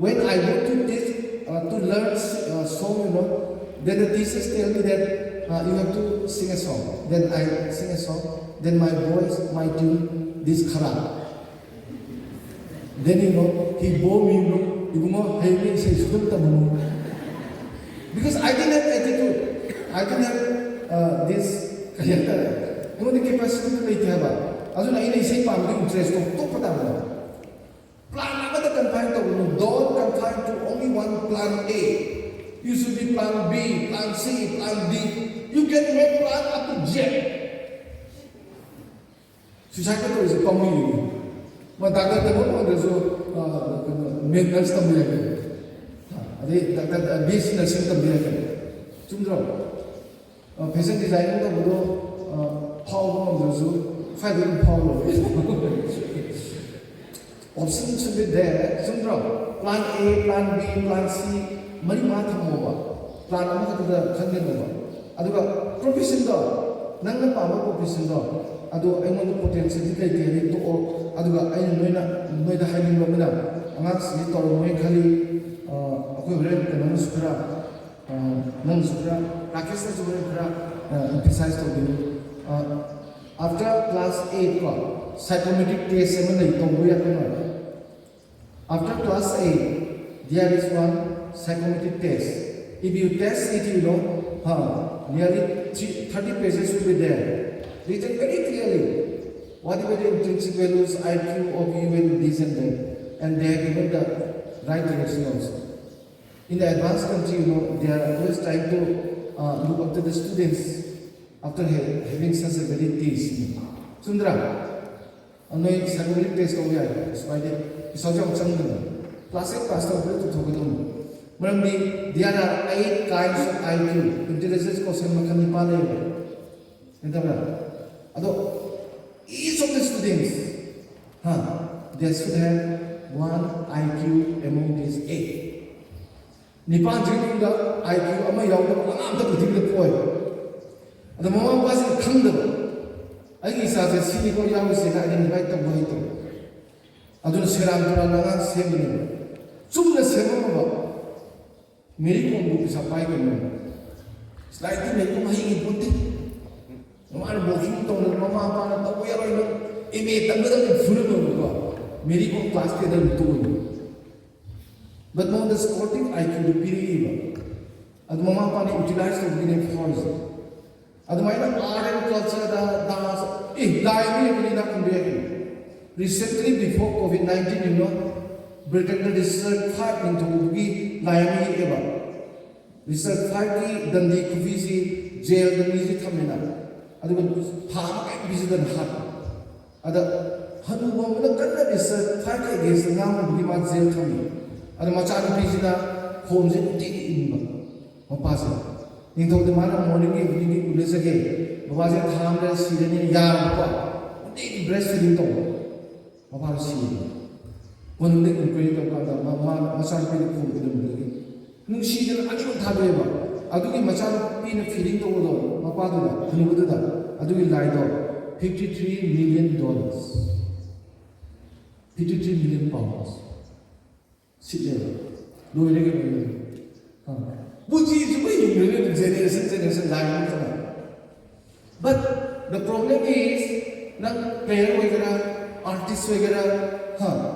When I go to teach, uh, to learn, uh, song, you know, then the teachers tell me that, uh, "You have to sing a song." Then I sing a song. Then my voice, my tune, this kharab. Then, you know, he bore me, you know, "ꯏꯕꯨꯡꯉꯣ, ꯍꯌꯦꯡꯗꯤ ꯏꯁꯩ ꯁꯨꯡꯇꯝ ꯇꯝꯃꯅꯨ." Because I didn't have attitude. I didn't have, uh, this, ꯀꯔꯤ ꯍꯥꯏꯇꯥꯔꯦ, ꯑꯩꯉꯣꯟꯗ ꯀꯦꯄꯥꯁꯤꯇꯤꯗꯨ ꯂꯩꯇꯦ ꯍꯥꯏꯕ꯫ ꯑꯗꯨꯅ ꯑꯩꯅ ꯏꯁꯩ ꯄꯥꯝꯕꯒꯤ ꯏꯟꯇꯔꯦꯁꯇꯣ ꯇꯣꯛꯄ ꯇꯥꯕꯅꯦ꯫ ꯄ꯭ꯂꯥꯟ ꯑꯃꯗ ꯀꯟꯐꯥꯏꯟ ꯇꯧꯒꯅꯨ꯫ Don't confine to only one plan A. You should be plan B, plan C, plan D. You can make plan up to Z. ꯁꯨꯏꯁꯥꯏꯠꯀ ꯇꯧꯔꯤꯁꯦ ꯄꯥꯝꯃꯨꯏꯌꯦ꯫ ꯃꯥ ꯗꯥꯛꯇꯔ ꯇꯝꯕ ꯐꯪꯗ꯭ꯔꯁꯨ, ꯑ, ꯀꯩꯅꯣ, ꯃꯦꯟ ꯅꯔꯁ ꯇꯝꯕ ꯌꯥꯏ ꯀꯩꯅꯣ꯫ ꯑ, ꯑꯗꯩ ꯗꯥꯛꯇꯔ, ꯕꯤ ꯑꯦꯁ ꯁꯤ ꯅꯔꯁꯤꯡ ꯇꯝꯕ ꯌꯥꯏ ꯀꯩꯅꯣ꯫ ꯆꯨꯝꯗ꯭ꯔꯣ? ꯑ, ꯐꯦꯁꯟ ꯗꯤꯖꯥꯏꯅꯤꯡ ꯇꯧꯕꯗꯣ, ꯑ, ꯐꯥꯎꯕ ꯉꯝꯗ꯭ꯔꯁꯨ ꯁ꯭ꯋꯥꯏꯗ ꯑꯗꯨꯝ ꯐꯥꯎꯔ ꯂꯣꯏꯔꯦ꯫ Option should be there, ꯆꯨꯝꯗ꯭ꯔꯣ? Plan A, plan B, plan C, ꯃꯔꯤ ꯃꯉꯥ ꯊꯝꯃꯣꯕ꯫ ꯄ꯭ꯂꯥꯟ ꯑꯃꯈꯛꯇꯗ ꯈꯟꯒꯅꯣꯕ꯫ ꯑꯗꯨꯒ ꯄ꯭ꯔꯣꯐꯦꯁꯟꯗꯣ, ꯅꯪꯅ ꯄꯥꯝꯕ ꯄ꯭ꯔꯣꯐꯦꯁꯟꯗꯣ, ꯑꯗꯣ ꯑꯩꯉꯣꯟꯗ ꯄꯣꯇꯦꯟꯁꯤꯌꯦꯜꯗꯤ ꯂꯩꯇꯦ ꯍꯥꯏꯗꯤ ꯇꯣꯛꯑꯣ꯫ ꯑꯗꯨꯒ ꯑꯩꯅ ꯅꯣꯏꯅ, ꯅꯣꯏꯗ ꯍꯥꯏꯅꯤꯡꯕ ꯑꯃꯅ, ꯑꯉꯥꯡꯁꯤꯡꯁꯤ ꯇꯧꯔꯝꯃꯣꯏꯅ ꯈꯜꯂꯤ꯫ ꯑ, ꯑꯩꯈꯣꯏ ꯍꯣꯔꯦꯟ ꯀꯩꯅꯣꯅꯁꯨ ꯈꯔ, ꯑ, ꯅꯪꯅꯁꯨ ꯈꯔ, ꯔꯥꯀꯦꯁꯅꯁꯨ ꯍꯣꯔꯦꯟ ꯈꯔ, ꯑ, emphasize ꯇꯧꯕꯤꯌꯨ꯫ ꯑ, after class eight ꯀꯣ, psychometric test ꯑꯃ ꯂꯩ, ꯇꯧꯕ ꯌꯥꯗꯅ꯫ After class eight, there is one psychometric test. If you test it, you know, huh, nearly three, thirty pages will be there. Written very clearly. What will be the intrinsic values, I Q of you and this and that. And they have given the right direction also. In the advanced country, you know, they are always trying to uh, look after the students after ha- having such a very test. ꯆꯨꯝꯗ꯭ꯔꯥ? ꯅꯣꯏ psychometric test ꯇꯧꯕ ꯌꯥꯏ, ꯁꯨꯃꯥꯏꯅ ꯄꯩꯁꯥꯁꯨ ꯌꯥꯝ ꯆꯪꯗꯕꯅꯤ꯫ Class eight pass ꯇꯧꯕꯗ ꯄꯨꯊꯣꯛꯀꯗꯧꯅꯤ꯫ ꯃꯔꯝꯗꯤ there are eight kinds of I Q, intelligence quotient ꯃꯈꯜ ꯅꯤꯄꯥꯟ ꯂꯩꯌꯦꯕ꯫ ꯒ꯭ꯌꯥꯟ ꯇꯥꯕ꯭ꯔꯥ? ꯑꯗꯣ each of the students, huh, they should have one I Q among these eight. ꯅꯤꯄꯥꯟꯁꯤꯒꯤ ꯃꯅꯨꯡꯗ I Q ꯑꯃ ꯌꯥꯎꯗꯕ ꯑꯉꯥꯡ ꯑꯝꯇ ꯄ꯭ꯔꯤꯊꯤꯕꯤꯗ ꯄꯣꯛꯑꯣꯏ꯫ ꯑꯗꯣ ꯃꯃꯥ ꯃꯄꯥꯁꯤꯡꯅ ꯈꯪꯗꯕ, ꯑꯩꯒꯤ ꯏꯆꯥꯁꯦ ꯁꯤꯅꯤꯀꯣ ꯌꯥꯎꯔꯤꯁꯦꯅ identify ꯇꯧꯕ ꯍꯩꯇꯕ꯫ ꯑꯗꯨꯅ ꯁꯦꯔꯥꯟ ꯇꯨꯔꯥꯟ ꯑꯉꯥꯡ ꯁꯦꯝꯕꯅꯦꯕ꯫ ꯆꯨꯝꯅ ꯁꯦꯝꯃꯝꯃꯕ, ꯃꯦꯔꯤ ꯀꯣꯝꯕꯨ ꯄꯩꯁꯥ ꯄꯥꯏꯒꯅꯨ꯫ ꯂꯥꯏꯔꯤꯛꯇꯤ ꯃꯦꯔꯤ ꯀꯣꯝ ꯍꯩ ꯄꯣꯠꯇꯦ꯫ ꯃꯃꯥꯅ ꯃꯣꯛꯀꯤꯡ ꯇꯧꯅ, ꯃꯃꯥ ꯃꯄꯥꯅ ꯇꯧꯕ ꯌꯥꯔꯣꯏ, ꯅꯪ M A ꯇꯝꯒꯗꯕꯅꯤ ꯐꯨꯔꯝꯃꯕꯀꯣ꯫ Mary Kom class ten ꯑꯗꯨꯝ ꯇꯣꯛꯑꯣꯏꯕ꯫ But ꯃꯉꯣꯟꯗ sporting I Q ꯗꯨ ꯄꯤꯔꯛꯏꯕ꯫ ꯑꯗꯨ ꯃꯃꯥ ꯃꯄꯥꯅ utilize ꯇꯧꯕꯒꯤꯅꯦ ꯐꯥꯎꯔꯤꯁꯦ꯫ ꯑꯗꯨꯃꯥꯏꯅ art and culture the, dance, ꯑꯦ, ꯂꯥꯏ ꯑꯃ ꯌꯦꯛꯄꯗꯤ ꯏꯅꯥꯛ ꯈꯨꯟꯕ ꯌꯥꯏ ꯀꯩꯅꯣ꯫ Recently, before COVID nineteen, you know, Britain the Richard five ꯅꯤꯡꯊꯧꯒꯤ ꯂꯥꯏ ꯑꯃ ꯌꯦꯛꯑꯦꯕ꯫ Richard five ꯀꯤ ꯗꯟꯗꯤ ꯈꯨꯕꯤꯁꯤ jail ꯗ ꯃꯤꯁꯤ ꯊꯝꯃꯦꯅ, ꯑꯗꯨꯒ ꯊꯥ ꯑꯃ ꯀꯔꯤꯝ ꯄꯤꯖꯗꯅ ꯍꯥꯠꯄ꯫ ꯑꯗ ꯍꯅꯨꯕ ꯑꯃꯅ ꯀꯟꯅ Richard five ꯀꯤ against ꯇ ꯉꯥꯡꯉꯨꯕꯒꯤ ꯃꯥ jail ꯊꯝꯃꯤ꯫ ꯑꯗ ꯃꯆꯥꯅꯨꯄꯤꯁꯤꯅ ꯈꯣꯝꯁꯦ ꯅꯨꯡꯇꯤꯒꯤ ꯏꯟꯕ ꯃꯄꯥꯁꯦ꯫ ꯅꯤꯡꯊꯧꯗ ꯃꯥꯅ morning ꯒꯤ evening ꯒꯤ ꯎꯅꯖꯒꯦ, ꯕꯕꯥꯁꯦ ꯊꯥ ꯑꯃꯗ ꯁꯤꯔꯅꯤ ꯌꯥꯔꯕꯀꯣ, ꯅꯨꯡꯇꯤꯒꯤ breast feeding ꯇꯧꯕ꯫ ꯃꯄꯥꯗꯣ ꯁꯤꯔꯦ꯫ ꯀꯣꯅꯨꯡꯗ inquiry ꯇꯧꯕ ꯀꯥꯟꯗ ꯃ-, ꯃꯥ ꯃꯆꯥꯅꯨꯄꯤꯗ ꯈꯣꯝ ꯏꯔꯝꯕꯗꯒꯤ ꯅꯨꯡꯁꯤꯗꯅ ꯑꯅꯤꯃꯛ ꯊꯥꯗꯣꯛꯑꯦꯕ꯫ ꯑꯗꯨꯒꯤ ꯃꯆꯥꯅꯨꯄꯤꯅ feeding ꯇꯧꯕꯗꯣ ꯃꯄꯥꯗꯨꯗ, ꯍꯅꯨꯕꯗꯨꯗ, ꯑꯗꯨꯒꯤ ꯂꯥꯏꯗꯣ fifty three million dollars, fifty three million pounds ꯁꯤꯠꯂꯦꯕ꯫ ꯂꯣꯏꯔꯦ ꯀꯩꯅꯣ꯫ ꯄꯨꯟꯁꯤ ꯆꯨꯞꯄ ꯍꯤꯡꯗꯣꯏꯅꯦ ꯑꯗꯨꯝ, generation generation line ꯑꯃ ꯈꯛꯇ꯫ But the problem is, ꯅꯪ player ꯑꯣꯏꯒꯦꯔꯥ, artist ꯑꯣꯏꯒꯦꯔꯥ, ꯍꯥ,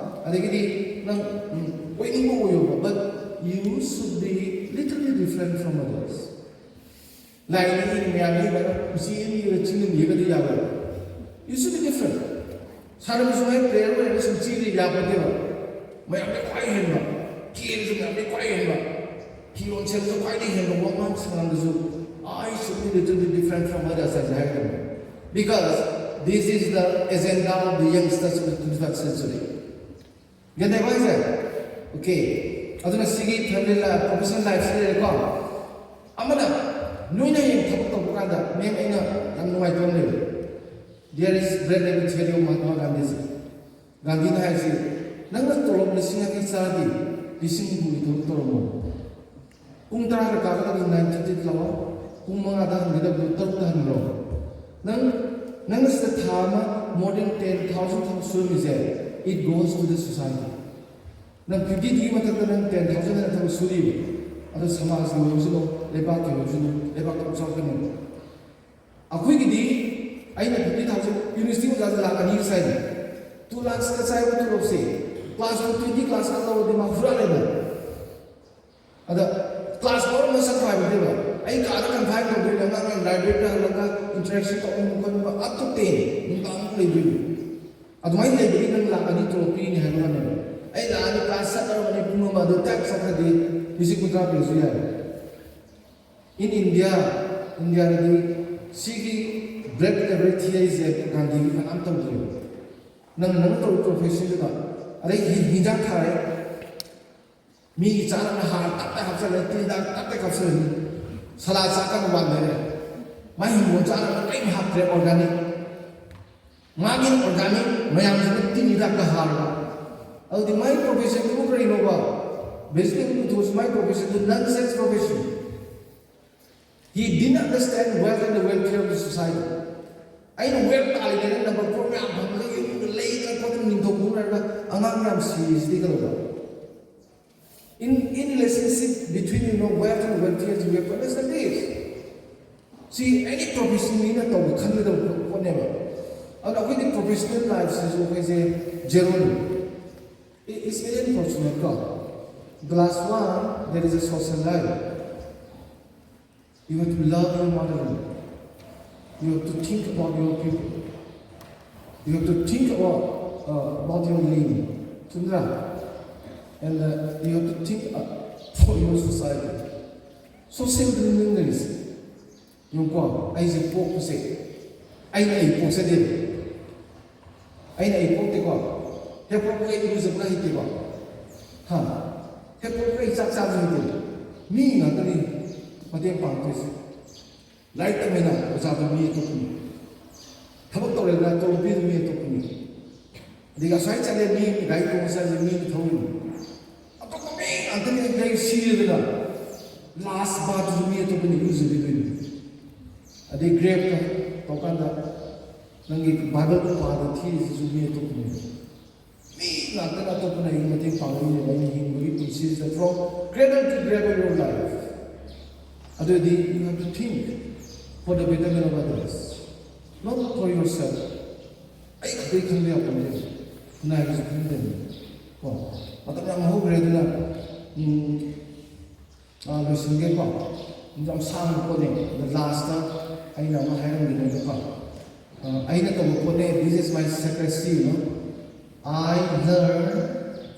ꯑꯗꯒꯤꯗꯤ ꯅꯪ, ꯎꯝ, ꯑꯣꯏꯅꯤꯡꯕ ꯑꯣꯏꯌꯣꯕ, but You should be little bit different from others. ꯂꯥꯏꯔꯤꯛ ꯏꯕ ꯃꯌꯥꯝ ꯏꯕ ꯃꯁꯤ ꯏꯕ ꯆꯤꯡ ꯌꯦꯡꯉꯗꯤ ꯌꯥꯔꯣꯏ. You should be different. ꯁꯥꯟꯅꯕꯁꯨ ꯍꯥꯏ player ꯑꯣꯏꯔꯒ ꯁꯨꯝ ꯆꯦꯜꯂꯤ ꯌꯥꯄꯣꯠꯇꯦꯕ. ꯃꯌꯥꯝꯗ ꯈ꯭ꯋꯥꯏ ꯍꯦꯟꯕ, ꯀꯦꯕꯁꯨ ꯃꯌꯥꯝꯗ ꯈ꯭ꯋꯥꯏ ꯍꯦꯟꯕ, ꯐꯤꯔꯣꯜ ꯁꯦꯠꯄꯁꯨ ꯈ꯭ꯋꯥꯏꯗꯒꯤ ꯍꯦꯟꯕ, ꯋꯥꯉꯥꯡ ꯁꯉꯥꯡꯗꯁꯨ I should be little bit different from others ꯍꯥꯏꯁꯦ ꯍꯥꯏꯒꯗꯕꯅꯤ. Because this is the agenda of the youngsters of the twenty-first century. ꯒ꯭ꯌꯥꯟ ꯇꯥꯏꯀꯣ ꯍꯥꯏꯁꯦ? Okay. ꯑꯗꯨꯅ ꯁꯤꯒꯤ family life, professional life ꯁꯤ ꯂꯩꯔꯦꯀꯣ. ꯑꯃꯅ ꯅꯣꯏꯅ ꯍꯌꯦꯡ ꯊꯕꯛ ꯇꯧꯕ ꯀꯥꯟꯗ, ꯃꯦꯝ, ꯑꯩꯅ ꯌꯥꯝ ꯅꯨꯡꯉꯥꯏꯇꯕ ꯑꯃ ꯂꯩꯔꯦ. There is great level theory of Mahatma Gandhi. ꯒꯥꯟꯙꯤꯅ ꯍꯥꯏꯔꯤꯁꯤ, ꯅꯪꯅ ꯇꯣꯂꯣꯞ ꯂꯤꯁꯤꯡ ꯌꯥꯡꯈꯩ ꯆꯥꯔꯗꯤ ꯂꯤꯁꯤꯡ ꯍꯨꯝꯐꯨꯒꯤ ꯊꯕꯛ ꯇꯧꯔꯝꯃꯣ. ꯄꯨꯡ ꯇꯔꯥꯗ ꯀꯥꯒꯗꯕꯗꯨ nine thirty ꯂꯥꯛꯑꯣ, ꯄꯨꯡ ꯃꯉꯥꯗ ꯍꯟꯒꯗꯕꯗꯨ ꯇꯔꯨꯛꯇ ꯍꯟꯈ꯭ꯔꯣ. ꯅꯪ, ꯅꯪꯅ ꯁꯤꯗ ꯊꯥ ꯑꯃ more than ten thousand ꯊꯕꯛ ꯁꯨꯔꯝꯃꯤꯁꯦ, it goes to the society. ꯅꯪ fifty ꯗꯨꯒꯤ ꯃꯊꯛꯇ ꯅꯪ ten thousand ꯍꯦꯟꯅ ꯊꯕꯛ ꯁꯨꯔꯤꯕ, ꯑꯗꯣ ꯁꯃꯥꯖꯀꯤ ꯑꯣꯏꯕꯁꯤꯅꯣ, ꯂꯩꯕꯥꯛꯀꯤ ꯑꯣꯏꯕꯁꯤꯅꯣ, ꯂꯩꯕꯥꯛꯇ ꯆꯥꯎꯔꯛꯀꯅꯤ. ꯑꯩꯈꯣꯏꯒꯤꯗꯤ ꯑꯩꯅ fifty thousand university ꯑꯣꯖꯥꯗ ꯂꯥꯛ ꯑꯅꯤ ꯁꯥꯏꯅꯤ. Two lakhs ꯀ ꯆꯥꯏꯕ ꯇꯣꯂꯣꯞꯁꯦ, class two twenty class ꯀ ꯂꯧꯔꯗꯤ ꯃꯥ ꯍꯨꯔꯥꯜꯂꯦꯅ. ꯑꯗ class ꯂꯧꯔꯝꯕ ꯁꯛ ꯍꯥꯏꯕꯅꯦꯕ, ꯑꯩ ꯀꯥꯗ confine ꯇꯧꯗꯣꯏꯅꯦ, ꯑꯉꯥꯡꯅ library ꯗ ꯍꯜꯂꯒ interaction ꯇꯧꯅꯤꯡꯕ ꯈꯣꯠꯅꯤꯡꯕ up to ten ꯅꯨꯡꯗꯥꯡ ꯂꯩꯗꯣꯏꯅꯤ. ꯑꯗꯨꯃꯥꯏꯅ ꯂꯩꯕꯒꯤ ꯅꯪ ꯂꯥꯛ ꯑꯅꯤ ꯇꯣꯂꯣꯞ ꯄꯤꯅꯤ ꯍꯥꯏꯕ ꯋꯥꯅꯦꯕ. ꯑꯩ ꯂꯥꯛ ꯑꯅꯤ class ꯆꯠꯂꯔꯕꯅꯤ, ꯄꯨꯡ ꯑꯃ ꯑꯗꯨ ꯇꯥꯛ ꯆꯠꯈ꯭ꯔꯗꯤ ꯂꯤꯁꯤꯡ ꯀꯨꯟꯊ꯭ꯔꯥ ꯄꯤꯔꯁꯨ ꯌꯥꯔꯦ. In India, ꯏꯟꯗꯤꯌꯥꯗꯗꯤ ꯁꯤꯒꯤ great level theory ꯁꯦ ꯒꯥꯟꯙꯤꯒꯤ ꯀꯅꯥꯝ ꯇꯧꯗ꯭ꯔꯤꯕ. ꯅꯪ, ꯅꯪ ꯇꯧꯔꯤ profession ꯗꯨꯗ, ꯑꯗꯩ ꯍꯤ-, ꯍꯤꯗꯥꯛ ꯊꯥꯔꯦ, ꯃꯤꯒꯤ ꯆꯥꯅꯕ ꯍꯥꯔ ꯇꯞꯇꯥꯏ ꯍꯥꯞꯆꯜꯂꯦ, ꯇꯤꯜ ꯍꯤꯗꯥꯛ ꯇꯞꯇꯥꯏ ꯀꯥꯞꯆꯜꯂꯦ, ꯁꯂꯥ ꯆꯥꯀꯥꯟꯗ ꯋꯥꯟꯊꯔꯦ, ꯃꯥꯏ ꯍꯤꯡꯒꯣꯜ ꯆꯥꯅꯕ ꯀꯔꯤꯝ ꯍꯥꯞꯇ꯭ꯔꯦ, organic. ꯃꯥꯒꯤ organic ꯃꯌꯥꯝꯁꯤꯅ ꯇꯤꯜ ꯍꯤꯗꯥꯛꯇ ꯍꯥꯔꯕ. ꯑꯗꯨꯗꯤ ꯃꯥꯏ profession ꯗꯨꯕꯨ ꯀꯔꯤꯅꯣꯕ? Vegetable ꯗꯨ ꯊꯣꯛꯑꯁꯨ ꯃꯥꯏ profession do nonsense profession. He didn't understand wealth and the welfare of the society. ꯑꯩꯅ wealth ꯇꯥꯜꯂꯤꯉꯩꯗ number four ꯃꯌꯥꯝ ꯐꯪꯉꯒ ꯌꯨꯝꯗ ꯂꯩꯗꯅ ꯈꯣꯠꯇꯅ ꯅꯤꯡꯊꯧ ꯈꯨꯔꯨꯝꯅꯔꯒ ꯑꯉꯥꯡ ꯃꯌꯥꯝ ꯁꯤꯔꯤꯁꯤꯗꯤ ꯀꯩꯗꯧꯕ? In, in relationship between, you know, wealth and welfare, you have to understand this. ꯁꯤ any profession ꯃꯤꯅ ꯇꯧꯕ ꯈꯟꯒꯗꯕ ꯄꯣꯠꯅꯦꯕ. ꯑꯗꯨꯅ ꯑꯩꯈꯣꯏꯗꯤ professional life ꯁꯤꯁꯨ ꯑꯩꯈꯣꯏꯁꯦ zero ꯅꯤ. It is very unfortunate ꯀꯣ. The last one, there is a social life. You have to love your motherland. You have to think about your people. You have to think about, uh, about your name. ꯆꯨꯝꯗ꯭ꯔꯥ? And, uh, you have to think, uh, for your society. Social belongingness. ꯌꯦꯡꯉꯨꯀꯣ, ꯑꯩꯁꯦ ꯄꯣꯛꯄꯁꯦ, ꯑꯩꯅ ꯑꯩ ꯄꯣꯛꯆꯗꯦꯕ꯫ ꯑꯩꯅ ꯑꯩ ꯄꯣꯛꯇꯦꯀꯣ꯫ ꯍꯦꯛ ꯄꯣꯛꯄꯒ ꯑꯩ ꯏꯔꯨꯖꯕꯒ ꯍꯩꯇꯦꯀꯣ꯫ ꯍꯥ? ꯍꯦꯛ ꯄꯣꯛꯄꯒ ꯑꯩ ꯆꯥꯛ ꯆꯥꯕꯁꯨ ꯍꯩꯇꯦꯕ꯫ ꯃꯤ ꯉꯥꯛꯇꯅꯤ ꯃꯇꯦꯡ ꯄꯥꯡꯗꯣꯏꯁꯦ꯫ ꯂꯥꯏꯔꯤꯛ ꯇꯝꯃꯦꯅ ꯑꯣꯖꯥꯗꯣ ꯃꯤ ꯑꯇꯣꯞꯄꯅꯤ꯫ ꯊꯕꯛ ꯇꯧꯔꯦꯅ ꯇꯣꯂꯣꯞ ꯄꯤꯗꯣꯏ ꯃꯤ ꯑꯇꯣꯞꯄꯅꯤ꯫ ꯑꯗꯒꯤ ꯑꯁ꯭ꯋꯥꯏ ꯆꯠꯂꯦ, ꯃꯤ ꯒꯥꯔꯤ ꯇꯣꯡꯉ ꯆꯠꯂꯦ, ꯃꯤ ꯑꯃ ꯊꯧꯔꯤꯅꯤ꯫ ꯑꯇꯣꯞꯄ ꯃꯤ ꯉꯥꯛꯇꯅꯤ꯫ ꯑꯗꯩ ꯁꯤꯔꯦꯗꯅ, ꯂꯥꯁ ꯕꯥꯔꯗꯨꯁꯨ ꯃꯤ ꯑꯇꯣꯞꯄꯅ ꯏꯔꯨꯖꯕꯤꯗꯣꯏꯅꯤ꯫ ꯑꯗꯩ ꯒ꯭ꯔꯦꯞꯇ ꯇꯧꯀꯥꯟꯗ ꯅꯪꯒꯤ ꯕꯥꯏꯕꯜ ꯄꯥꯗ ꯊꯤꯔꯤꯁꯤꯁꯨ ꯃꯤ ꯑꯇꯣꯞꯄꯅꯤ꯫ ꯃꯤ ꯉꯥꯛꯇꯅ ꯑꯇꯣꯞꯄꯅ ꯑꯩꯒꯤ ꯃꯇꯦꯡ ꯄꯥꯡꯗꯣꯏꯅꯦꯕ ꯑꯩꯅ ꯍꯤꯡꯕꯒꯤ ꯄꯨꯟꯁꯤꯁꯤꯗ, from cradle to grave of your life꯫ ꯑꯗꯨꯗꯤ you have to think for the betterment of others, not for yourself. ꯑꯩ ꯈꯛꯇꯒꯤ ꯈꯟꯕ ꯌꯥꯄꯣꯟꯇꯦ꯫ ꯈꯨꯟꯅꯥꯏꯒꯤꯁꯨ ꯈꯟꯗꯣꯏꯅꯤ꯫ ꯀꯣ, ꯃꯇꯝ ꯌꯥꯝ ꯍꯧꯈ꯭ꯔꯦ, ꯑꯗꯨꯅ, ꯎꯝ, ꯑꯥ, ꯂꯣꯏꯁꯤꯟꯒꯦꯀꯣ꯫ ꯌꯥꯝ ꯁꯥꯡꯕ ꯄꯣꯠꯅꯦ꯫ ꯑꯗ ꯂꯥꯁꯇ ꯑꯩꯅ ꯑꯃ ꯍꯥꯏꯔꯝꯒꯦꯅꯦꯕꯀꯣ꯫ ꯑꯥ, ꯑꯩꯅ ꯇꯧꯕ ꯄꯣꯠꯅꯦ, this is my secrecy, you know. I learn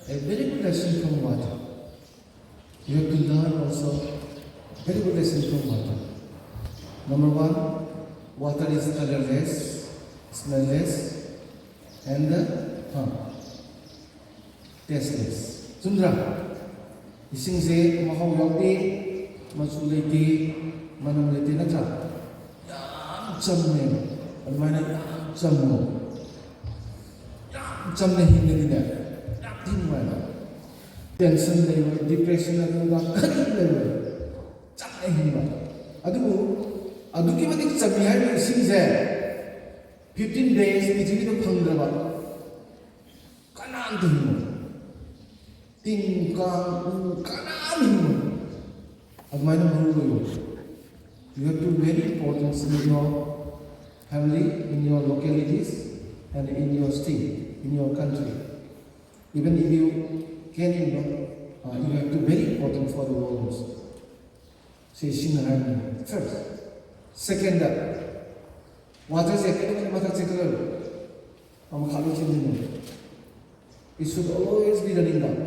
a very good lesson from water. You have to learn also very good lesson from water. Number one, water is colorless, smellless, and, uh, huh, tasteless. ꯆꯨꯝꯗ꯭ꯔꯥ? ꯏꯁꯤꯡꯁꯦ ꯃꯍꯥꯎ ꯌꯥꯎꯗꯦ, ꯃꯆꯨ ꯂꯩꯇꯦ, ꯃꯅꯝ ꯂꯩꯇꯦ, ꯅꯠꯇ꯭ꯔꯥ? ꯌꯥꯝ ꯆꯝꯃꯦꯕ꯫ ꯑꯗꯨꯃꯥꯏꯅ ꯌꯥꯝ ꯆꯝꯃꯣ꯫ ꯌꯥꯝ ꯆꯝꯅ ꯍꯤꯡꯉꯗꯤꯅꯦ, ꯌꯥꯝ ꯊꯤ ꯅꯨꯡꯉꯥꯏꯕ꯫ Tension ꯂꯩꯔꯣꯏ, depression ꯑꯗꯨ ꯑꯗꯥ ꯀꯔꯤꯝ ꯂꯩꯔꯣꯏ꯫ ꯆꯝꯅ ꯍꯤꯡꯕ꯫ ꯑꯗꯨꯕꯨ ꯑꯗꯨꯛꯀꯤ ꯃꯇꯤꯛ ꯆꯝꯃꯤ ꯍꯥꯏꯔꯤꯕ ꯏꯁꯤꯡꯁꯦ fifteen days ꯄ꯭ꯔꯤꯊꯤꯕꯤꯗ ꯐꯪꯗ꯭ꯔꯕ ꯀꯅꯥꯝꯇ ꯍꯤꯡꯉꯣꯏ꯫ ꯇꯤꯟ, ꯀꯥꯡ, ꯎ, ꯀꯅꯥꯝ ꯍꯤꯡꯉꯣꯏ꯫ ꯑꯗꯨꯃꯥꯏꯅ ꯃꯔꯨ ꯑꯣꯏꯕ꯫ You have to very important in your family, in your localities, and in your state, in your country. Even if you can, you know, Uh, you have to very important for the world also. ꯁꯤ ꯏꯁꯤꯡ ꯍꯥꯏꯔꯝꯃꯤ꯫ First, second, water ꯁꯦ ꯀꯩꯗꯧꯉꯩꯗ ꯃꯊꯛ ꯆꯦꯟꯈꯠꯂꯔꯣꯏ꯫ ꯃꯈꯥ ꯂꯣꯏ ꯆꯦꯟꯗꯣꯏꯅꯦ꯫ It should always be running down.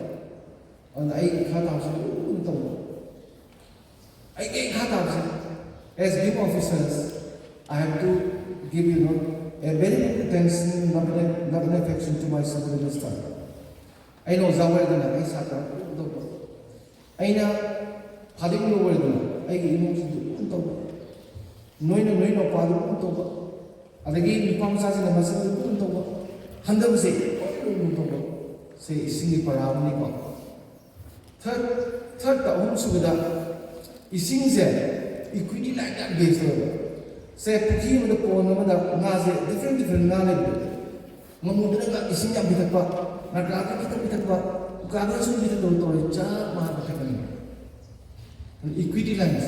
ꯑꯗꯨꯅ ꯑꯩ ꯏꯈꯥ ꯇꯥꯕꯁꯦ ꯑꯗꯨꯝ ꯇꯧꯕ꯫ ꯑꯩꯒꯤ ꯏꯈꯥ ꯇꯥꯕꯁꯦ, as being officers, I have to give, you know, a very good attention, love and, love and affection to my subordinate staff. ꯑꯩꯅ ꯑꯣꯖꯥ ꯑꯣꯏꯔꯒꯅ ꯑꯩ ꯁꯥꯇ꯭ꯔ ꯑꯗꯨꯝ ꯇꯧꯕ꯫ ꯑꯩꯅ ꯐꯥꯗꯤꯡ ꯑꯣꯏꯔꯒꯅ ꯑꯩꯒꯤ ꯏꯃꯨꯡꯁꯤꯡꯗꯨ ꯑꯗꯨꯝ ꯇꯧꯕ꯫ ꯅꯣꯏꯅ ꯅꯣꯏ ꯅꯨꯄꯥꯗꯨ ꯑꯗꯨꯝ ꯇꯧꯕ꯫ ꯑꯗꯒꯤ ꯅꯨꯄꯥ ꯃꯆꯥꯁꯤꯡꯅ ꯃꯆꯟꯗꯨ ꯑꯗꯨꯝ ꯇꯧꯕ꯫ ꯍꯟꯊꯕꯁꯦ ꯂꯣꯏ ꯂꯣꯏ ꯑꯗꯨꯝ ꯇꯧꯕ꯫ ꯁꯦ ꯏꯁꯤꯡꯒꯤ ꯄꯔꯥ ꯑꯃꯅꯤꯀꯣ꯫ Third, thirdꯇ, ꯑꯍꯨꯝꯁꯨꯕꯗ, ꯏꯁꯤꯡꯁꯦ equity line ꯌꯥꯝ base ꯇꯧꯋꯦꯕ꯫ ꯁꯦ ꯄꯨꯈ꯭ꯔꯤ ꯑꯃꯗ, pond ꯑꯃꯗ ꯉꯥꯁꯦ different different ꯉꯥ ꯂꯩꯕꯗꯣ꯫ ꯉꯥꯃꯨꯗꯨꯅ ꯉꯥ ꯏꯁꯤꯡ ꯌꯥꯝ ꯄꯤꯊꯛꯄ, ꯉꯀ꯭ꯔꯥꯗ ꯈꯤꯇꯪ ꯄꯤꯊꯛꯄ, ꯎꯀꯥꯕꯤꯅ ꯁꯨꯝ ꯄꯤꯊꯛꯄꯗꯣ ꯇꯧꯔꯦ, ꯆꯞ ꯃꯥꯟꯅꯕ ꯊꯛꯀꯅꯤ꯫ Equity lines꯫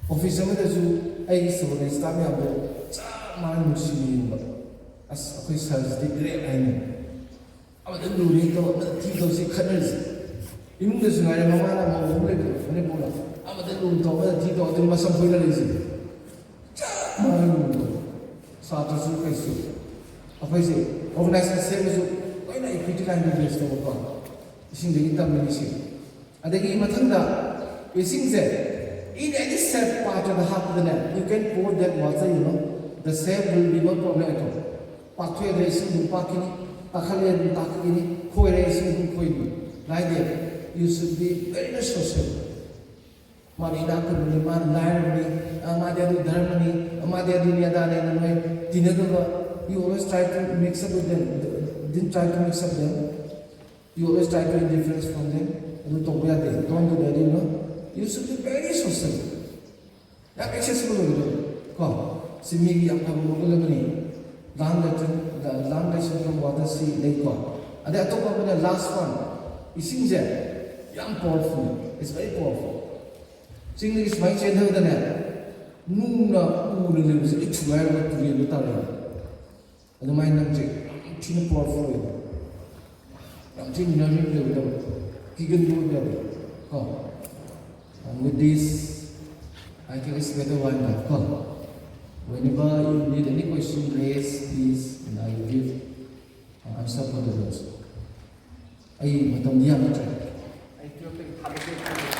Office ꯑꯃꯗꯁꯨ ꯑꯩꯒꯤ subordinate staff ꯃꯌꯥꯝꯗꯣ ꯆꯞ ꯃꯥꯟꯅ ꯅꯨꯡꯁꯤꯅ ꯌꯦꯡꯕ꯫ ꯑꯁ, ꯑꯩꯈꯣꯏ sirꯁꯤꯗꯤ great ꯍꯥꯏꯅ꯫ ꯑꯃꯗ ꯂꯨꯅ ꯇꯧ, ꯑꯃꯗ ꯊꯤ ꯇꯧ, ꯁꯤ ꯈꯠꯅꯔꯤꯁꯦ꯫ ꯏꯃꯨꯡꯗꯁꯨ ꯉꯥꯏꯔꯦ, ꯃꯃꯥꯅ ꯃꯧ ꯑꯃ ꯂꯩꯕꯗꯣ, ꯃꯅꯦꯝꯄꯣꯛꯅ ꯑꯃꯗ ꯂꯨꯅ ꯇꯧ, ꯑꯃꯗ ꯊꯤ ꯇꯧ, ꯑꯗꯨꯅ ꯃꯁꯝ ꯐꯣꯏꯅꯔꯛꯏꯁꯦ꯫ ꯆꯞ ꯃꯥꯟꯅꯅ ꯂꯨꯅ ꯇꯧ꯫ ꯁꯥꯇ꯭ꯔꯁꯨ ꯀꯩꯁꯨ꯫ ꯑꯩꯈꯣꯏꯁꯦ organization ꯁꯦꯝꯕꯁꯨ ꯂꯣꯏꯅ equity lineꯗ base ꯇꯧꯕꯀꯣ꯫ ꯏꯁꯤꯡꯗꯒꯤ ꯇꯝꯃꯤꯅꯤ ꯁꯤ꯫ ꯑꯗꯒꯤ ꯃꯊꯪꯗ ꯏꯁꯤꯡꯁꯦ in any safe part of the ꯍꯥꯞꯄꯗꯅꯦ, you can pour that water, you know, the safe will be no problem at all. ꯄꯥꯛꯊꯣꯛꯑꯦ ꯏꯁꯤꯡ ꯑꯗꯨꯝ ꯄꯥꯛꯈꯤꯅꯤ, ꯇꯥꯈꯠꯂꯦ ꯑꯗꯨꯝ ꯇꯥꯈꯠꯈꯤꯅꯤ, ꯈꯣꯏꯔꯦ ꯏꯁꯤꯡ ꯑꯗꯨꯝ ꯈꯣꯏꯅꯤ꯫ ꯂꯥꯏꯗꯦ, you should be very responsible. ꯃꯥꯅ ꯏꯅꯥꯛ ꯈꯨꯟꯕꯅꯤ, ꯃꯥꯅ ꯂꯥꯏꯔꯕꯅꯤ, ꯑ, ꯃꯥꯗꯤ ꯑꯗꯨ ꯙꯔꯃꯅꯤ, ꯑ, ꯃꯥꯗꯤ ꯑꯗꯨꯅꯤ ꯑꯗꯥꯅꯦꯅ ꯅꯣꯏ ꯇꯤꯟꯅꯗꯕ, you always try to mix up with them, didn't try to mix up them, you always try to indifference from them. ꯑꯗꯨ ꯇꯧꯕ ꯌꯥꯗꯦ, don't do that, you know, you should be very social. ꯌꯥꯝ accessible ꯑꯣꯏꯒꯗꯕ ꯀꯣ꯫ ꯁꯤ ꯃꯤꯒꯤ ꯌꯥꯝ ꯐꯕ ꯃꯒꯨꯟ ꯑꯃꯅꯤ꯫ ꯂꯥꯡ ꯂꯩꯇ꯭ꯔ-, ꯂꯥꯡ ꯂꯩꯁꯤꯟ from water ꯁꯤ ꯂꯩꯀꯣ꯫ ꯑꯗꯩ ꯑꯇꯣꯞꯄ ꯑꯃꯅ last one, ꯏꯁꯤꯡꯁꯦ ꯌꯥꯝ powerful, it's very powerful꯫ ꯆꯤꯡꯗꯒꯤ ꯁꯨꯃꯥꯏꯅ ꯆꯦꯟꯊꯕꯗꯅꯦ, ꯅꯨꯡꯅ ꯎꯅ ꯂꯩꯕꯁꯦ ꯂꯣꯏ ꯊꯨꯒꯥꯏꯔꯒ ꯇꯨꯔꯦꯜꯗ ꯇꯥꯔꯛꯑꯦ꯫ ꯑꯗꯨꯃꯥꯏꯅ ꯅꯪꯁꯦ ꯌꯥꯝ ꯊꯤꯅ powerful ꯑꯣꯏꯕ, ꯌꯥꯝ ꯊꯤꯅ ꯅꯔꯃꯤꯛ ꯑꯣꯏꯒꯗꯕ꯫ ꯊꯤꯒꯟꯕ ꯑꯣꯏꯕ ꯌꯥꯕ ꯀꯣ. And with this, I think it's better wind up ꯀꯣ. Whenever you need any question, raise, please, and I will give uh, answer for the rest. ꯑꯩ ꯃꯇꯝꯗꯤ ꯌꯥꯝꯗ꯭ꯔꯦ. ꯑꯩ ꯇꯨꯌꯦꯜꯐꯇꯒꯤ ꯊꯥꯗꯣꯛꯀꯦ.